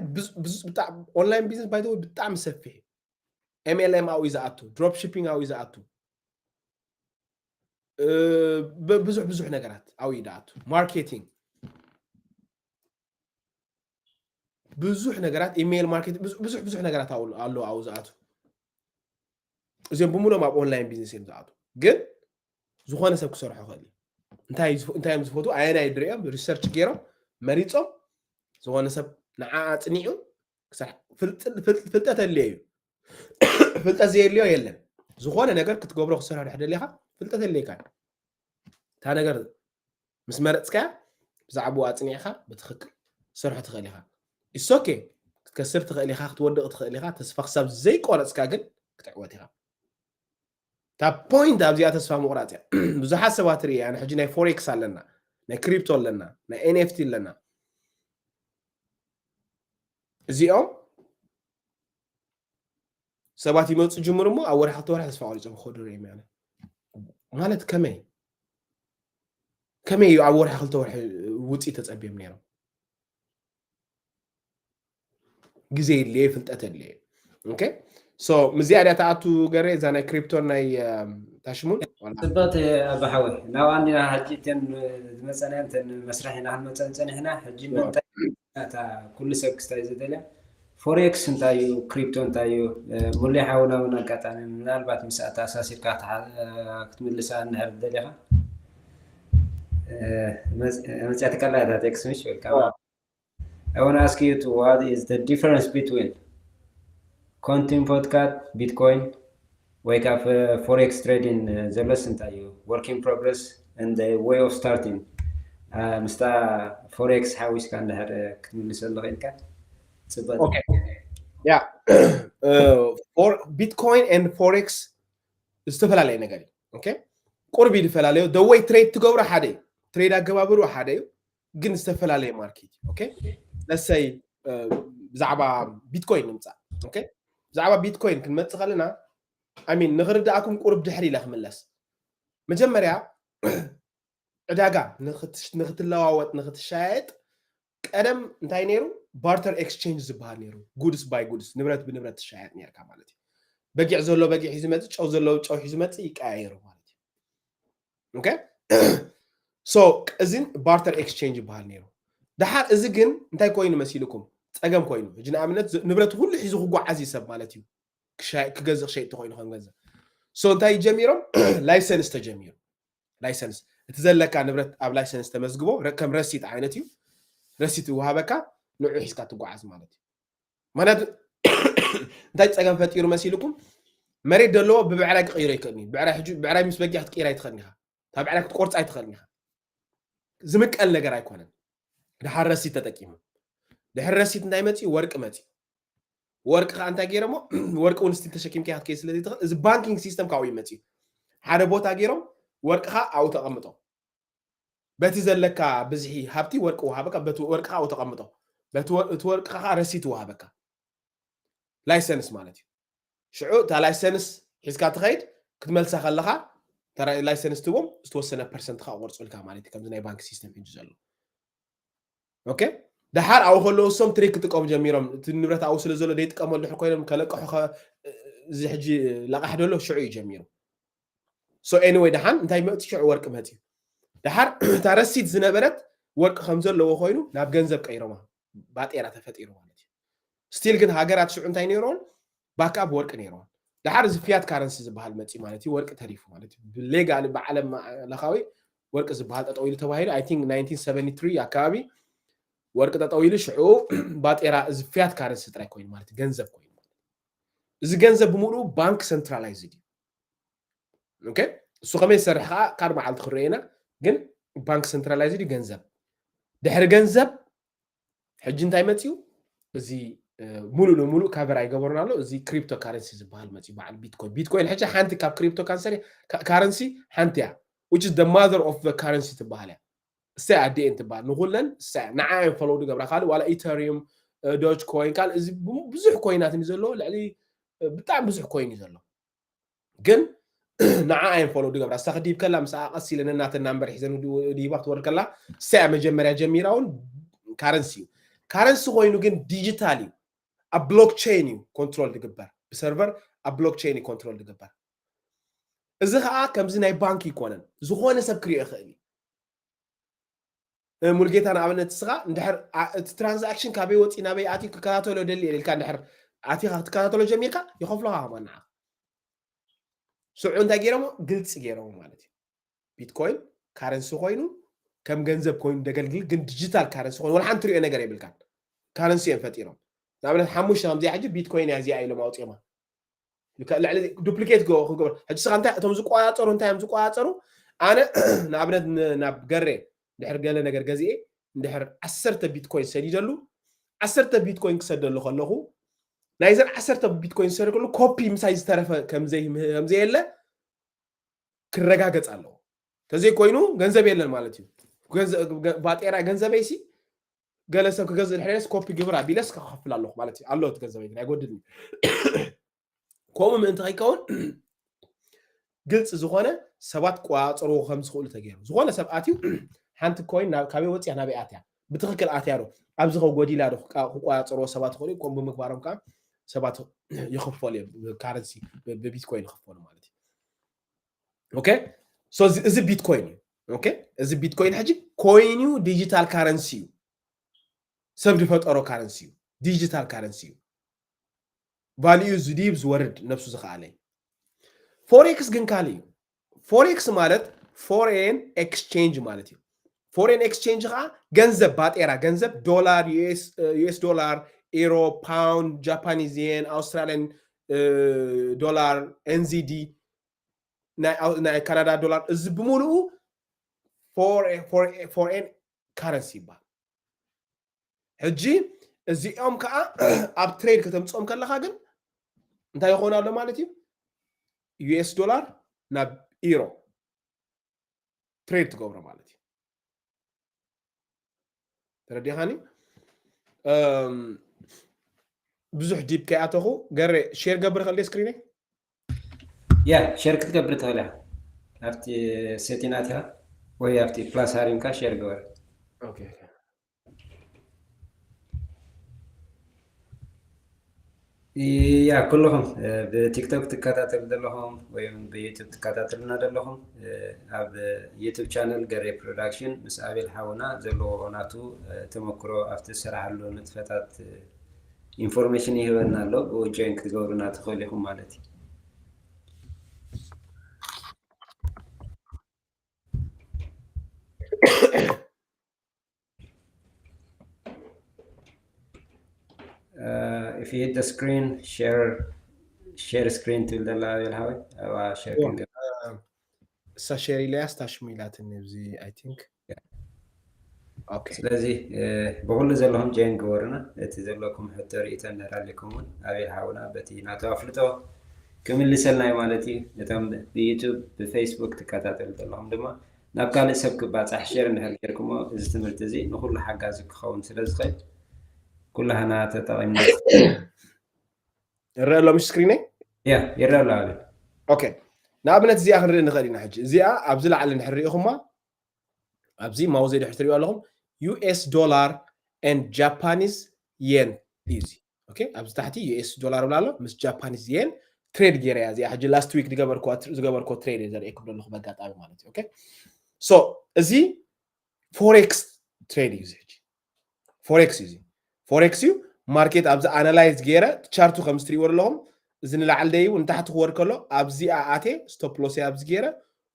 ኦንላይን ቢዝነስ ባይ ብጣዕሚ ሰፊሕ እዩ። ኤምኤልኤም ኣብኡ እዩ ዝኣቱ፣ ድሮፕ ሺፒንግ ኣብኡ እዩ ዝኣቱ፣ ብዙሕ ብዙሕ ነገራት ኣብኡ እዩ ዝኣቱ። ማርኬቲንግ ብዙሕ ነገራት ኢሜይል ማርኬት ብዙሕ ብዙሕ ነገራት ኣለዉ ኣብኡ ዝኣቱ። እዚኦም ብምሎም ኣብ ኦንላይን ቢዝነስ እዮም ዝኣቱ። ግን ዝኾነ ሰብ ክሰርሖ ክእል እዩ። እንታይ እዮም ዝፈትዉ ኣየናይ ድሪኦም ሪሰርች ገይሮም መሪፆም ዝኾነ ሰብ ንዓ ኣፅኒዑ ፍልጠት ኣድልዮ እዩ። ፍልጠት ዘየድልዮ የለን። ዝኾነ ነገር ክትገብሮ ክሰርሖ ድሕር ደሊኻ ፍልጠት ኣድልየካ እዩ። እታ ነገር ምስ መረፅካያ ብዛዕባኡ ኣፅኒዕካ ብትኽክል ክትሰርሖ ትኽእል ኢኻ። ኢትስ ኦኬ። ክትከስር ትኽእል ኢኻ፣ ክትወድቕ ትኽእል ኢኻ። ተስፋ ክሳብ ዘይቆረፅካ ግን ክትዕወት ኢኻ። እታ ፖይንት ኣብዚኣ ተስፋ ምቑራፅ እያ። ብዙሓት ሰባት ርኢ ኣነ ሕጂ ናይ ፎሬክስ ኣለና፣ ናይ ክሪፕቶ ኣለና፣ ናይ ኤንኤፍቲ ኣለና። እዚኦም ሰባት ይመፁ ጅምሩ እሞ ኣብ ወርሒ ክልተ ወርሒ ተስፋ ቆሪፆም ክኸዱ ርኢም ያለ ማለት ከመይ ከመይ እዩ ኣብ ወርሒ ክልተ ወርሒ ውፅኢት ተፀቢዮም ነይሮም። ግዜ የድልየ ፍልጠት የድልየ። ኦኬ ሶ ምዚኣ ድያ ተኣቱ ገረ እዛ ናይ ክሪፕቶን ናይ ታሽሙን ፅበት ኣባሓወይ ናብ ኣንዲና ሕጂ እተን ዝመፀና እተን መስርሕ ኢና ክንመፀን ፀኒሕና ሕጂ እንታይ እታ ኩሉ ሰብ ክስታይ ዝደልያ ፎሬክስ እንታይ እዩ፣ ክሪፕቶ እንታይ እዩ? ሙሌ ሓውና እውን ኣጋጣሚ ምናልባት ምስ ኣተኣሳሲርካ ክትምልሳ እንድሕር ደሊኻ መፅያትካ ኣላ እታ ቴክስት ምሽ ወልካ I want to ask you to what is the difference between ኮንቲን ፖድካት ቢትኮይን ወይ ከዓ ፎሬክስ ትሬዲንግ ዘሎስ እንታይ እዩ? Work in progress and way of starting ምስታ ፎሬክስ ሓዊስካ እንድሕር ክትምልሰሉ ክኢልካ ፅበት ያ ቢትኮይን ን ፎሬክስ ዝተፈላለየ ነገር እዩ። ቁርቢ ዝፈላለዩ ደወይ ትሬድ ትገብሮ ሓደ እዩ። ትሬድ ኣገባብሩ ሓደ እዩ፣ ግን ዝተፈላለየ ማርኬት እዩ። ለሰይ ብዛዕባ ቢትኮይን ንምፃእ ብዛዕባ ቢትኮይን ክንመፅእ ከለና ሚን ንክርዳእኩም ቁርብ ድሕር ኢለ ክምለስ። መጀመርያ ዕዳጋ ንክትለዋወጥ ንክትሻየጥ ቀደም እንታይ ነይሩ? ባርተር ኤክስቼንጅ ዝበሃል ነይሩ። ጉድስ ባይ ጉድስ፣ ንብረት ብንብረት ትሻየጥ ነርካ ማለት እዩ። በጊዕ ዘሎ በጊዕ ሒዙ መፅእ፣ ጨው ዘሎ ጨው ሒዙ መፅእ፣ ይቀያየሩ ማለት እዩ። ኦኬ ሶ እዚን ባርተር ኤክስቼንጅ ይበሃል ነይሩ። ደሓር እዚ ግን እንታይ ኮይኑ መሲልኩም? ፀገም ኮይኑ። ሕጂ ንኣብነት ንብረት ኩሉ ሒዙ ክጓዓዝ እዩ ሰብ ማለት እዩ። ክገዝእ ክሸይጥ ተኮይኑ ከም ገንዘብ ሶ እንታይ ጀሚሮም? ላይሰንስ ተጀሚሩ። ላይሰንስ እቲ ዘለካ ንብረት ኣብ ላይሰንስ ተመዝግቦ ከም ረሲት ዓይነት እዩ። ረሲት ይወሃበካ፣ ንዑ ሒዝካ ትጓዓዝ ማለት እዩ። ማለት እንታይ ፀገም ፈጢሩ መሲልኩም? መሬት ዘለዎ ብብዕራይ ክቅይሮ ይክእል እዩ። ብዕራይ ምስ በጊዕ ክትቅይር ኣይትኽእልን ኢኻ። እታ ብዕራይ ክትቆርፃ ኣይትኽእልን ኢኻ። ዝምቀል ነገር ኣይኮነን። ድሓር ረሲት ተጠቂሙ ድሕር ረሲት እንታይ መፅኡ? ወርቂ መፅኡ። ወርቂ ከዓ እንታይ ገይሮሞ? ወርቂ እውን ስቲል ተሸኪምካ ክትከይድ ስለዘይትኽእል እዚ ባንኪንግ ሲስተም ካብኡ ይመፅኡ። ሓደ ቦታ ገይሮም ወርቅኻ ኣብኡ ተቐምጦ። በቲ ዘለካ ብዝሒ ሃብቲ ወርቂ ወሃበካ፣ በቲ ወርቅኻ ኣብኡ ተቐምጦ። በቲ ወር- እቲ ወርቅኻ ከዓ ረሲት ወሃበካ። ላይሰንስ ማለት እዩ። ሽዑ እታ ላይሰንስ ሒዝካ ትኸይድ ክትመልሳ ከለኻ እታ ራ- ላይሰንስ ትቦም ዝተወሰነ ፐርሰንት ከዓ ቆርፁልካ ማለት እዩ። ከምዚ ናይ ባንክ ሲስተም ሕጂ ዘሎ ኦኬ። ደሓር ኣብኡ ከለዉ እሶም ትሪክ ክጥቀሙ ጀሚሮም። እቲ ንብረት ኣብኡ ስለ ዘሎ ዘይጥቀመሉ ድሕር ኮይኖም ከለቅሑ ከ- እዚ ሕጂ ለቃሕ ደሎ ሽዑ እዩ ጀሚሩ። ሶ ኤኒወይ ደሓን እንታይ መፅኡ? ሽዑ ወርቂ መፅኡ። ደሓር እታ ረሲት ዝነበረት ወርቂ ከም ዘለዎ ኮይኑ ናብ ገንዘብ ቀይሮማ። ባጤራ ተፈጢሩ ማለት እዩ። ስቲል ግን ሃገራት ሽዑ እንታይ ነይሮን ባካፕ ወርቂ ነይሮን። ደሓር እዚ ፊያት ካረንሲ ዝበሃል መፅኡ ማለት እዩ። ወርቂ ተሪፉ ማለት እዩ። ብሌጋሊ ብዓለም ለኻዊ ወርቂ ዝበሃል ጠጠው ኢሉ ተባሂሉ I think nineteen seventy three ኣካባቢ ወርቂ ጠጠው ኢሉ ሽዑ ባጤራ እዚ ፊያት ካረንሲ ጥራይ ኮይኑ ማለት ገንዘብ ኮይኑ ማለት እዚ ገንዘብ ብምሉኡ ባንክ ሰንትራላይዝድ እዩ። ኦኬ እሱ ከመይ ዝሰርሕ ከዓ ካድ መዓልቲ ክረኤና ግን ባንክ ሰንትራላይዝድ እዩ ገንዘብ ድሕሪ ገንዘብ ሕጂ እንታይ መፅኡ እዚ ሙሉእ ንሙሉእ ካቨር ኣይገበሩን ኣሎ እዚ ክሪፕቶ ካረንሲ ዝበሃል መፅኡ በዓል ቢትኮይን ቢትኮይን ሕጂ ሓንቲ ካብ ክሪፕቶ ካረንሲ ሓንቲ እያ which is the mother of the currency ትበሃል እያ እሳይ ኣዲኤን ትበሃል ንኩለን እሳይ ንዓ እዮም ፈለው ድገብራ ካልእ ዋላ ኢተሪዩም ዶጅ ኮይን ካልእ እዚ ብዙሕ ኮይናት እዩ ዘሎ ልዕሊ ብጣዕሚ ብዙሕ ኮይን እዩ ዘሎ ግን ንዓ እዮም ፈለው ድገብራ እሳ ክዲብ ከላ ምስ ቀስ ኢለ ነናተን ናምበር ሒዘን ድሂባ ክትወርድ ከላ እሳይ መጀመርያ ጀሚራ እውን ካረንሲ እዩ ካረንሲ ኮይኑ ግን ዲጂታል እዩ ኣብ ብሎክቸይን እዩ ኮንትሮል ድግበር ብሰርቨር ኣብ ብሎክቸይን እዩ ኮንትሮል ድግበር እዚ ከዓ ከምዚ ናይ ባንክ ይኮነን ዝኾነ ሰብ ክሪኦ ይኽእል እዩ ሙልጌታ ንኣብነት እስኻ እንድሕር እቲ ትራንዛክሽን ካበይ ወፂ ናበይ ኣትዩ ክከታተሎ ደሊ ኢልካ እንድሕር ኣቲኻ ክትከታተሎ ጀሚርካ ይኸፍሎኻ ከማን ንዓኻ ስዑ እንታይ ገይሮሞ ግልፂ ገይሮሞ ማለት እዩ ቢትኮይን ካረንሲ ኮይኑ ከም ገንዘብ ኮይኑ ደገልግል ግን ዲጂታል ካረንሲ ኮይኑ ወላ ሓንቲ ሪኦ ነገር የብልካን ካረንሲ እዮም ፈጢሮም ንኣብነት ሓሙሽተ ከምዚኣ ሕጂ ቢትኮይን እያ እዚኣ ኢሎም ኣውፅኦማ ልዕሊ ዱፕሊኬት ክገብር ሕጂ ስኻ እንታይ እቶም ዝቆፃፀሩ እንታይ እዮም ዝቆፃፀሩ ኣነ ንኣብነት ናብ ገሬ ድሕር ገለ ነገር ገዚኤ እንድሕር ዓሰርተ ቢትኮይን ሰዲደሉ ዓሰርተ ቢትኮይን ክሰደሉ ከለኹ ናይዘን ዓሰርተ ቢትኮይን ዝሰደከሉ ኮፒ ምሳይ ዝተረፈ ከምዘየለ ክረጋገፅ ኣለዎ ተዘይኮይኑ ገንዘብ የለን ማለት እዩ ባጤራ ገንዘበይሲ ገለ ሰብ ክገዝእ ድሕሬስ ኮፒ ግብር ኣቢለስ ክኸፍል ኣለኹ ማለት እዩ ኣሎ ገንዘበይ ኣይጎድልኒ ከምኡ ምእንቲ ከይከውን ግልፂ ዝኾነ ሰባት ክቆፃፀርዎ ከም ዝኽእሉ ተገይሩ ዝኾነ ሰብ ኣትዩ ሓንቲ ኮይን ካበይ ወፅያ ናበይ ኣትያ ብትኽክል ኣትያ ዶ ኣብዚ ከ ጎዲላ ዶ ክቆፃፀርዎ ሰባት ይኽእሉ ከም ብምግባሮም ከዓ ሰባት ይኽፈሉ እዮም ካረንሲ ብቢትኮይን ይኽፈሉ ማለት እዩ ኦኬ እዚ ቢትኮይን እዩ ኦኬ እዚ ቢትኮይን ሕጂ ኮይኑ ዲጂታል ካረንሲ እዩ ሰብ ዝፈጠሮ ካረንሲ እዩ ዲጂታል ካረንሲ እዩ ቫሊዩ ዝድይብ ዝወርድ ነብሱ ዝኸኣለ ፎሬክስ ግን ካልእ እዩ ፎሬክስ ማለት ፎሬን ኤክስቼንጅ ማለት እዩ ፎሬን ኤክስቼንጅ ከዓ ገንዘብ ባጤራ ገንዘብ ዶላር ዩኤስ ዶላር ኤሮ ፓውንድ ጃፓኒዝ የን ኣውስትራሊያን ዶላር ኤንዚዲ ናይ ካናዳ ዶላር እዚ ብምሉኡ ፎሬን ካረንሲ ይበሃል ሕጂ እዚኦም ከዓ ኣብ ትሬድ ከተምፅኦም ከለካ ግን እንታይ ይኾን ኣሎ ማለት እዩ ዩኤስ ዶላር ናብ ኢሮ ትሬድ ትገብሮ ማለት እዩ ተረዲኻኒ ብዙሕ ዲፕ ከይኣተኹ ገሬ ሼር ገብር ከልደ ስክሪነይ ያ ሼር ክትገብር ትኽእል እያ ኣብቲ ሴቲንግ ኣትያ ወይ ኣብቲ ፕላስ ሃሪምካ ሼር ግበር ኦኬ ያ ኩልኹም ብቲክቶክ ትከታተሉ ዘለኹም ወይ ብዩቱብ ትከታተሉና ዘለኹም ኣብ ዩቱብ ቻነል ገሬ ፕሮዳክሽን ምስ ኣቤል ሓውና ዘለዎ ናቱ ተመክሮ ኣብቲ ዝሰራሓሉ ንጥፈታት ኢንፎርሜሽን ይህበና ኣሎ ብኡ ጆይን ክትገብሩና ትኽእሉ ኢኹም ማለት እዩ Uh, if you hit the screen, share share screen ትብል ዘላ ቤል ሃወይ ኣብኣ ሸር ክንገብር እሳ ሸር ኢለያ ስታሽም ኢላትኒ ኣብዚ I think ስለዚ ብኩሉ ዘለኹም ጆይን ግበሩና እቲ ዘለኩም ሕቶ ርእቶ እንድሕር ኣለኩም እውን ኣቤል ሓውና በቲ ናቱ ኣፍልጦ ክምልሰልና እዩ ማለት እዩ እቶም ብዩቱብ ብፌስቡክ ትከታተሉ ዘለኹም ድማ ናብ ካልእ ሰብ ክባፃሕ ሸር እንድሕር ጌርኩሞ እዚ ትምህርቲ እዚ ንኩሉ ሓጋዚ ክኸውን ስለ ዝኽእል ኩላህና ተጠቒምና ይረአ ኣሎ ምሽ ስክሪነይ ያ ይረአ ኣሎ ኣቤል ኦኬ ንኣብነት እዚኣ ክንርኢ ንኽእል ኢና ሕጂ እዚኣ ኣብዚ ላዕሊ እንድሕር ርኢኹማ ኣብዚ ማውዘይ ድሕር ትሪኡ ኣለኹም US dollar and Japanese yen እዩ እዚ ኦኬ ኣብዚ ታሕቲ US dollar ብላ ኣሎ ምስ Japanese yen ትሬድ ገይረ እያ እዚኣ ሕጂ last week ዝገበርክዎ ትሬድ እየ ዘርእየኩም ዘለኹ በጋጣሚ ማለት እዩ ኦኬ so እዚ ፎሬክስ ትሬድ እዩ እዚ ሕጂ ፎሬክስ እዩ እዚ ፎሬክስ እዩ ማርኬት ኣብዚ ኣናላይዝ ገይረ ቻርቱ ከም ዝትሪእዎ ኣለኹም እዚ ንላዕሊ ደይቡ ንታሕቲ ክወርድ ከሎ ኣብዚኣ ኣቴ ስቶፕ ሎስ ኣብዚ ገይረ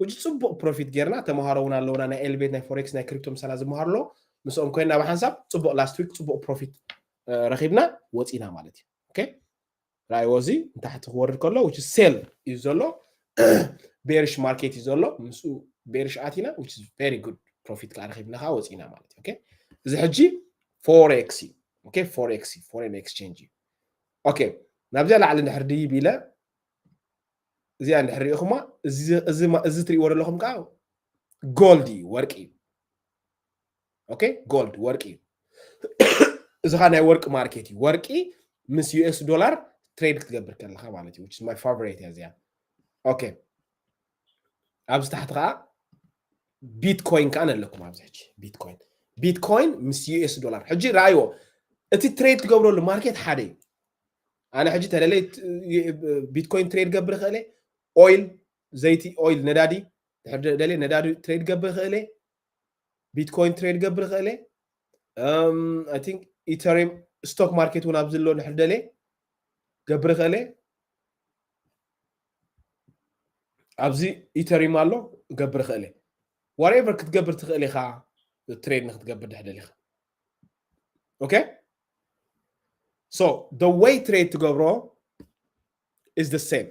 ውጭ ፅቡቅ ፕሮፊት ጌርና ተምሃሮ እውን ኣለውና ናይ ኤልቤት ናይ ፎሬክስ ናይ ክሪፕቶ ምሳና ዝምሃሩ ኣለዉ ምስኦም ኮይና ብሓንሳብ ፅቡቕ last week ፅቡቕ profit ረኺብና ወፂና ማለት እዩ። Okay? ራይዎ እዚ ንታሕቲ ክወርድ ከሎ which is sell እዩ ዘሎ። Bearish market እዩ ዘሎ። ምስኡ bearish ኣቲና which is very good profit ከዓ ረኺብና ከዓ ወፂና ማለት እዩ። Okay? እዚ ሕጂ forex እዩ። Okay? Forex እዩ፣ foreign exchange እዩ። Okay? ናብዚኣ ላዕሊ እንድሕር ድይብ ኢለ እዚኣ እንድሕር ሪኢኹማ እዚ ትሪእዎ ዘለኹም ከዓ gold እዩ፣ ወርቂ እዩ። Okay? Gold ወርቂ እዩ። እዚ ከዓ ናይ ወርቂ market እዩ። ወርቂ ምስ US dollar trade ክትገብር ከለካ ማለት እዩ። Which is my favorite እያ እዚኣ። Okay? ኣብዚ ታሕቲ ከዓ Bitcoin ከዓ ነለኩም ኣብዚ ሕጂ Bitcoin Bitcoin ምስ US dollar ሕጂ ረኣይዎ። እቲ trade ትገብረሉ market ሓደ እዩ። ኣነ ሕጂ ተለለይ Bitcoin trade ገብር ክእለ፣ oil፣ ዘይቲ፣ oil፣ ነዳዲ፣ ድሕር ደልየ ነዳዲ trade ገብር ክእለ፣ Bitcoin trade ገብር ክእለ። I think Ethereum stock market እውን ኣብዚ ኣሎ ድሕር ደልየ ገብር ክእለ። ኣብዚ Ethereum ኣሎ ገብር ክእለ። Whatever ክትገብር ትኽእል ኢኻ፣ trade ንክትገብር ድሕር ደሊኻ። Okay? So the way trade ትገብሮ is the same.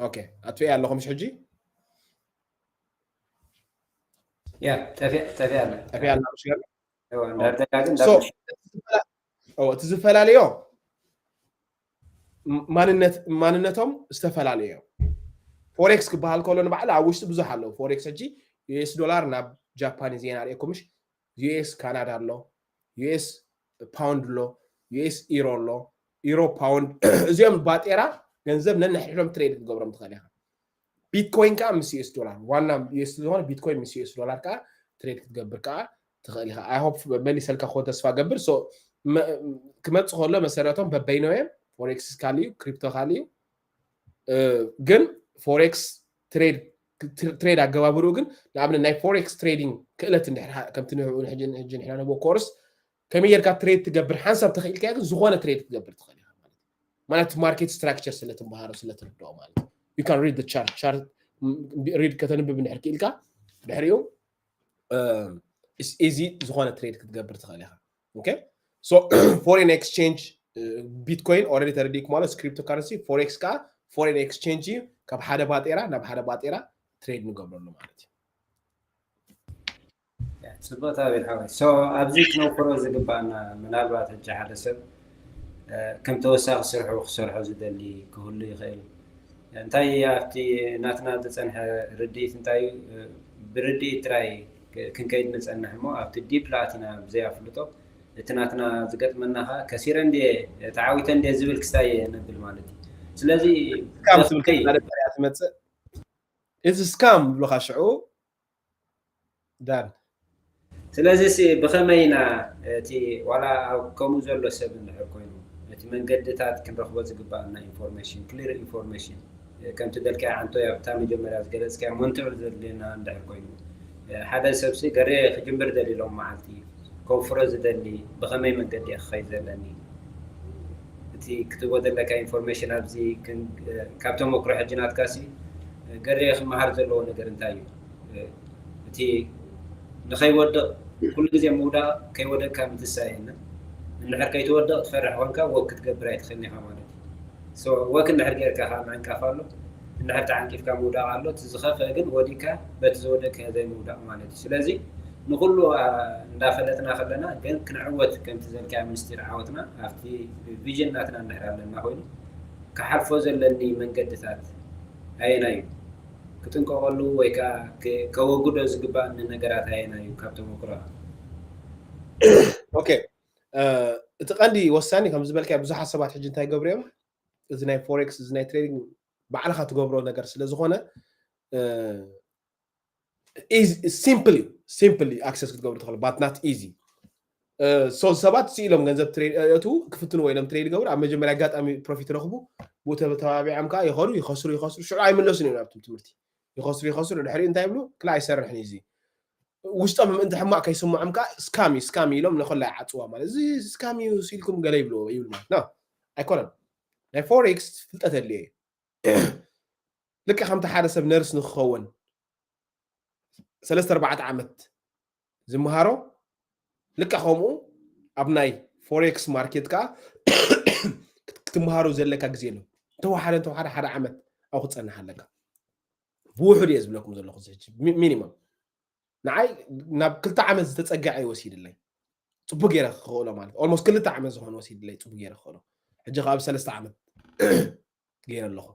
Okay, ኣጥፊኤ ኣለኹ ምሽ ሕጂ? ያ ጠፊኣ ጠፊኣ ኣለ ጠፊኣ ኣላ ምሽ ገለ? እዋ እንዳደጋግም So እቲ ዝፈላለዮ ማንነት ማንነቶም ዝተፈላለየ እዮም። Forex ክበሃል ከሎ ንባዕሉ ኣብ ውሽጢ ብዙሕ ኣለዉ። Forex ሕጂ US ዶላር ናብ ጃፓን ዜና ርእየኩም ምሽ? US ካናዳ ኣሎ፣ US pound ኣሎ፣ US euro ኣሎ፣ euro pound እዚኦም ባጤራ ገንዘብ ነንሕድሕዶም trade ክትገብሮም ትኽእል ኢኻ። Bitcoin ከዓ ምስ US ዶላር ዋና US ዝኾነ Bitcoin ምስ US ዶላር ከዓ trade ክትገብር ከዓ ትኽእል ኢኻ። I hope መሊሰልካ ክኾን ተስፋ ገብር። So ክመፅእ ከሎ መሰረቶም በበይኖ እዮም። Forex ካልእ እዩ፣ crypto ካልእ እዩ። ግን Forex trade trade ኣገባብርኡ ግን ንኣብነት ናይ Forex trading ክእለት እንድሕር ከምቲ ንሕኡ ሕጂ ንሕና ንህቦ course ከመይ ጌርካ trade ትገብር ሓንሳብ ተኽኢልካ ግን ዝኾነ trade ክትገብር ትኽእል ኢኻ ማለት ማለት market structure ስለ ትምሃሮ ስለ ትርድኦ ማለት you can read the chart chart read ከተንብብ እንድሕር ክኢልካ ድሕሪኡ is easy ዝኾነ trade ክትገብር ትኽእል ኢኻ። Okay? So foreign exchange Bitcoin already ተረዲእኩም ማለት cryptocurrency፣ Forex ከዓ foreign exchange እዩ። ካብ ሓደ ባጤራ ናብ ሓደ ባጤራ trade ንገብረሉ ማለት እዩ። ፅቡቅ ታቤል ሓወይ። So ኣብዚ ክነውፍሮ ዝግባኣና ምናልባት ሕጂ ሓደ ሰብ ከም ተወሳኺ ስርሑ ክሰርሖ ዝደሊ ክህሉ ይኽእል። እንታይ ኣብቲ ናትና ዝፀንሐ ርድኢት እንታይ እዩ? ብርድኢት ጥራይ ክንከይድ ንፀንሕ እሞ ኣብቲ deep ኣቲና ብዘይ ኣፍልጦ እቲ ናትና ዝገጥመና ኸዓ ከሲረ እንድየ ተዓዊተ እንድየ ዝብል ክስታይ እየ ነብል ማለት እዩ። ስለዚ scam ትብል ከለኻ ደበርያ ትመፅእ እዚ scam ብሉኻ ሽዑ ዳን ስለዚ ብኸመይ ኢና እቲ ዋላ ኣብ ከምኡ ዘሎ ሰብ እንድሕር ኮይኑ እቲ መንገድታት ክንረኽቦ ዝግባኣና information clear information ከምቲ በልካዮ ዓንቶ ኣብታ መጀመርያ ዝገለፅካዮ መንትዑ ዘድልየና እንድሕር ኮይኑ ሓደ ሰብሲ ገሬ ክጅምር ደሊ ሎም መዓልቲ ከውፍሮ ዝደሊ ብኸመይ መንገዲ እየ ክኸይድ ዘለኒ እቲ ክትቦ ዘለካ information ኣብዚ ካብ ተመክሮ ሕጂ ናትካሲ ገሬ ክመሃር ዘለዎ ነገር እንታይ እዩ እቲ ንኸይወድቕ ኩሉ ግዜ ምውዳቕ ከይወደቅካ ምትሳእ የለን እንድሕር ከይትወድቕ ትፈርሕ ኮንካ ወክ ክትገብር ኣይትኽእልን ኢኻ ማለት እዩ ወክ እንድሕር ጌርካ ከዓ ምዕንቃፍ ኣሎ እንድሕር ተዓንቂፍካ ምውዳቕ ኣሎ እቲ ዝኸፍአ ግን ወዲቅካ በቲ ዝወደቅካዮ ዘይምውዳቕ ማለት እዩ ስለዚ ንኩሉ እንዳፈለጥና ከለና ግን ክንዕወት ከምቲ ዘልካዮ ምስጢር ዓወትና ኣብቲ vision ናትና እንድሕር ኣለና ኮይኑ ክሓልፎ ዘለኒ መንገድታት ኣየናይ እዩ ክጥንቀቐሉ ወይ ከዓ ከወግዶ ዝግባእኒ ነገራት ኣየናይ እዩ ካብ ተመክሮ okay እቲ ቀንዲ ወሳኒ ከም ዝበልካ ብዙሓት ሰባት ሕጂ እንታይ ገብሩ እዮም እዚ ናይ forex እዚ ናይ trading ባዕልካ ትገብሮ ነገር ስለ ዝኾነ simple simple access ክትገብሩ ትኽእሉ but not easy so ሰባት ስኢሎም ገንዘብ trade እቱ ክፍትንዎ ኢሎም trade ይገብሩ ኣብ መጀመርያ ኣጋጣሚ profit ረኽቡ ብኡ ተተባቢዖም ከዓ ይኸዱ ይኸስሩ ይኸስሩ ሽዑ ኣይምለሱን እዮም ናብቲ ትምህርቲ ይኸስሩ ይኸስሩ ድሕሪኡ እንታይ ይብሉ ክላ ኣይሰርሕን እዩ እዚ ውሽጦም ምእንቲ ሕማቕ ከይስምዖም ከዓ scam እዩ scam እዩ ኢሎም ንኸላ ይዓፅዋ ማለት እዚ scam እዩ ሲልኩም ገለ ይብልዎ ይብሉ ማለት ነው ኣይኮነን ናይ forex ፍልጠት ኣድልዮ እዩ ልክዕ ከምቲ ሓደ ሰብ ነርስ ንክኸውን ሰለስተ ኣርባዕተ ዓመት ዝመሃሮ፣ ልክዕ ከምኡ ኣብ ናይ ፎሬክስ ማርኬት ከዓ ክትመሃሮ ዘለካ ግዜ ኣሎ። እንተወሓደ እንተወሓደ ሓደ ዓመት ኣብኡ ክትፀንሕ ኣለካ። ብውሕዱ እየ ዝብለኩም ዘለኹ፣ ሚኒመም ንዓይ ናብ ክልተ ዓመት ዝተፀግዐ እዩ ወሲድለይ። ፅቡቅ ገይረ ክኽእሎ ማለት ኦልሞስት ክልተ ዓመት ዝኾነ ወሲድለይ ፅቡቅ ገይረ ክኽእሎ። ሕጂ ካብ ሰለስተ ዓመት ገይረ ኣለኹ።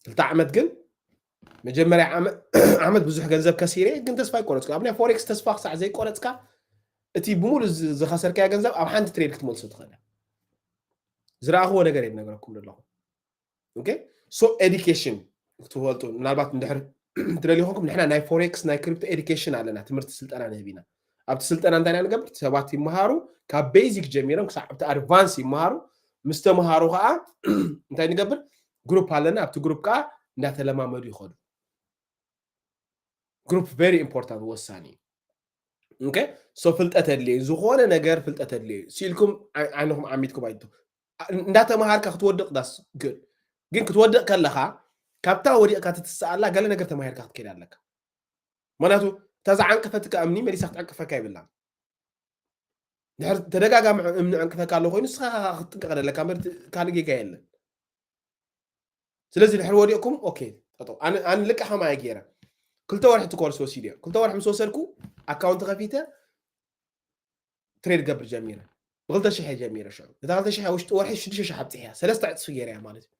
ክልተ ዓመት ግን መጀመርያ ዓመት ብዙሕ ገንዘብ ከሲረ ግን ተስፋ ይቆረፅኩ። ኣብ ናይ ፎሬክስ ተስፋ ክሳዕ ዘይቆረፅካ እቲ ብምሉ ዝኸሰርካዮ ገንዘብ ኣብ ሓንቲ ትሬድ ክትመልሶ ትኽእል። ዝረኣኽዎ ነገር እየ ዝነግረኩም ዘለኹ። ኦኬ ሶ ኤዲኬሽን ክትፈልጡ ምናልባት እንድሕር ትደልዩ ኾንኩም ንሕና ናይ ፎሬክስ ናይ ክሪፕቶ ኤዲኬሽን ኣለና፣ ትምህርቲ ስልጠና ንህብ ኢና። ኣብቲ ስልጠና እንታይ ኢና ንገብር? ሰባት ይመሃሩ፣ ካብ ቤዚክ ጀሚሮም ክሳዕ ኣብቲ ኣድቫንስ ይመሃሩ። ምስ ተመሃሩ ከዓ እንታይ ንገብር? ግሩፕ ኣለና። ኣብቲ ግሩፕ ከዓ እንዳተለማመዱ ይኸዱ። ግሩፕ ቨሪ ኢምፖርታንት፣ ወሳኒ እዩ። ኦኬ ሶ ፍልጠት ኣድልየ፣ ዝኾነ ነገር ፍልጠት ኣድልየ። ሲልኩም ዓይንኹም ዓሚትኩም ኣይቶ እንዳተመሃርካ ክትወድቕ ዳስ ግድ ግን ክትወድቕ ከለኻ ካብታ ወዲቕካ ትትስኣላ ገለ ነገር ተማሂርካ ክትከይድ ኣለካ። ምክንያቱ እታ ዝዓንቀፈትካ እምኒ መሊሳ ክትዕንቅፈካ ይብላ። ድሕር ተደጋጋሚ እምኒ ዕንቅፈካ ኣሎ ኮይኑ ንስኻ ክትጥንቀቕ ኣለካ እምበር ካልእ ጌጋ የለን። ስለዚ ድሕር ወዲቕኩም ኦኬ ጠጠው። ኣነ ልቃ ከማይ ገይረ ክልተ ወርሒ እቲ ኮርስ ወሲደ። ክልተ ወርሒ ምስ ወሰድኩ ኣካውንት ከፊተ ትሬድ ገብር ጀሚረ። ብክልተ ሽሕ ጀሚረ። ሽዑ እታ ክልተ ሽሕ ውሽጢ ወርሒ ሽዱሽተ ሽሕ ኣብፅሕያ፣ ሰለስተ ዕፅፊ ገይረያ ማለት እዩ።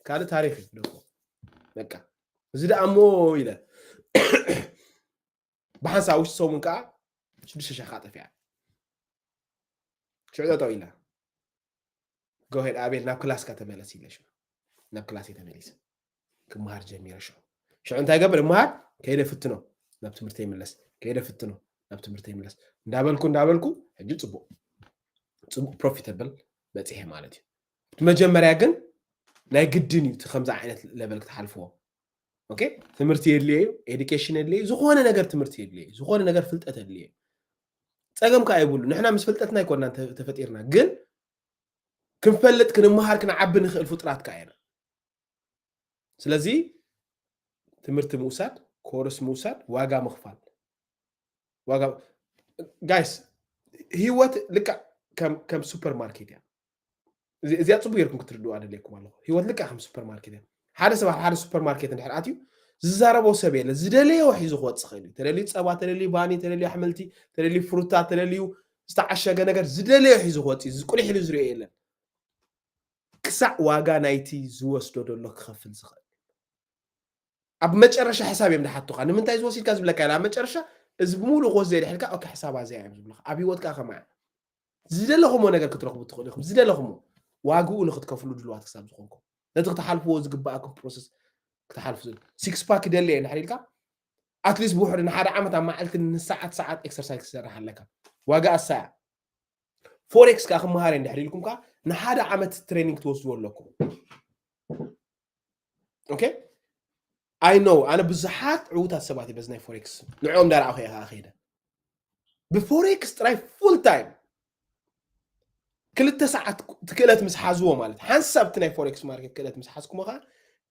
ካልእ ታሪክ እዩ ደቆ። በቃ እዚ ደኣ እሞ ኢለ ብሓንሳብ ውሽጢ ሰሙን ከዓ ሽዱሽተ ሽሕ ከዓ ጠፊኣ። ሽዑ ጠጠው ኢላ። ጎሄድ ኣቤል ናብ ክላስካ ተመለስ ኢለ ሽዑ ናብ ክላስ ተመሊሰ ክመሃር ጀሚረ። ሽዑ ሽዑ እንታይ ገብር እመሃር ከይደ ፍትኖ ናብ ትምህርቲ ይምለስ፣ ከይደ ፍትኖ ናብ ትምህርቲ ይምለስ እንዳበልኩ እንዳበልኩ ሕጂ ፅቡቅ ፅቡቅ ፕሮፊተብል በፂሐ ማለት እዩ። እቲ መጀመርያ ግን ናይ ግድን እዩ እቲ ከምዚ ዓይነት ለበል ክትሓልፍዎ። ኦኬ ትምህርቲ የድልየ እዩ፣ ኤዱኬሽን የድልየ እዩ፣ ዝኾነ ነገር ትምህርቲ የድልየ እዩ፣ ዝኾነ ነገር ፍልጠት የድልየ እዩ። ፀገም ከዓ የብሉ። ንሕና ምስ ፍልጠትና ኣይኮናን ተፈጢርና፣ ግን ክንፈልጥ ክንመሃር ክንዓቢ ንኽእል ፍጡራት ከዓ ኢና። ስለዚ ትምህርቲ ምውሳድ፣ ኮርስ ምውሳድ፣ ዋጋ ምኽፋል። ዋጋ ጋይስ፣ ህይወት ልክዕ ከም ሱፐር ማርኬት እያ። እዚኣ ፅቡቅ ጌርኩም ክትርድኡ ኣደልየኩም ኣለኹ። ህይወት ልክዕ ከም ሱፐር ማርኬት እያ። ሓደ ሰብ ኣብ ሓደ ሱፐር ማርኬት እንድሕር ኣትዩ ዝዛረቦ ሰብ የለ። ዝደለዮ ሒዙ ክወፅእ ኽእል እዩ። ተደልዩ ፀባ፣ ተደልዩ ባኒ፣ ተደልዩ ኣሕምልቲ፣ ተደልዩ ፍሩታ፣ ተደልዩ ዝተዓሸገ ነገር ዝደለዮ ሒዙ ክወፅእ እዩ። ቁሊሕ ኢሉ ዝሪኦ የለን። ክሳዕ ዋጋ ናይቲ ዝወስዶ ዘሎ ክኸፍል ዝኽእል። ኣብ መጨረሻ ሕሳብ እዮም ዝሓቱኻ። ንምንታይ ዝወሲድካ ዝብለካ የለ። ኣብ መጨረሻ እዚ ብምሉእ ክወስድ ዘየድሕልካ ኦኬ ሕሳብ ኣዚያ እዮም ዝብሉኻ። ኣብ ህይወትካ ከማያ ዝደለኹሞ ነገር ክትረኽቡ ትኽእሉ ኢኹም። ዝደለኹሞ ዋግኡ ንክትከፍሉ ድልዋት ክሳብ ዝኾንኩም ነቲ ክትሓልፍዎ ዝግባኣኩም ፕሮሰስ ክትሓልፉ ዝብል ሲክስ ፓክ ይደሊ እየ እንድሕር ኢልካ ኣትሊስት ብውሕዱ ንሓደ ዓመት ኣብ መዓልቲ ንሰዓት ሰዓት ኤክሰርሳይዝ ክትሰርሕ ኣለካ። ዋጋ ኣሳያ ፎሬክስ ከዓ ክመሃር እንድሕር ኢልኩም ከዓ ንሓደ ዓመት ትሬኒንግ ትወስድዎ ኣለኩም። ኦኬ ኣይ ኖ ኣነ ብዙሓት ዕዉታት ሰባት በዚ ናይ ፎሬክስ ንዕኦም እንዳረኣኹ እየ ከዓ ከይደ ብፎሬክስ ጥራይ ፉል ታይም ክልተ ሰዓት ክእለት ምስ ሓዝዎ ማለት ሓንሳብ እቲ ናይ ፎሬክስ ማርኬት ክእለት ምስ ሓዝኩሞ ከዓ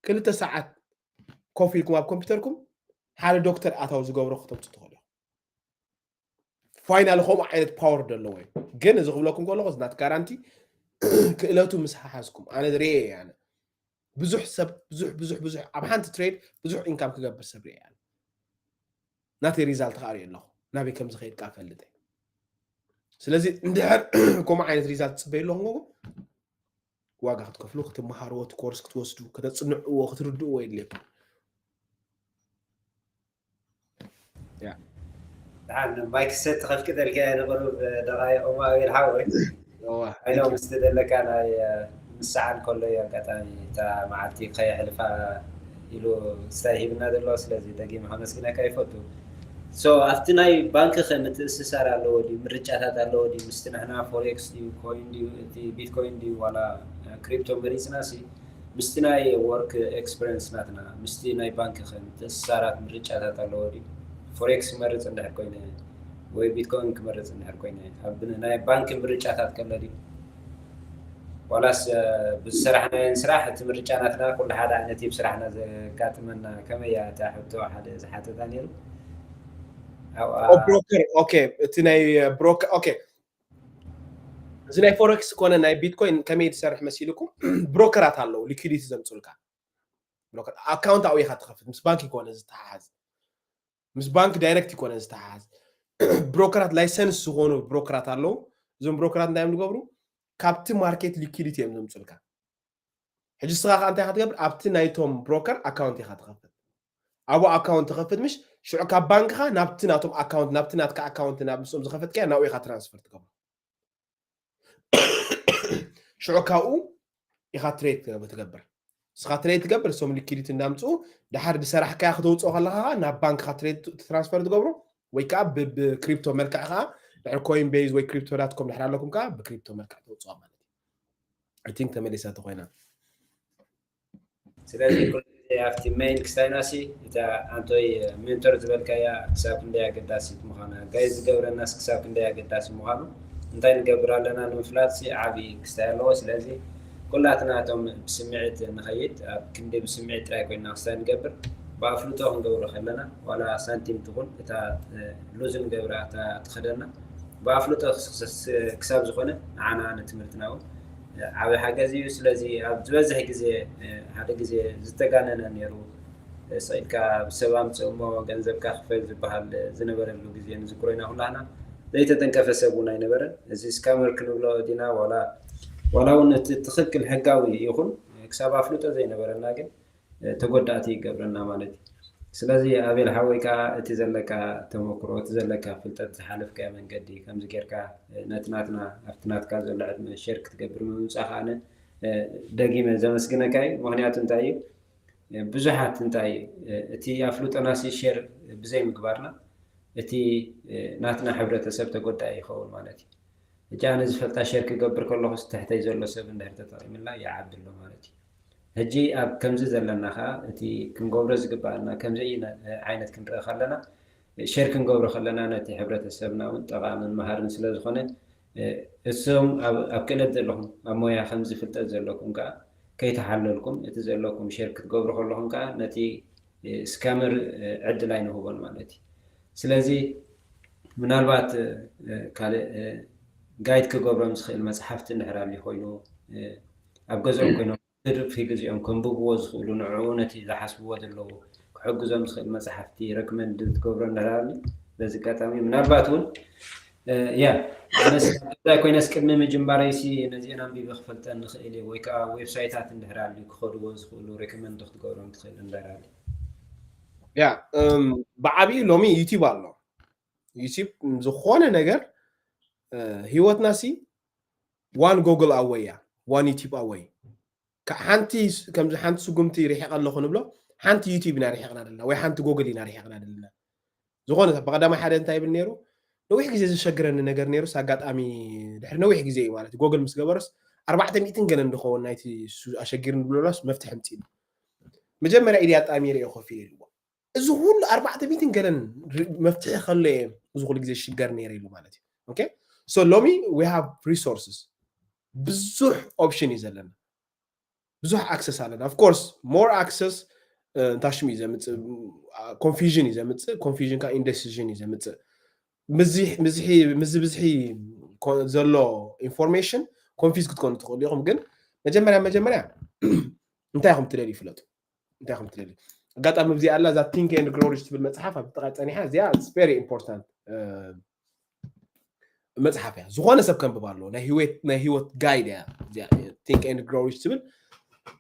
ክልተ ሰዓት ኮፍ ኢልኩም ኣብ ኮምፒውተርኩም ሓደ ዶክተር ኣታዊ ዝገብሮ ክተምፁ ትኽእሉ። ፋይናል ከምኡ ዓይነት ፓወር ዘለዎ እዩ። ግን እዚ ክብለኩም ከለኹ ናት ጋራንቲ ክእለቱ ምስ ሓሓዝኩም ኣነ ርኤ ኣነ ብዙሕ ሰብ ብዙሕ ብዙሕ ብዙሕ ኣብ ሓንቲ ትሬድ ብዙሕ ኢንካም ክገብር ሰብ ርኤ ኣነ ናተይ ሪዛልት ከዓ ርኤ ኣለኹ ናበይ ከም ዝኸይድ ከዓ ፈልጠ። ስለዚ እንድሕር ከምኡ ዓይነት ሪዛልት ትፅበዩ ኣለኹም ዋጋ ክትከፍሉ ክትመሃርዎ እቲ ኮርስ ክትወስዱ ከተፅንዕዎ ክትርድእዎ የድልየኩም። ደሓን ማይክ ሰት ከፍቅደልካ እየ ንቅሩብ ደቃይቆ ኣቤል ሓወይ። ኣይኖ ምስቲ ዘለካ ናይ ምሰዓል ከሎ እዩ ኣጋጣሚ እታ መዓልቲ ከየሕልፋ ኢሉ ስታይ ሂብና ዘሎ ስለዚ ደጊም ከመስግነካ ይፈቱ። ሶ ኣብቲ ናይ ባንክ ከ ምትእስሳር ኣለዎ ድዩ? ምርጫታት ኣለዎ ድዩ? ምስቲ ንሕና ፎሬክስ ድዩ ኮይን ድዩ እቲ ቢትኮይን ድዩ ዋላ ክሪፕቶ መሪፅና ሲ ምስቲ ናይ ወርክ ኤክስፐሪንስ ናትና ምስቲ ናይ ባንክ ከ ምትእስሳራት ምርጫታት ኣለዎ ድዩ? ፎሬክስ ክመርፅ እንድሕር ኮይነ ወይ ቢትኮይን ክመርፅ እንድሕር ኮይነ ኣብ ናይ ባንክ ምርጫታት ከሎ ድዩ? ዋላስ ብዝሰራሕናዮን ስራሕ እቲ ምርጫ ናትና ኩሉ ሓደ ዓይነት እዩ ብስራሕና ዘጋጥመና? ከመይ እያ እታ ሕቶ ሓደ ዝሓተታ ነይሩ? ብሮከር ኦኬ፣ እቲ ናይ ብሮከር ኦኬ፣ እዚ ናይ ፎሬክስ ኮነ ናይ ቢትኮይን ከመይ ትሰርሕ መሲልኩም? ብሮከራት ኣለዉ፣ ሊኩዲቲ ዘምፁልካ። ኣካውንት ኣብኡ ኢኻ ትኸፍት፣ ምስ ባንክ ይኮነ ዝተሓሓዝ፣ ምስ ባንክ ዳይሬክት ይኮነ ዝተሓሓዝ። ብሮከራት፣ ላይሰንስ ዝኾኑ ብሮከራት ኣለዉ። እዞም ብሮከራት እንታይ እዮም ዝገብሩ? ካብቲ ማርኬት ሊኩዲቲ እዮም ዘምፁልካ። ሕጂ ንስኻ ከዓ እንታይ ኢኻ ትገብር? ኣብቲ ናይቶም ብሮከር ኣካውንት ኢኻ ትኸፍት። ኣብኡ ኣካውንት ትኸፍት፣ ምሽ ሽዑ ካብ ባንክኻ ናብቲ ናቶም ኣካውንት፣ ናብቲ ናትካ ኣካውንት፣ ናብ ምስኦም ዝኸፈትካዮ ናብኡ ኢኻ ትራንስፈር ትገብሮ። ሽዑ ካብኡ ኢኻ ትሬድ ትገብር። ንስኻ ትሬድ ትገብር፣ እሶም ሊኩዲቲ እንዳምፅኡ፣ ድሓር ዝሰራሕካያ ክተውፅኦ ከለኻ ከዓ ናብ ባንክኻ ትሬድ ትራንስፈር ትገብሮ፣ ወይ ከዓ ብክሪፕቶ መልክዕ ከዓ ድሕሪ ኮይን ቤዝ ወይ ክሪፕቶ ዳት ኮም ድሕር ኣለኩም ከዓ ብክሪፕቶ መልክዕ ተውፅኦ ማለት እዩ። I think ተመሊሳ ተኾይና። ስለዚ ኩሉ ግዜ ኣብቲ ሜን ክስታይናሲ እታ ኣንቶይ ሜንቶር ዝበልካያ ክሳብ ክንደይ ኣገዳሲት ምዃና፣ ጋይድ ዝገብረናስ ክሳብ ክንደይ ኣገዳሲ ምዃኑ፣ እንታይ ንገብር ኣለና ንምፍላጥሲ ዓብዪ ክስታይ ኣለዎ። ስለዚ ኩላትና እቶም ብስምዒት ንኸይድ፣ ኣብ ክንዲ ብስምዒት ጥራይ ኮይና ክስታይ ንገብር፣ ብኣፍልጦ ክንገብሮ ከለና ዋላ ሳንቲም ትኹን እታ ሉዝ ንገብራ እታ ትኸደና ብኣፍልጦ ክሳብ ዝኾነ ንዓና ንትምህርትና እውን ዓብዪ ሓገዝ እዩ። ስለዚ ኣብ ዝበዝሕ ግዜ ሓደ ግዜ ዝተጋነነ ነይሩ። ስቕ ኢልካ ብሰብ ኣምፅእ እሞ ገንዘብካ ክፈል ዝበሃል ዝነበረሉ ግዜ ንዝክሮ ኢና ኩላህና። ዘይተጠንቀፈ ሰብ እውን ኣይነበረን። እዚ ስካመር ክንብሎ ዲና ዋላ ዋላ እውን እቲ ትኽክል ሕጋዊ ይኹን ክሳብ ኣፍልጦ ዘይነበረና ግን ተጎዳእቲ ይገብረና ማለት እዩ። ስለዚ ኣቤል ሓወይ ከዓ እቲ ዘለካ ተመክሮ፣ እቲ ዘለካ ፍልጠት፣ ዝሓለፍካዮ መንገዲ ከምዚ ጌርካ ነቲ ናትና ኣብቲ ናትካ ዘሎ ዕድመ ሼር ክትገብር ምምፃእካ ኣነ ደጊመ ዘመስግነካ እዩ። ምክንያቱ እንታይ እዩ ብዙሓት እንታይ እቲ ኣፍልጦናሲ ሼር ብዘይ ምግባርና እቲ ናትና ሕብረተሰብ ተጎዳኢ ይኸውን ማለት እዩ። ሕጂ ኣነ ዝፈልጣ ሼር ክገብር ከለኹ ትሕተይ ዘሎ ሰብ እንድሕር ተጠቂምላ ይዓቢ ኣሎ ማለት እዩ። ሕጂ ኣብ ከምዚ ዘለና ከዓ እቲ ክንገብሮ ዝግባኣና ከምዚ ዓይነት ክንርኢ ከለና ሼር ክንገብሮ ከለና ነቲ ሕብረተሰብና እውን ጠቃምን መሃርን ስለዝኾነ እሶም ኣብ ክእለት ዘለኹም ኣብ ሞያ ከምዚ ፍልጠት ዘለኩም ከዓ ከይተሓለልኩም እቲ ዘለኩም ሼር ክትገብሩ ከለኹም ከዓ ነቲ ስካመር ዕድል ኣይንህቦን ማለት እዩ። ስለዚ ምናልባት ካልእ ጋይድ ክገብሮም ዝኽእል መፅሓፍቲ እንድሕር ኣልዩ ኮይኑ ኣብ ገዝኦም ኮይኖም ትርፊ ግዜኦም ከንብብዎ ዝኽእሉ ንዕኡ ነቲ ዝሓስብዎ ዘለዉ ክሕግዞም ዝኽእል መፅሓፍቲ ረክመንድ ትገብሮ እንድሕር ኣልዩ በዚ ኣጋጣሚ ምናልባት እውን ያ ኣነስ ኮይነስ ቅድሚ ምጅማረይሲ ነዚአን ኣንቢበ ክፈልጠን ንኽእል እየ ወይ ከዓ ዌብሳይታት እንድሕር ኣልዩ ክኸድዎ ዝኽእሉ ሬኮመንድ ክትገብሮም ትኽእል እንድሕር ኣልዩ። ያ ብዓብዩ ሎሚ ዩቲብ ኣሎ። ዩቲብ ዝኾነ ነገር ህይወትና ሲ ዋን ጎግል ኣወይ እያ፣ ዋን ዩቲብ ኣወይ። ሓንቲ ከምዚ ሓንቲ ስጉምቲ ርሒቐ ኣለኹ ንብሎ፣ ሓንቲ ዩቲብ ኢና ርሒቕና ዘለና ወይ ሓንቲ ጎግል ኢና ርሒቕና ዘለና። ዝኾነ ብቐዳማይ ሓደ እንታይ ይብል ነይሩ፣ ነዊሕ ግዜ ዘሸግረኒ ነገር ነይሩስ ኣጋጣሚ ድሕሪ ነዊሕ ግዜ እዩ ማለት ጎግል ምስ ገበረስ ኣርባዕተ ሚእትን ገለን ዝኸውን ናይቲ ኣሸጊርኒ ዝብለላስ መፍትሒ ኣምፂእሉ። መጀመርያ ኢድያ ኣጣሚረ እየ ኮፍ ኢለ ኢልዎ። እዚ ኩሉ ኣርባዕተ ሚእትን ገለን መፍትሒ ከሎ እየ እዚ ኩሉ ግዜ ዝሽገር ነይረ ኢሉ ማለት እዩ። ኦኬ ሶ ሎሚ we have resources፣ ብዙሕ ኦፕሽን እዩ ዘለና፣ ብዙሕ ኣክሰስ ኣለና። Of course more access እንታይ ሽም እዩ ዘምፅእ፣ ኮንፊዥን እዩ ዘምፅእ። ኮንፊዥን ከዓ ኢንደሲዥን እዩ ዘምፅእ። ምዚ ብዝሒ ዘሎ ኢንፎርሜሽን ኮንፊዝ ክትኮኑ ትኽእሉ ኢኹም። ግን መጀመርያ መጀመርያ እንታይ ኢኹም ትደልዩ ፍለጡ። እንታይ ኢኹም ትደልዩ? ኣጋጣሚ እዚኣ ኣላ እዛ ቲንክ ኤንድ ግሮው ሪች ትብል መፅሓፍ ኣብ ጥቃ ፀኒሓ እዚኣ very important መፅሓፍ እያ። ዝኾነ ሰብ ከንብባ ኣለዎ። ናይ ህይወት ናይ ህይወት ጋይድ እያ እዚኣ ቲንክ ኤንድ ግሮው ሪች ትብል።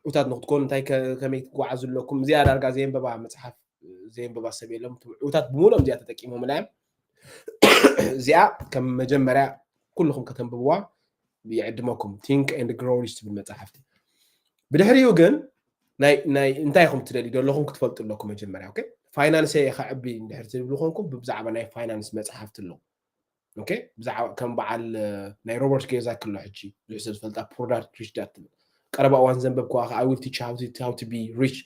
ዕውታት ንክትኮኑ እንታይ ከመይ ትጓዓዙ ኣለኩም እዚኣ ዳርጋ ዘየንበባ መፅሓፍ ዘየንበባ ሰብ የለም። ዕውታት ብምሉኦም እዚኣ ተጠቂሞም ላዮም። እዚኣ ከም መጀመርያ ኩልኹም ከተንብብዋ ይዕድመኩም። ቲንክ ኤንድ ግሮው ሪች ትብል መፅሓፍቲ። ብድሕሪኡ ግን ናይ እንታይ ኢኹም ትደልዩ ዘለኹም ክትፈልጡ ኣለኩም መጀመርያ። ኦኬ ፋይናንስ ከዕቢ እንድሕር ትብሉ ኮንኩም ብዛዕባ ናይ ፋይናንስ መፅሓፍቲ ኣለዉ። ኦኬ ብዛዕባ ከም በዓል ናይ ሮበርት ኪዮሳኪ ኣሎ ሕጂ ብዙሕ ሰብ ዝፈልጣ ፑር ዳድ ሪች ዳድ ትብል። ቀረባ እዋን ዘንበብኩዋ ከዓ I will teach you how to be rich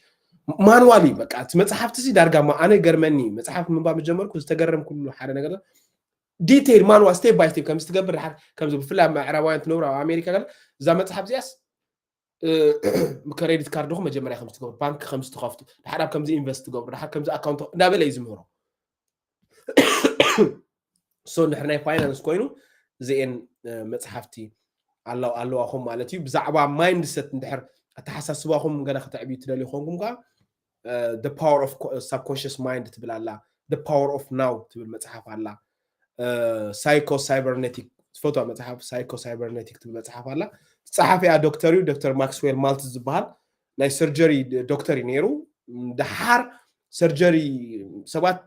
ማንዋሊ በቃ እቲ መፅሓፍቲ ሲ ዳርጋ ኣነ ገርመኒ መፅሓፍ ምንባብ ጀመርኩ ዝተገረምኩሉ ሓደ ነገር ዲቴይል ማንዋል ስቴፕ ባይ ስቴፕ ከምዚ ትገብር ድሓር ከምዚ ብፍላይ ኣብ ምዕራባውያን ትነብሩ ኣብ ኣሜሪካ ገለ እዛ መፅሓፍ እዚኣስ ክሬዲት ካርድኹም መጀመርያ ከምዚ ትገብሩ ባንክ ከምዚ ትኸፍቱ ድሓር ኣብ ከምዚ ኢንቨስት ትገብሩ ድሓር ከምዚ ኣካውንት እንዳበለ እዩ ዝምህሮ። ሶ እንድሕር ናይ ፋይናንስ ኮይኑ እዚኤን መፅሓፍቲ ኣለዋኹም ማለት እዩ። ብዛዕባ ማይንድሰት እንድሕር ኣተሓሳስባኹም ገለ ከተዕብዩ ትደልዩ ኮንኩም ከዓ the power of subconscious mind ትብል ኣላ። The power of now ትብል መፅሓፍ ኣላ። ሳይኮ ሳይበርኔቲክ ትፈትዋ መፅሓፍ ሳይኮ ሳይበርኔቲክ ትብል መፅሓፍ ኣላ። ጸሓፊኣ ዶክተር እዩ፣ ዶክተር ማክስዌል ማልትዝ ዝበሃል ናይ ሰርጀሪ ዶክተር እዩ ነይሩ። ደሓር ሰርጀሪ ሰባት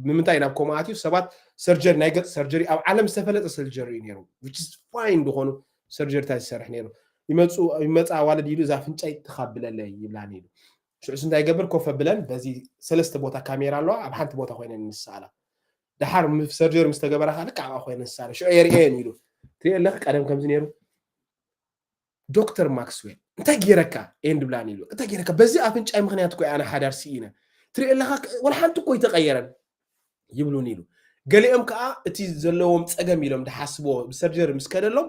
ንምንታይ ናብ ኮማ ኣትዩ ሰባት ሰርጀሪ ናይ ገፅ ሰርጀሪ ኣብ ዓለም ዝተፈለጠ ሰርጀሪ እዩ ነይሩ። ፋይን ዝኾኑ ሰርጀሪታት ይሰርሕ ነይሩ። ይመፃ ዋለድ ኢሉ እዛ ፍንጫይ ትኻብለለይ ይብላን ኢሉ ሽዑስ እንታይ ይገብር ኮፍ ኣብለን በዚ ሰለስተ ቦታ ካሜራ ኣለዋ ኣብ ሓንቲ ቦታ ኮይነን ንስኣላ ደሓር ሰርጀሪ ምስ ተገበራ ከዓ ልክዕ ኮይነ ንስኣላ ሽዑ የርእየን ኢሉ ትሪኦ ኣለኺ ቀደም ከምዚ ነይሩ ዶክተር ማክስዌል እንታይ ገይረካ ኤን ድብላን ኢሉ እንታይ ገይረካ በዚ ኣፍንጫይ ምክንያት እኮ ኣነ ሓዳር ስኢነ ትሪኦ ኣለካ ወላ ሓንቲ እኮ ይተቀየረን ይብሉን ኢሉ ገሊኦም ከዓ እቲ ዘለዎም ፀገም ኢሎም ዝሓስብዎ ብሰርጀሪ ምስ ከደሎም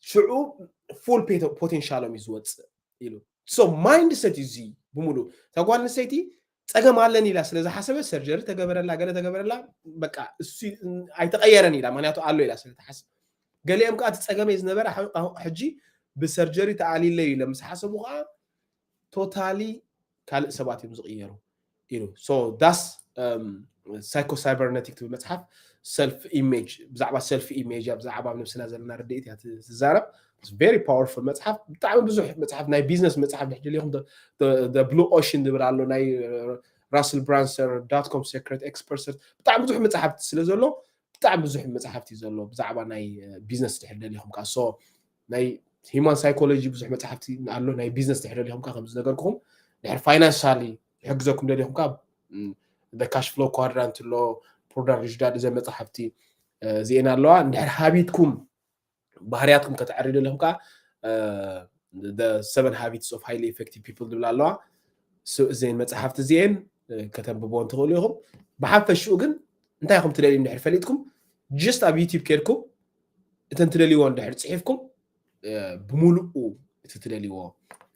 ሽዑ ፉል ፖቴንሻሎም እዩ ዝወፅእ ኢሉ ማይንድ ሰት እዩ እዚ ብምሉ እታ ጓል ኣንስተይቲ ፀገም ኣለኒ ኢላ ስለ ዝሓሰበ ሰርጀሪ ተገበረላ ገለ ተገበረላ በቃ እሱ ኣይተቀየረን ኢላ ምክንያቱ ኣሎ ኢላ ስለ ትሓስብ ገሊኦም ከዓ እቲ ፀገመይ ዝነበረ ሕጂ ብሰርጀሪ ተኣሊለዩ ኢለ ምስ ሓሰቡ ከዓ ቶታሊ ካልእ ሰባት እዮም ዝቕየሩ ኢሉ ሶ ዳስ ሳይኮሳይበርነቲክ ትብል መፅሓፍ ሰልፍ ኢሜጅ ብዛዕባ ሰልፍ ኢሜጅ ብዛዕባ ኣብ ነብስና ዘለና ርድኢት እያ ትዛረብ very powerful መፅሓፍ ብጣዕሚ ብዙሕ መፅሓፍ ናይ ቢዝነስ መፅሓፍ ድሕድል ኢኹም ብሉ ኦሽን ዝብል ኣሎ ናይ ራስል ብራንሰር ዳትኮም ሴክሬት ኤክስፐርት ብጣዕሚ ብዙሕ መፅሓፍቲ ስለ ዘሎ ብጣዕሚ ብዙሕ መፅሓፍቲ ዘሎ ብዛዕባ ናይ ቢዝነስ ድሕር ደሊኹም ከዓ ሶ ናይ ሂማን ሳይኮሎጂ ብዙሕ መፅሓፍቲ ኣሎ ናይ ቢዝነስ ድሕር ደሊኹም ከዓ ከም ዝነገርኩኹም ድሕር ፋይናንሻሊ ክሕግዘኩም ደሊኹም ከዓ ካሽ ፍሎ ኳድራንት ኣሎ ፕሮዳር ሪጅዳድ እዘ መፅሓፍቲ እዚኤን ኣለዋ እንድሕር ሃቢትኩም ባህርያትኩም ከተዕሪ ደሊኹም ከዓ seven habits of highly effective people ዝብላ ኣለዋ እዘን መፅሓፍቲ እዚኤን ከተንብቦ እንትኽእሉ ኢኹም ብሓፈሽኡ ግን እንታይ ኢኹም ትደልዩ እንድሕር ፈሊጥኩም ጅስት ኣብ ዩቲብ ከድኩም እተን ትደልይዎ እንድሕር ፅሒፍኩም ብምሉኡ እቲ ትደልይዎ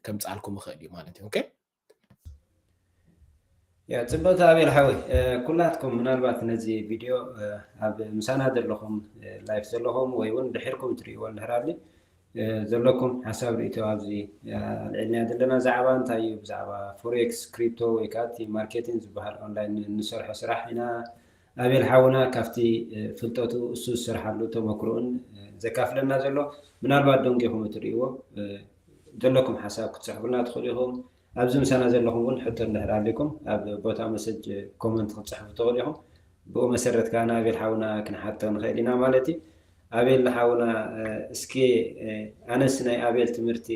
ከምፃልኩም ይኽእል እዩ ማለት እዩ ያ ፅቡቅ ኣቤል ሓወይ ኩላትኩም ምናልባት ነዚ ቪድዮ ኣብ ምሳና ዘለኹም ላይፍ ዘለኹም ወይ እውን ድሕርኩም ትርእይዎ እንድሕር ኣሊ ዘለኩም ሓሳብ ርእቶ ኣብዚ ኣልዕልናዮ ዘለና ዛዕባ እንታይ እዩ ብዛዕባ ፎሬክስ ክሪፕቶ ወይ ከዓ እቲ ማርኬቲንግ ዝበሃል ኦንላይን እንሰርሖ ስራሕ ኢና ኣቤል ሓውና ካብቲ ፍልጠቱ እሱ ዝሰርሓሉ ተመክሮኡን ዘካፍለና ዘሎ ምናልባት ደንጊኹም እትርእይዎ ዘለኩም ሓሳብ ክትፅሕፉልና ትኽእሉ ኢኹም ኣብዚ ምሳና ዘለኹም እውን ሕቶ እንድሕር ኣሊኩም ኣብ ቦታ መሰጅ ኮመንት ክትፅሕፉ ትኽእሉ ኢኹም ብኡ መሰረት ከዓ ንኣቤል ሓውና ክንሓቶ ንኽእል ኢና ማለት እዩ ኣቤል ሓውና እስኪ ኣነስ ናይ ኣቤል ትምህርቲ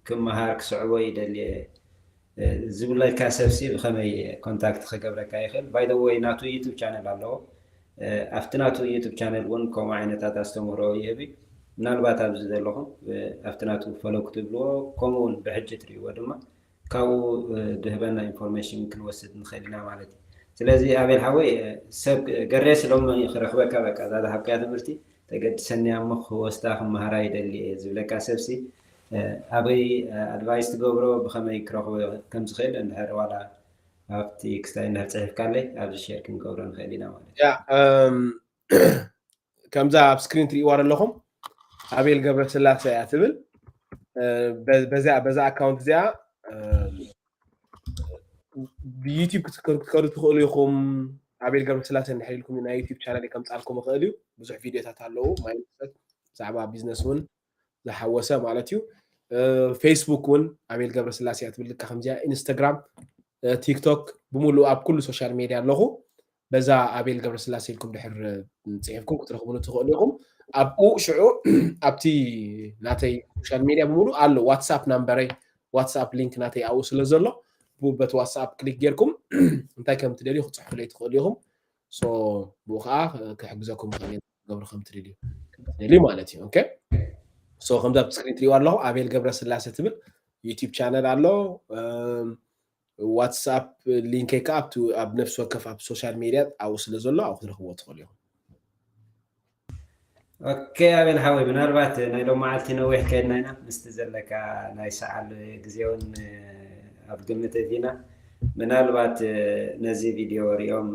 ክመሃር ክስዕቦ ይደልየ ዝብለካ ሰብሲ ብኸመይ ኮንታክት ክገብረካ ይኽእል ባይደወይ ናቱ ዩቱብ ቻነል ኣለዎ ኣብቲ ናቱ ዩቱብ ቻነል እውን ከምኡ ዓይነታት ኣስተምህሮ ይህብ ምናልባት ኣብዚ ዘለኹም ኣብቲ ናቱ ፈለው ክትብልዎ ከምኡ እውን ብሕጂ ትርእይዎ ድማ ካብኡ ድህበና ኢንፎርሜሽን ክንወስድ ንኽእል ኢና ማለት እዩ ስለዚ ኣቤል ሓወይ ሰብ ገሬ ስሎም ክረኽበካ በቃ እዛ ዝሃብካያ ትምህርቲ ተገድሰኒ እሞ ክወስዳ ክመሃራ ይደሊ እየ ዝብለካ ሰብሲ ኣበይ ኣድቫይስ ትገብሮ ብኸመይ ክረኽቦ ከም ዝኽእል እንድሕር ዋላ ኣብቲ ክስታይ እንድሕር ፅሒፍካለይ ኣብዚ ሸር ክንገብሮ ንኽእል ኢና ማለት እዩ ከምዛ ኣብ ስክሪን ትርእይዋ ዘለኹም ኣቤል ገብረስላሴ እያ ትብል በዛ ኣካውንት እዚኣ ብዩቲብ ክትከዱ ትኽእሉ ኢኹም ኣቤል ገብረስላሴ እንድሕር ኢልኩም ናይ ዩቲብ ቻናል ከምፃልኩም ይኽእል እዩ ብዙሕ ቪዲዮታት ኣለዉ ማይንድሰት ብዛዕባ ቢዝነስ እውን ዝሓወሰ ማለት እዩ ፌስቡክ እውን ኣቤል ገብረስላሴ እያ ትብል ልካ ከምዚኣ ኢንስታግራም ቲክቶክ ብምሉእ ኣብ ኩሉ ሶሻል ሜድያ ኣለኹ በዛ ኣቤል ገብረስላሴ ኢልኩም ድሕር ፅሒፍኩም ክትረኽቡኒ ትኽእሉ ኢኹም ኣብኡ ሽዑ ኣብቲ ናተይ ሶሻል ሜድያ ብምሉ ኣሎ ዋትሳፕ ናምበረይ ዋትሳፕ ሊንክ ናተይ ኣብኡ ስለ ዘሎ በቲ ዋትሳፕ ክሊክ ጌርኩም እንታይ ከም ትደልዩ ክፅሕፉለይ ትኽእሉ ኢኹም ብኡ ከዓ ክሕግዘኩም ገብሩ ከም ትደልዩ ማለት እዩ ከምዚ ኣብ ስክሪን ትሪእዋ ኣለኹ ኣቤል ገብረስላሴ ትብል ዩቲብ ቻነል ኣሎ ዋትሳፕ ሊንከይ ከዓ ኣብቲ ኣብ ነፍሲ ወከፍ ኣብ ሶሻል ሜድያ ኣብኡ ስለ ዘሎ ኣብኡ ክትረኽብዎ ትኽእሉ ኢኹም ኦኬ ኣቤል ሓወይ፣ ምናልባት ናይ ሎም መዓልቲ ነዊሕ ከይድና ኢና፣ ምስቲ ዘለካ ናይ ሰዓል ግዜ እውን ኣብ ግምት ኣእቲና፣ ምናልባት ነዚ ቪድዮ ሪኦም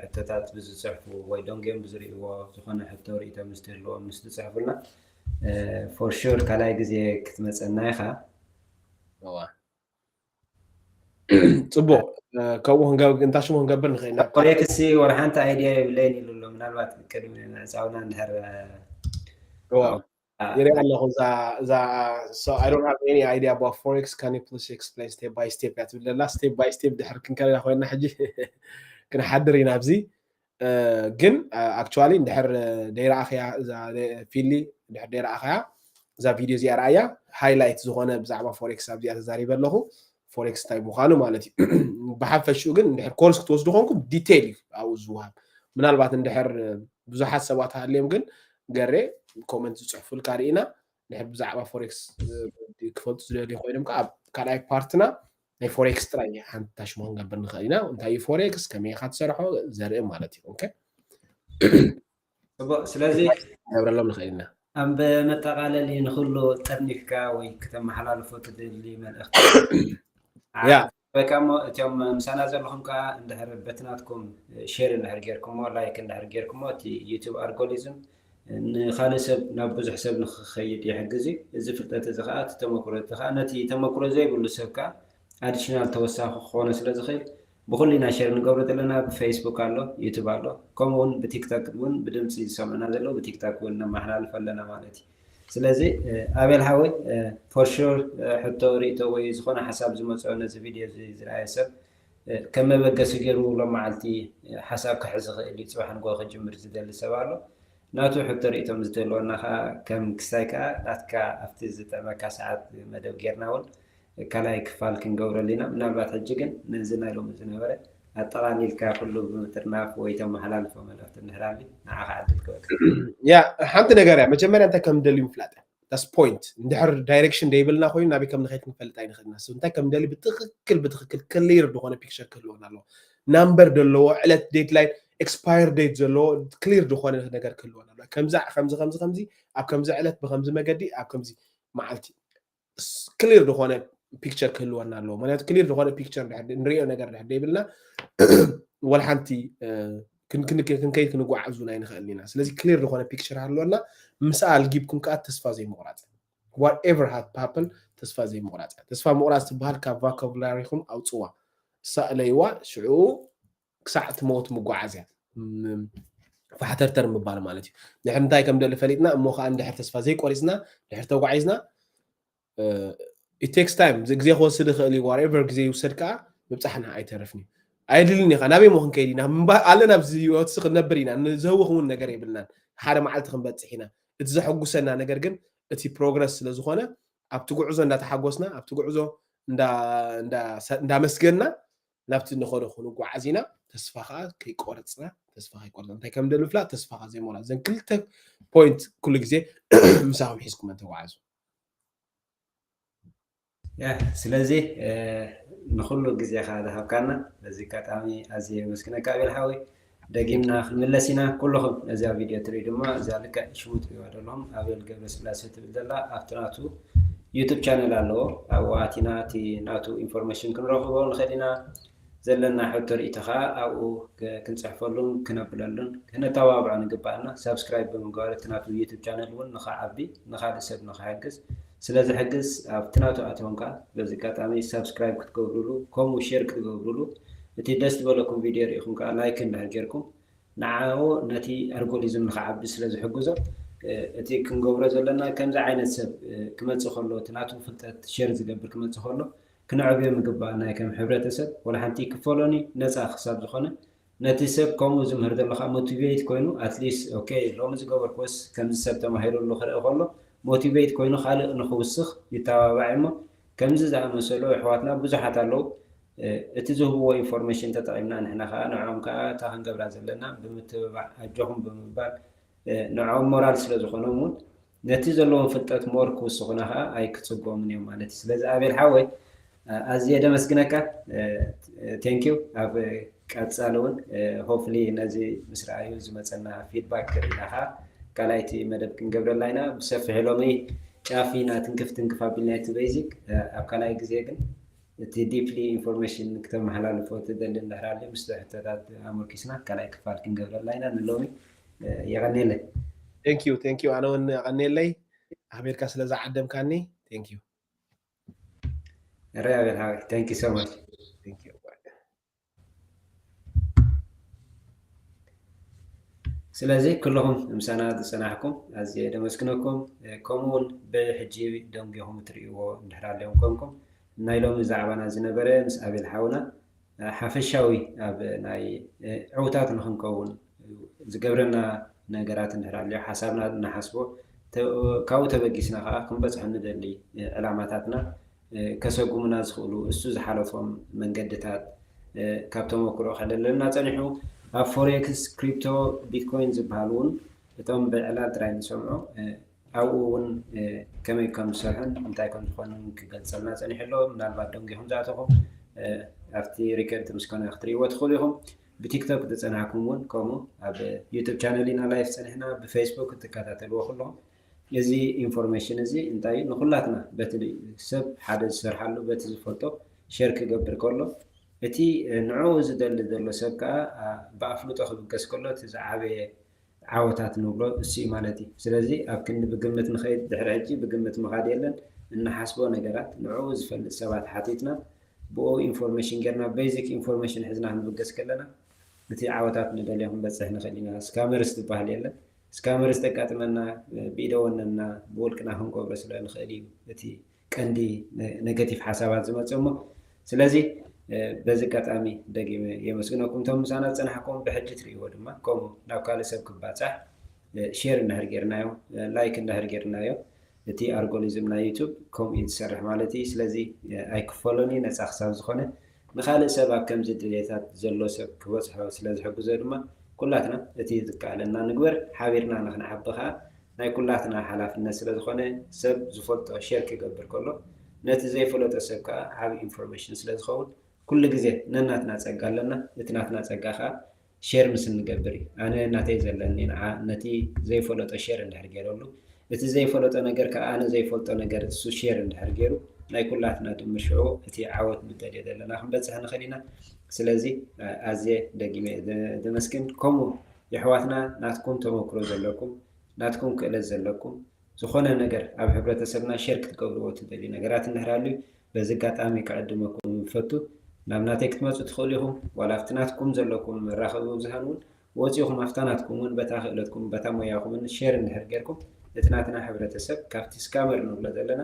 ሕቶታት ብዝፅሕፉ ወይ ደንጎዮም ብዝርእይዎ ዝኾነ ሕቶ ርእይቶ ምስ ትህልዎም ምስ ትፅሕፉልና፣ for sure ካልኣይ ግዜ ክትመፀና ኢኻ። ጽቡቅ። ከምኡ ክንገብር እንታይ ሽሙ ክንገብር ንኽእል ኢና። ፎሬክስ ወላ ሓንቲ ኣይድያ የብለይን ኢሉ ኣሎ። ምናልባት ቅድሚ ምዕፃውና እንድሕር ይርኢ ኣለኹ እዛ እዛ so I don't have any idea about forex, can you please explain step by step እያ ትብል ዘላ። Step by step ድሕር ክንከዳ ኮይና ሕጂ ክንሓድር ኢና ኣብዚ። ግን actually እንድሕር ደይረኣኽያ እዛ ፊሊ እንድሕር ደይረኣኽያ እዛ ቪድዮ እዚኣ ረኣያ። ሃይላይት ዝኾነ ብዛዕባ ፎሬክስ ኣብዚኣ ተዛሪበ ኣለኹ። ፎሬክስ እንታይ ምዃኑ ማለት እዩ። ብሓፈሽኡ ግን እንድሕር ኮርስ ክትወስዱ ኮንኩም ዲቴይል እዩ ኣብኡ ዝወሃብ። ምናልባት እንድሕር ብዙሓት ሰባት ሃልዮም ግን ገሬ ኮመንት ዝፅሕፉልካ ርኢና እንድሕር ብዛዕባ ፎሬክስ ክፈልጡ ዝደልዩ ኮይኖም ከዓ ኣብ ካልኣይ ፓርትና ናይ ፎሬክስ ጥራይ ሓንቲ ታሽሞ ክንገብር ንኽእል ኢና። እንታይ እዩ ፎሬክስ፣ ከመይ ኢኻ ትሰርሖ ዘርኢ ማለት እዩ። ኦኬ ፅቡቅ። ስለዚ ነብረሎም ንኽእል ኢና። ኣብ መጠቃለሊ ንኩሉ ጠርኒፍካ ወይ ከተመሓላልፎ ትደሊ መልእኽቲ ያ በቃ እሞ እቶም ምሳና ዘለኹም ከዓ እንድሕር በትናትኩም ሼር እንድሕር ጌርኩሞ፣ ላይክ እንድሕር ጌርኩሞ፣ እቲ ዩቱብ ኣልጎሪዝም ንኻልእ ሰብ ናብ ብዙሕ ሰብ ንክኸይድ ይሕግዝ እዩ። እዚ ፍልጠት እዚ ከዓ እቲ ተመክሮ እዚ ከዓ ነቲ ተመክሮ ዘይብሉ ሰብ ከዓ ኣዲሽናል ተወሳኺ ክኾኖ ስለ ዝኽእል ብኩሉ ኢና ሼር ንገብሮ ዘለና። ብፌስቡክ ኣሎ፣ ዩቱብ ኣሎ፣ ከምኡ እውን ብቲክቶክ እውን ብድምፂ ዝሰምዑና ዘለዉ ብቲክቶክ እውን ነመሓላልፍ ኣለና ማለት እዩ። ስለዚ ኣቤል ሓወይ for sure ሕቶ ርእቶ ወይ ዝኾነ ሓሳብ ዝመፅኦ ነዚ ቪድዮ እዚ ዝረኣየ ሰብ ከም መበገሲ ገይሩ ሎም መዓልቲ ሓሳብ ክሕዝ ይኽእል እዩ። ፅባሕ ንግሆ ክጅምር ዝደሊ ሰብ ኣሎ ናቱ ሕቶ ርእቶ ምስ ዝህልወና ከዓ ከም ክስታይ ከዓ ናትካ ኣብቲ ዝጥዕመካ ሰዓት መደብ ጌርና እውን ካልኣይ ክፋል ክንገብረሉ ኢና። ምናልባት ሕጂ ግን ነዚ ናይ ሎሚ ዝነበረ ኣጠቓሊልካ ኩሉ ብምጥርናፍ ወይ ተመሓላልፎ መልእኽቲ እንድሕር ኣሎ ንዓኻ ዕድል ክበካ። ያ ሓንቲ ነገር እያ መጀመርያ እንታይ ከም ንደሊ ምፍላጥ እያ። That's point። እንድሕር ዳይሬክሽን ደይብልና ኮይኑ ናበይ ከም ንኸይድ ክንፈልጥ ኣይንኽእልና። So እንታይ ከም ንደሊ ብትኽክል ብትኽክል ክሊር ዝኾነ ፒክቸር ክህልወና ኣለዎ። ናምበር ዘለዎ ዕለት ዴድላይን ኤክስፓየር ዴት ዘለዎ ክሊር ዝኾነ ነገር ክህልወና ኣለዎ። ከምዚ ከምዚ ከምዚ ከምዚ ኣብ ከምዚ ዕለት ብከምዚ መገዲ ኣብ ከምዚ መዓልቲ ክሊር ዝኾነ ፒክቸር ክህልወና ኣለዎ። ምክንያቱ ክሊር ዝኾነ ፒክቸር ንሪኦ ነገር ድሕር ደይብልና ወላ ሓንቲ ክንከይድ ክንጓዓዙ ናይ ንኽእል ኢና። ስለዚ ክሊር ዝኾነ ፒክቸር ሃለወና ምስ ኣልጊብኩም ከዓ ተስፋ ዘይምቑራፅ whatever happen ተስፋ ዘይምቑራፅ እያ። ተስፋ ምቑራፅ ትበሃል ካብ ቫካቡላሪኹም ኣውፅዋ፣ ሳእለይዋ። ሽዑ ክሳዕ ትመውት ምጓዓዝ እያ። ፋሕተርተር ምባል ማለት እዩ። ድሕር እንታይ ከም ደሊ ፈሊጥና እሞ ከዓ እንድሕር ተስፋ ዘይቆሪፅና ድሕር ተጓዒዝና it takes time ግዜ ክወስድ ይኽእል እዩ። whatever ግዜ ይውሰድ ከዓ ምብፃሕና ኣይተርፍን እዩ። ኣየድልን ኢኻ ናበይ ሞ ክንከይድ ኢና ኣለና ኣብዚ ህይወትሲ ክንነብር ኢና። ንዘህውኽ እውን ነገር የብልናን። ሓደ መዓልቲ ክንበፅሕ ኢና። እቲ ዘሐጉሰና ነገር ግን እቲ ፕሮግረስ ስለ ዝኾነ ኣብቲ ጉዕዞ እንዳተሓጎስና ኣብቲ ጉዕዞ እንዳመስገንና ናብቲ ንኸዶ ክንጓዓዝ ኢና። ተስፋ ከዓ ከይቆረፅና ተስፋ ከይቆረፅና እንታይ ከም ደሊ ምፍላጥ ተስፋ ከዓ ዘይሞላ እዘን ክልተ ፖይንት ኩሉ ግዜ ምሳኹም ሒዝኩም ተጓዓዙ። ስለዚ ንኩሉ ግዜኻ ዝሃብካና በዚ ኣጋጣሚ ኣዝየ የመስግነካ ኣቤል ሓወይ። ደጊምና ክንምለስ ኢና። ኩልኹም ነዚኣ ቪድዮ ትሪኡ ድማ እዛ ልክዕ ሽሙ ትሪእዋ ዘለኹም ኣቤል ገብረስላሴ ትብል ዘላ ኣብቲ ናቱ ዩቱብ ቻነል ኣለዎ። ኣብኡ ኣቲና እቲ ናቱ ኢንፎርሜሽን ክንረኽቦ ንኽእል ኢና። ዘለና ሕቶ ርእይቶ ከዓ ኣብኡ ክንፅሕፈሉን ክነብለሉን ክነተባብዖ ንግባኣና። ሳብስክራይብ ብምግባር እቲ ናቱ ዩቱብ ቻነል እውን ንኽዓቢ ንካልእ ሰብ ንክሕግዝ ስለ ዝሕግዝ ኣብቲ ናቱ ኣትዮም ከዓ በዚ ኣጋጣሚ ሳብስክራይብ ክትገብሩሉ ከምኡ ሼር ክትገብሩሉ እቲ ደስ ዝበለኩም ቪድዮ ርኢኹም ከዓ ላይክ እንድሕር ጌርኩም ንዓኡ ነቲ ኣልጎሪዝም ንክዓቢ ስለ ዝሕግዞ እቲ ክንገብሮ ዘለና ከምዚ ዓይነት ሰብ ክመፅእ ከሎ እቲ ናቱ ፍልጠት ሼር ዝገብር ክመፅእ ከሎ ክነዕብዮ ምግባእ ናይ ከም ሕብረተሰብ ወላ ሓንቲ ክፈሎኒ ነፃ ክሳብ ዝኾነ ነቲ ሰብ ከምኡ ዝምህር ዘሎ ከዓ ሞቲቬት ኮይኑ ኣትሊስት ኦኬ ሎሚ ዝገበርኩስ ከምዚ ሰብ ተማሂሩሉ ክርኢ ከሎ ሞቲቬት ኮይኑ ካልእ ንክውስኽ ይተባባዕ እሞ ከምዚ ዝኣመሰሉ ኣሕዋትና ብዙሓት ኣለዉ። እቲ ዝህብዎ ኢንፎርሜሽን ተጠቒምና ንሕና ከዓ ንዕኦም ከዓ እታ ክንገብራ ዘለና ብምትብባዕ ኣጆኹም ብምባል ንዕኦም ሞራል ስለ ዝኾኖም እውን ነቲ ዘለዎም ፍልጠት ሞር ክውስኹና ከዓ ኣይክፅገሙን እዮም ማለት እዩ። ስለዚ ኣቤል ሓወይ ኣዝየ ደመስግነካ። ቴንኪዩ። ኣብ ቀፃሊ እውን ሆፍሊ ነዚ ምስ ረኣዩ ዝመፀና ፊድባክ ርኢና ከዓ ካልኣይቲ መደብ ክንገብረላ ኢና። ብሰፊሑ ሎሚ ጫፍ ኢና ትንክፍ ትንክፍ ኣቢልና እቲ ቤዚክ። ኣብ ካልኣይ ግዜ ግን እቲ ዲፕሊ ኢንፎርሜሽን ክተመሓላልፎ ትደሊ እንድሕር ኣሎ፣ ምስ ሕቶታት ኣመርኪስና ካልኣይ ክፋል ክንገብረላ ኢና። ንሎሚ የቐኔለይ። Thank you, thank you። ኣነ እውን የቐኔለይ ኣኽቢርካ ስለ ዝዓደምካኒ። Thank you። ሪያቤል ሓወይ፣ thank you so much። Thank you። ስለዚ ኩልኹም ምሳና ዝጸናሕኩም ኣዝየ ደመስግነኩም። ከምኡ እውን ብሕጂ ደንጊኹም እትርእይዎ እንድሕር ኣልዮም ኮንኩም፣ ናይ ሎሚ ዛዕባና ዝነበረ ምስ ኣቤል ሓውና ሓፈሻዊ ኣብ ናይ ዕውታት ንኽንከውን ዝገብረና ነገራት እንድሕር ኣልዮ ሓሳብና እናሓስቦ፣ ካብኡ ተበጊስና ከዓ ክንበጽሖ ንደሊ ዕላማታትና ከሰጉሙና ዝኽእሉ እሱ ዝሓለፎም መንገድታት ካብ ተመክሮ ከለለና ጸኒሑ፣ ኣብ ፎሬክስ፣ ክሪፕቶ፣ ቢትኮይን ዝበሃሉ እውን እቶም ብዕላል ጥራይ ንሰምዖ፣ ኣብኡ እውን ከመይ ከም ዝሰርሑን እንታይ ከም ዝኾኑን ክገልጸልና ጸኒሑ ኣሎ። ምናልባት ደንጊኹም ዝኣተኹም ኣብቲ ሪከርድ ምስ ኮነ ክትርእይዎ ትኽእሉ ኢኹም። ብቲክቶክ ዝጸናሕኩም እውን ከምኡ ኣብ ዩቱብ ቻነል ኢና ላይፍ ጸኒሕና፣ ብፌስቡክ እትከታተልዎ ኩለኹም። እዚ ኢንፎርሜሽን እዚ እንታይ ንኩላትና በቲ ሰብ ሓደ ዝሰርሓሉ በቲ ዝፈልጦ ሸር ክገብር ከሎ፣ እቲ ንዕኡ ዝደሊ ዘሎ ሰብ ከዓ ብኣፍልጦ ክብገስ ከሎ እቲ ዝዓበየ ዓወታት ንብሎ እሱ እዩ ማለት እዩ። ስለዚ ኣብ ክንዲ ብግምት ንኸይድ ድሕሪ ሕጂ ብግምት ምኻድ የለን። እንሓስቦ ነገራት ንዕኡ ዝፈልጥ ሰባት ሓቲትና ብኡ ኢንፎርሜሽን ጌርና ቤዚክ ኢንፎርሜሽን ሒዝና ክንብገስ ከለና እቲ ዓወታት ንደልዮ ክንበፅሕ ንኽእል ኢና። ስካመርስ ዝበሃል የለን። ስካመርስ ተጋጥመና ብኢደ ወነና ብውልቅና ክንገብሮ ስለ ንኽእል እዩ እቲ ቀንዲ ነገቲቭ ሓሳባት ዝመፅእ እሞ። ስለዚ በዚ ኣጋጣሚ ደጊመ የመስግነኩም እቶም ምሳና ዝፀናሕኩም። ብሕጂ ትርእይዎ ድማ ከምኡ ናብ ካልእ ሰብ ክባፃሕ ሼር እንድሕር ጌርናዮ፣ ላይክ እንድሕር ጌርናዮ እቲ ኣልጎሪዝም ናይ ዩቱብ ከምኡ እዩ ዝሰርሕ ማለት እዩ። ስለዚ ኣይክፈሎን እዩ፣ ነፃ ክሳብ ዝኾነ ንኻልእ ሰብ ኣብ ከምዚ ድሌታት ዘሎ ሰብ ክበፅሖ ስለ ዝሕግዞ ድማ ኩላትና እቲ ዝከኣለና ንግበር። ሓቢርና ንክንዓቢ ከዓ ናይ ኩላትና ሓላፍነት ስለ ዝኾነ ሰብ ዝፈልጦ ሼር ክገብር ከሎ ነቲ ዘይፈለጦ ሰብ ከዓ ዓቢ ኢንፎርሜሽን ስለ ዝኸውን ኩሉ ግዜ ነናትና ጸጋ ኣለና። እቲ ናትና ጸጋ ከዓ ሼር ምስ እንገብር እዩ። ኣነ ናተይ ዘለኒ ንዓ ነቲ ዘይፈለጦ ሼር እንድሕር ገይረሉ፣ እቲ ዘይፈለጦ ነገር ከዓ ኣነ ዘይፈልጦ ነገር እሱ ሼር እንድሕር ገይሩ ናይ ኩላትና ድምር ሽዑ እቲ ዓወት ንደልዮ ዘለና ክንበጽሕ ንኽእል ኢና። ስለዚ ኣዝየ ደጊመ ደመስግን። ከምኡ የሕዋትና ናትኩም ተመክሮ ዘለኩም ናትኩም ክእለት ዘለኩም ዝኾነ ነገር ኣብ ሕብረተሰብና ሼር ክትገብርዎ ትደልዩ ነገራት እንድሕር ኣልዩ በዚ ኣጋጣሚ ክዕድመኩም ንፈቱ። ናብ ናተይ ክትመፁ ትኽእሉ ኢኹም። ዋላ ኣብቲ ናትኩም ዘለኩም መራኸቢ ብዙሃን እውን ወፂኹም ኣብታ ናትኩም እውን በታ ክእለትኩም በታ ሞያኹምን ሼር እንድሕር ጌርኩም እቲ ናትና ሕብረተሰብ ካብቲ ስካመር ንብሎ ዘለና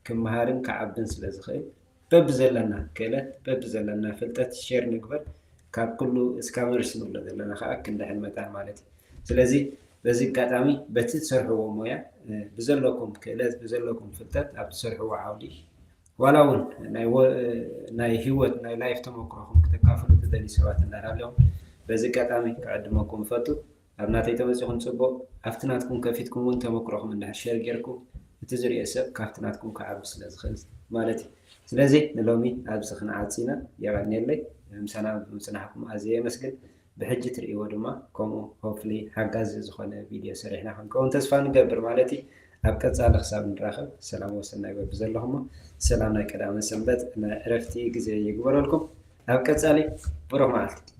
ክመሃርን ክዓብን ስለ ዝኽእል በብዘለና ክእለት በብዘለና ፍልጠት ሼር ንግበር። ካብ ኩሉ ስካመርስ ንብሎ ዘለና ከዓ ክንድሕን መታን ማለት እዩ። ስለዚ በዚ ኣጋጣሚ በቲ ትሰርሕዎ ሞያ ብዘለኩም ክእለት ብዘለኩም ፍልጠት ኣብ ትሰርሕዎ ዓውዲ ዋላ እውን ናይ ህይወት ናይ ላይፍ ተመክሮኹም ክተካፍሉ ትደልዩ ሰባት እንዳሃለኹም በዚ ኣጋጣሚ ክዕድመኩም እፈቱ። ኣብ ናተይ ተመፂኹም ፅቡቕ፣ ኣብቲ ናትኩም ከፊትኩም እውን ተመክሮኹም እንድሕር ሸር ጌርኩም እቲ ዝሪኦ ሰብ ካብቲ ናትኩም ክዓቢ ስለ ዝኽእል ማለት እዩ። ስለዚ ንሎሚ ኣብዚ ክንዓፂ ኢና። የቐንየለይ ምሳና ብምፅናሕኩም ኣዝየ የመስግን። ብሕጂ ትርእይዎ ድማ ከምኡ ሆፕፍሊ ሓጋዚ ዝኾነ ቪድዮ ሰሪሕና ክንከውን ተስፋ ንገብር ማለት እዩ። ኣብ ቀፃሊ ክሳብ ንራኸብ ሰላም ወሰናይ በብዘለኹሞ ሰላም ናይ ቀዳመ ሰንበት ናይ ዕረፍቲ ግዜ ይግበረልኩም። ኣብ ቀፃሊ ብሩኽ መዓልቲ።